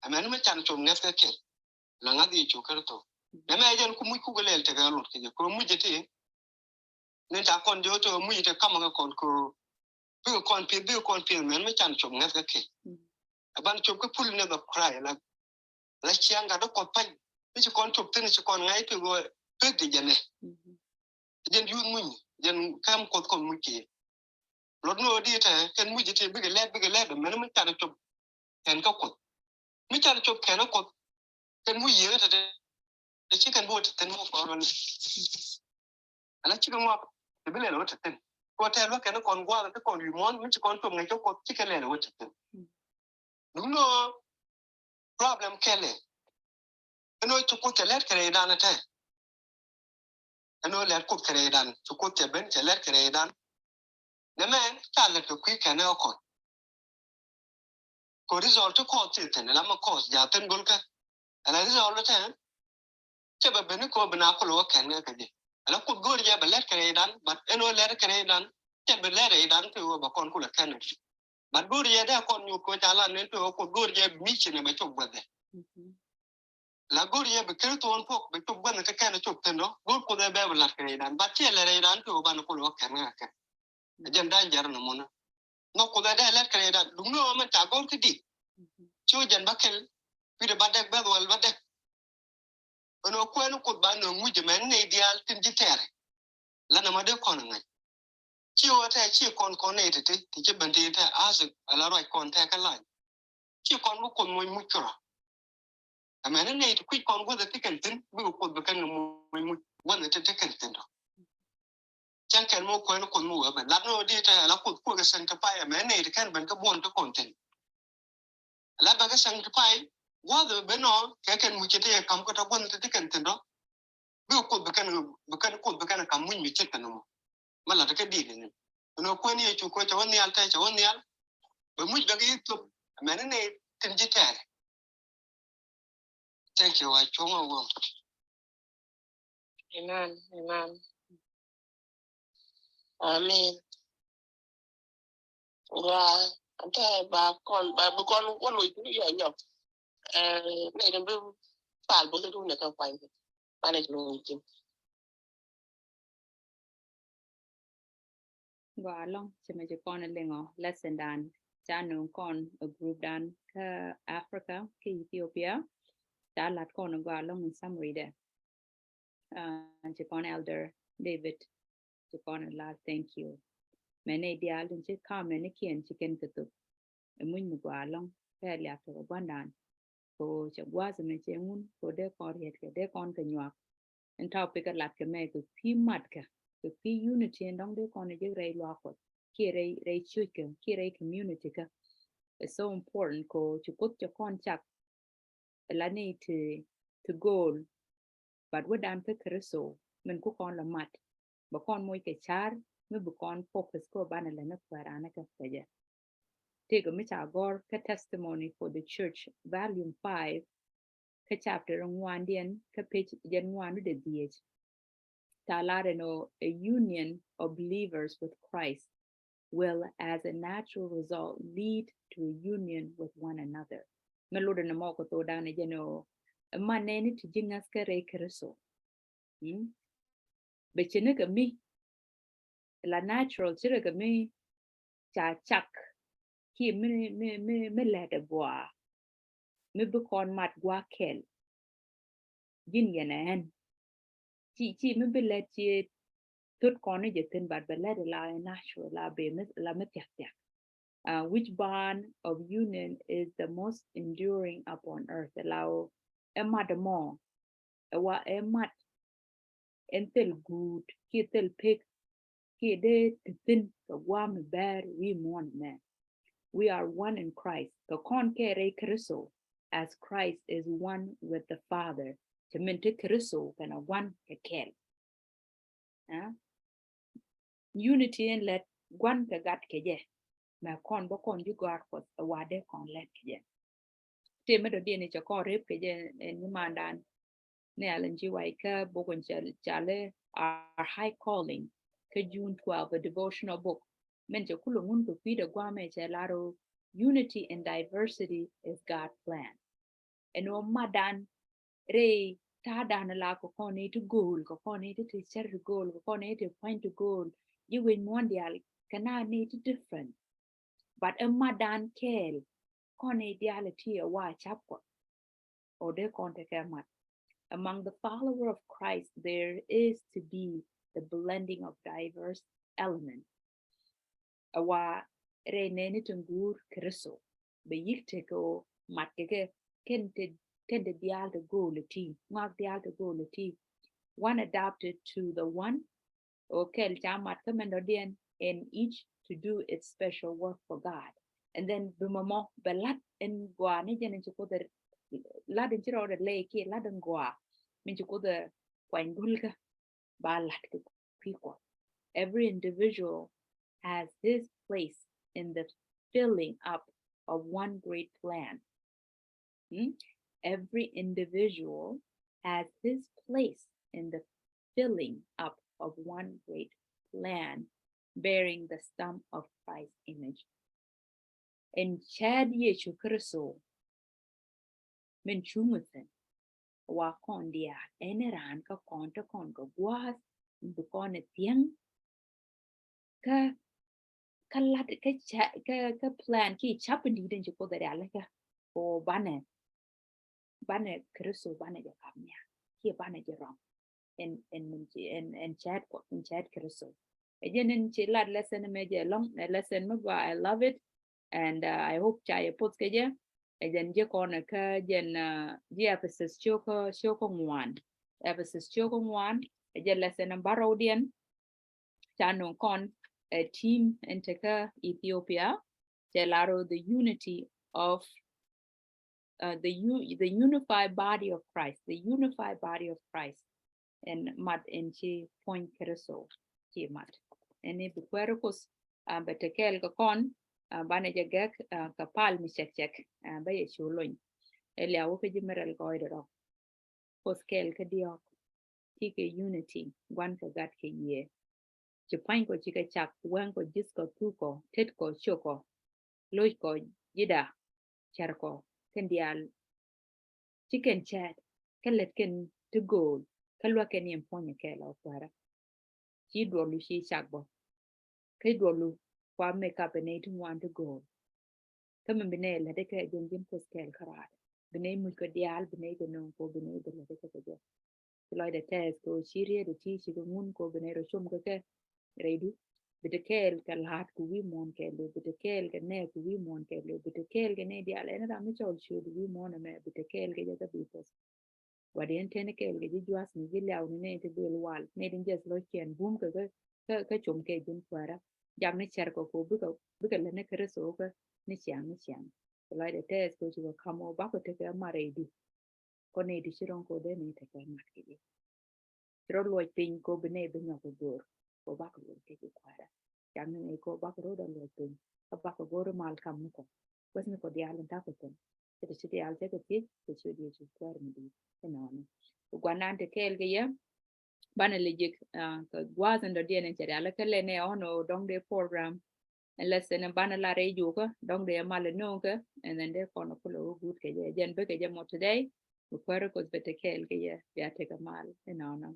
Ɛmɛn mi can cop ŋäth kä kɛl. La ŋa̱th Yecu Kritho. Nɛ mɛ jɛn ku muc kukɛ lɛl tekɛ ɣä lot kɛ jɛ kɛ ɣöö muc jɛ ti. Ni ta kɔn jɛ ɣöö tëë ɣöö muc jɛ ti kamɛ kɛ kɔn kɛ ɣöö. Bikɛ kɔn pieth bikɛ kɔn pieth mɛn mi can cop ŋäth kä kɛl. Ɛ ban cop kä fullness of Christ la. La ciaŋ gat dä Kuɔth pa̱ny. Mi ci kɔn cop thi̱n ci kɔn ŋa̱c tëë ɣöö pek di jɛ nɛ. Jɛn yuth muny jɛn kɛm Kuɔth kɔn muc kɛ. Lot ni ɣöö di tɛ kɛn muc ti bikɛ lɛt bikɛ lɛt mɛn mi can cop kɛn kä Kuɔth. Mi can cop kɛn kä Kuɔth kɛn muc yiëë tɛ tɛ ci kɛn bi wä tɛ thin wä kɔn rɔ ni. Ala cikɛ ŋɔak ti bi lɛl wä tɛ thin. Kɔ tɛ luä kɛn kɔn guath ti kɔn wi̱i̱ muɔ̱n mi ci kɔn cop ŋäc kä Kuɔth cikɛ lɛl wä tɛ thin. Duŋni ɣöö problem kɛlɛ. Ɛn ɣöö ci Kuoth cɛ lɛt kɛ rɛydan ɛ tɛ. Ɛn ɣöö lɛt Kuoth kɛ rɛydan ci Kuoth cɛ ben cɛ lɛt kɛ rɛydan. Nɛ mɛ ca lɛt kɛ kui̱ kɛn ɛ kɔn. Kɛ result ti kɔɔth ti thin ɛ la mɛ kɔɔth ja thin go̱lkɛ. Ɛ la result ɛ tɛ. Cɛ bɛ ben ni kɛ ɣöö bi na kulɛ wä kɛn kɛ kɛ jɛ. Ala Kuoth go̱o̱r jɛ bɛ lɛt kɛ rɛydan, but ɛn ɣöö lɛt kɛ rɛydan, cɛ bɛ lɛt rɛydan kɛ ɣöö bɛ kɔn kulɛ kɛn kɛ. But go̱o̱r jɛ dee kɔn nyuɔk kɛ ɣöö ca lat ni kɛ ɣöö Kuoth go̱o̱r jɛ mission bɛ cop guɛthɛ. La go̱o̱r jɛ bɛ Kritho wän puɔk bɛ cop guɛthɛ ti kɛn cop thi̱n dɔ. Go̱o̱r Kuoth ɛ bɛ bɛ lat kɛ rɛydan, but cɛ lɛt rɛydan kɛ ɣöö banɛ kulɛ wä kɛn kɛ kɛ. Ɛ jɛn da̱a̱n jɛr ni munä. Ŋɔ Kuoth ɛ dee lɛt kɛ rɛydan, duŋni ɣöö mɛn ca go̱o̱r kä di. Ci wä jɛn bä kɛl, wi̱cdɛ bä dɛk bɛth wäl bä dɛk. Ɛn ɣöö kuɛn Kuoth ba nööŋ muc ɛmɛ ni nɛy diaal tin ji̱ tɛɛrɛ. Lanɛ ma dee kɔn ɛ ŋa̱c. Ci ɣöö tɛ ci kɔn kɔn nɛy ti̱ti̱ ti ci ben ti tɛ ath ala ruac kɔn tɛ kä lany. Ci kɔn bi Kuoth moc muc kärɔa. Ɛmɛ ni nɛy ti kui̱c kɔn guäth ɛ ti kɛn thi̱n bikɛ Kuoth bi kɛn kɛ moc muc guäth ɛ ti ti kɛn thi̱n tɔ. Cɛn kɛn mi wä kuɛn Kuoth mi wee ben lat ni wä di tɛ ala Kuoth kuek ɛ sanctify ɛmɛ nɛy ti kɛn ben kä buɔn ti kɔn thi̱n. Ala bɛ kä sanctify gua̱th ɛ ben ɔ kɛ kɛn muc ti tɛ kam kä tɔ gua̱th ti ti kɛn thi̱n tɔ. Bi Kuoth bi kɛn bi kɛn Kuoth bi kɛn kam muc mi ce̱tkɛ ni mɔ. Ma lat kä di̱t ni ni. Ɛn ɣöö kuɛn Yecu kɛ cɛ wä nhial tɛ cɛ wä nhial. Bɛ muc bɛ kɛ yi thop ɛmɛ ni nɛy tin ji̱ tɛɛrɛ. Thank you. A cuɔ̱ŋ a wä. Amen. Amen. Amen. Wa ante ba kɔn ba bi kɔn wä loc ni yɔ yɔ. Eh, ne ni bi pal bo ni ka kwany. Ba ne lo tin. Gɔaa ɛlɔ̱ŋ ci mɛ ci kɔn ɛ liŋɔ lesson dan ca nööŋ kɔn ɛ group dan kä Africa kä Ethiopia. Ca lat kɔn ɛ gɔaa ɛlɔ̱ŋ in summary dɛ. Ah, ci kɔn Elder David ci kɔn ɛ lat, thank you. Mɛ nɛy diaal tin ci kamɛnikiɛn ci kɛn kɛ thop. Ɛ muc mi gɔaa ɛlɔ̱ŋ kɛ liak tɔk ɛ gua̱ndan. Ko cɛ gua̱a̱th ɛmɛ cɛ ŋun ko dee kɔn riɛt kɛ dee kɔn kɛ nyuak. Ɛn topic ɛ lat kɛ mɛ kɛ kui̱ mat kɛ kɛ kui̱ unity ɛn dɔ̱ŋ dee kɔn ɛ jek rɛy luaak Kuɔth kiɛ rɛy rɛy ciöc kɛ kiɛ rɛy community kɛ. It's so important ko ci Kuoth cɛ kɔn cak. Ɛ la ni ti ti goal. But wä dan kä Kritho min ku kɔn la mat bɛ kɔn moc kɛ car mi bi kɔn focus ko banɛ lɛ ni kuɛran kɛ kɛ jɛ. Tëëkɛ mi ca gɔ̱r kä Testimony for the Church, Volume five, kä chapter ŋuandiɛn kä page jɛn ŋuan wi̱cdɛ dhieec. Ca lar ɛn ɣöö a union of believers with Christ will, as a natural result, lead to a union with one another. Mi lotdɛ ni mɔ kɛ thokdan ɛ jɛn ɣöö ɛ man nɛɛni ti ji̱ ŋäth kɛ rɛy Kritho. Mm? Bɛ cɛ ni kɛ mi la natural ci rɛ kɛ mi ca cak kiɛ mi mi mi mi lɛt ɛ gɔaa mi bi kɔn mat gua̱a̱th kɛl. Ji̱n yɛn ɛ ɛn ci ci mi bi lɛt ci thot kɔn ni jɛ thin, but bɛ lɛt ɛ la natural la bɛ mi la mi thiak thiak. Uh, which bond of union is the most enduring upon earth? Ɛ la ɣöö ɛ mat ɛmɔ, ɛ wa ɛ mat ɛn thil guut kiɛ thil pek kiɛ dee ti thi̱n kɛ gua̱a̱th mi bɛr wi̱i̱ muɔ̱ɔ̱n ɛmɛ. We are one in Christ. Kɛ kɔn kɛ rɛy Kritho, as Christ is one with the Father. Ti min ti Kritho kɛnɛ gua̱n kɛ kɛl. Ɛ? Unity in lɛt gua̱n kɛ gat kɛ jɛ. Mɛ kɔn bä kɔn ji̱ gɔ̱a̱r Kuɔth ɛ wa dee kɔn lɛt kɛ jɛ. Tëë mi dɔ̱diɛn i̱ cɛ kɔn rep kɛ jɛ ɛn nyimandan. Nhial in ci wac kä bok in cɛ, cɛ lɛ Our High Calling kä June twelve, a devotional book. Min cɛ kulɛ ŋun kɛ kui̱dɛ gua̱a̱mɛ cɛ lar ɣöö unity in diversity is God plan. Ɛn ɣöö matdan rɛy ta̱a̱dan la kɛ kɔn ni ti go̱o̱l, kɛ kɔn ni ti ti cär ti go̱o̱l, kɛ kɔn ni ti pua̱ny ti go̱o̱l. Ji̱ wec muɔ̱ɔ̱n diaal kɛ na ni ti different. But ɛ matdan kɛɛl kɔn ni diaal ti ɛ wa cap Kuɔth. Ɔ dee kɔn tekɛ mat. Among the follower of Christ, there is to be the blending of diverse elements. Ɛ wa rɛy nɛɛni ti ŋuur Kritho bɛ yi̱k tekɛ ɔ mat kɛ kɛ kɛn te, kɛn te diaal te go̱o̱l ti, ŋɔak diaal te go̱o̱l ti. One adapted to the one, ɔ kɛl ca mat kä mɛn dɔ̱diɛn, and each to do its special work for God. And then bi mɔmɔ bɛ lat ɛn gɔaa ni jɛn in ci Kuoth ɛ lat in ci rɔɔdɛ lɛy kiɛ lat ɛn gɔaa min ci Kuoth ɛ kuany duel kä ba lat kɛ kui̱ Kuɔth. Every individual has his place in the filling up of one great plan. Hmm? Every individual has his place in the filling up of one great plan bearing the stamp of Christ's image. Ɛn cäät Yecu Kritho min cuŋ thi̱n wa kɔn diaal ɛn raan kä kɔn te kɔn kɛ gua̱a̱th bi kɔn ɛ thiäŋ kä kä lat kä ca kä kä plan ki cap in di̱i̱t in ci Kuoth ɛ rialikä kɛ ɣöö banɛ banɛ Kritho banɛ jɛ kap nhial kiɛ banɛ jɛ rɔm. Ɛn ɛn min ci ɛn ɛn cäät Kuɔth ɛn cäät Kritho. Ɛ jɛn in ci lat lesson mɛ jɛ lɔŋ ɛ lesson mi gɔaa, I love it. And uh, I hope ca yɛ poth kɛ jɛ. Ɛ jɛn jɛ kɔn kä jɛn uh, ji̱ Ephesus ciökä ciökä ŋuan. Ephesus ciökä ŋuan ɛ jɛ lesson in bärɔwdiɛn. Ca nöŋ kɔn ɛ team in tekä Ethiopia. Cɛ lar ɣöö the unity of uh, the u the unified body of Christ, the unified body of Christ. Ɛn mat ɛn ci puɔ̱ny Kritho ci mat. Ɛn i̱ bi kuɛɛri Kuoth uh, bɛ te kɛɛl kɛ kɔn uh, banɛ jɛ gɛk uh, kɛ pal mi cɛk cɛk uh, bä yɛ cu lony. Ɛ liaw wä kä ji̱ mi rɛl gɔɔydɛ rɔ. Kuoth kɛɛl kä diɔ̱ɔ̱k. Ti kɛ unity, gua̱n kɛ gat kɛ yiëë. Ci pua̱nykɔ ci kɛ cak, wääŋkɔ, ji̱thkɔ, thukkɔ, tetkɔ, cokɔ, lockɔ, ji̱da, cärkɔ, kɛn diaal. Ci kɛn cäät, kä lät kɛn ti gööl, kä luäk kɛn yɛn puɔ̱nyɛ kɛɛl ɔ Kuäärä. Ci duɔlu ci cak bä. Kä duɔlu kua make up ɛ nɛy ti ŋuan ti gööl. Kä min bi nɛy lätdɛ kɛ jɛn ji̱n Kuoth kɛɛl käraadɛ. Bi nɛy muc kɛ diaal, bi nɛy kɛ nööŋ kɛ ɣöö bi nɛy bi lätdɛ kɛ kɛ jɛ. Ci lɔcdɛ tɛth kɛ ɣöö ci riet ɛ ti ci kɛ ŋun kɛ ɣöö bi nɛy rɔ com kɛ kɛ rɛydu. Bi te kɛɛl kɛ la̱a̱t kɛ wi̱i̱ muɔ̱ɔ̱n kɛɛliw, bi te kɛɛl kɛ nɛɛk kɛ wi̱i̱ muɔ̱ɔ̱n kɛɛliw, bi te kɛɛl kɛ nɛy diaal ɛn ram mi cɔl ciöt wi̱i̱ muɔ̱ɔ̱n ɛmɛ, bi te kɛɛl kɛ jɛ kä bi Kuoth. Gua̱diɛn teni kɛɛl kɛ ji̱ jua̱th ni ji̱ liaw ni nɛy ti duël wal, nɛy ti jiɛth lɔckiɛn bum kɛ kä, kä, kä com kɛ ji̱n Kuäärä. Jam ni cärkɔ kɛ ɣöö bikɛ, bikɛ lät ni Kritho kä ni ciaŋ ni ciaŋ. Ci lɔcdɛ tɛth kɛ ɣöö ci kɛ ka̱m ɣöö bakɔ tekɛ mat rɛydu. Kɔ nɛy ti ci rɔ̱ŋ kɛ ɣöö dee nɛy tekɛ mat kɛ ji̱. Ci rɔ luɔc piny kɛ ɣöö bi nɛy bi nyɔk kɛ go̱o̱r. Kɛ ɣöö bakɔ luɔc kɛ ji̱ Kuäärä. Cam ni nɛy kɛ ɣöö bakɔ rɔ̱ dee luɔc piny. Kä bakɔ go̱o̱r mal kam ni kɔ. Weth ni kɔ diaal in ta̱kɔ thi̱n. Kɛ ti ci diaal cɛ kɛ thiec kɛ ciöt Yecu Kuäär mi di̱i̱t. Inɔnɔ. Kɛ gua̱nan te kɛɛl kɛ yɛ. Banɛ lɛ jek, ah, kɛ gua̱a̱th in dɔ̱diɛn in cɛ rial kä lɛ nɛ ɔn ɔ dɔ̱ŋ dee program. Ɛn lesson in banɛ la rɛy jokä dɔ̱ŋ dee mal in no̱o̱ŋ kä. And then dee kɔn kulɛ wä guut kɛ jɛ. Jɛn bä kɛ jɛ mɔ today. Bi Kuäär Kuoth bɛ te kɛɛl kɛ yɛ. Bia tekɛ mal inɔnɔ.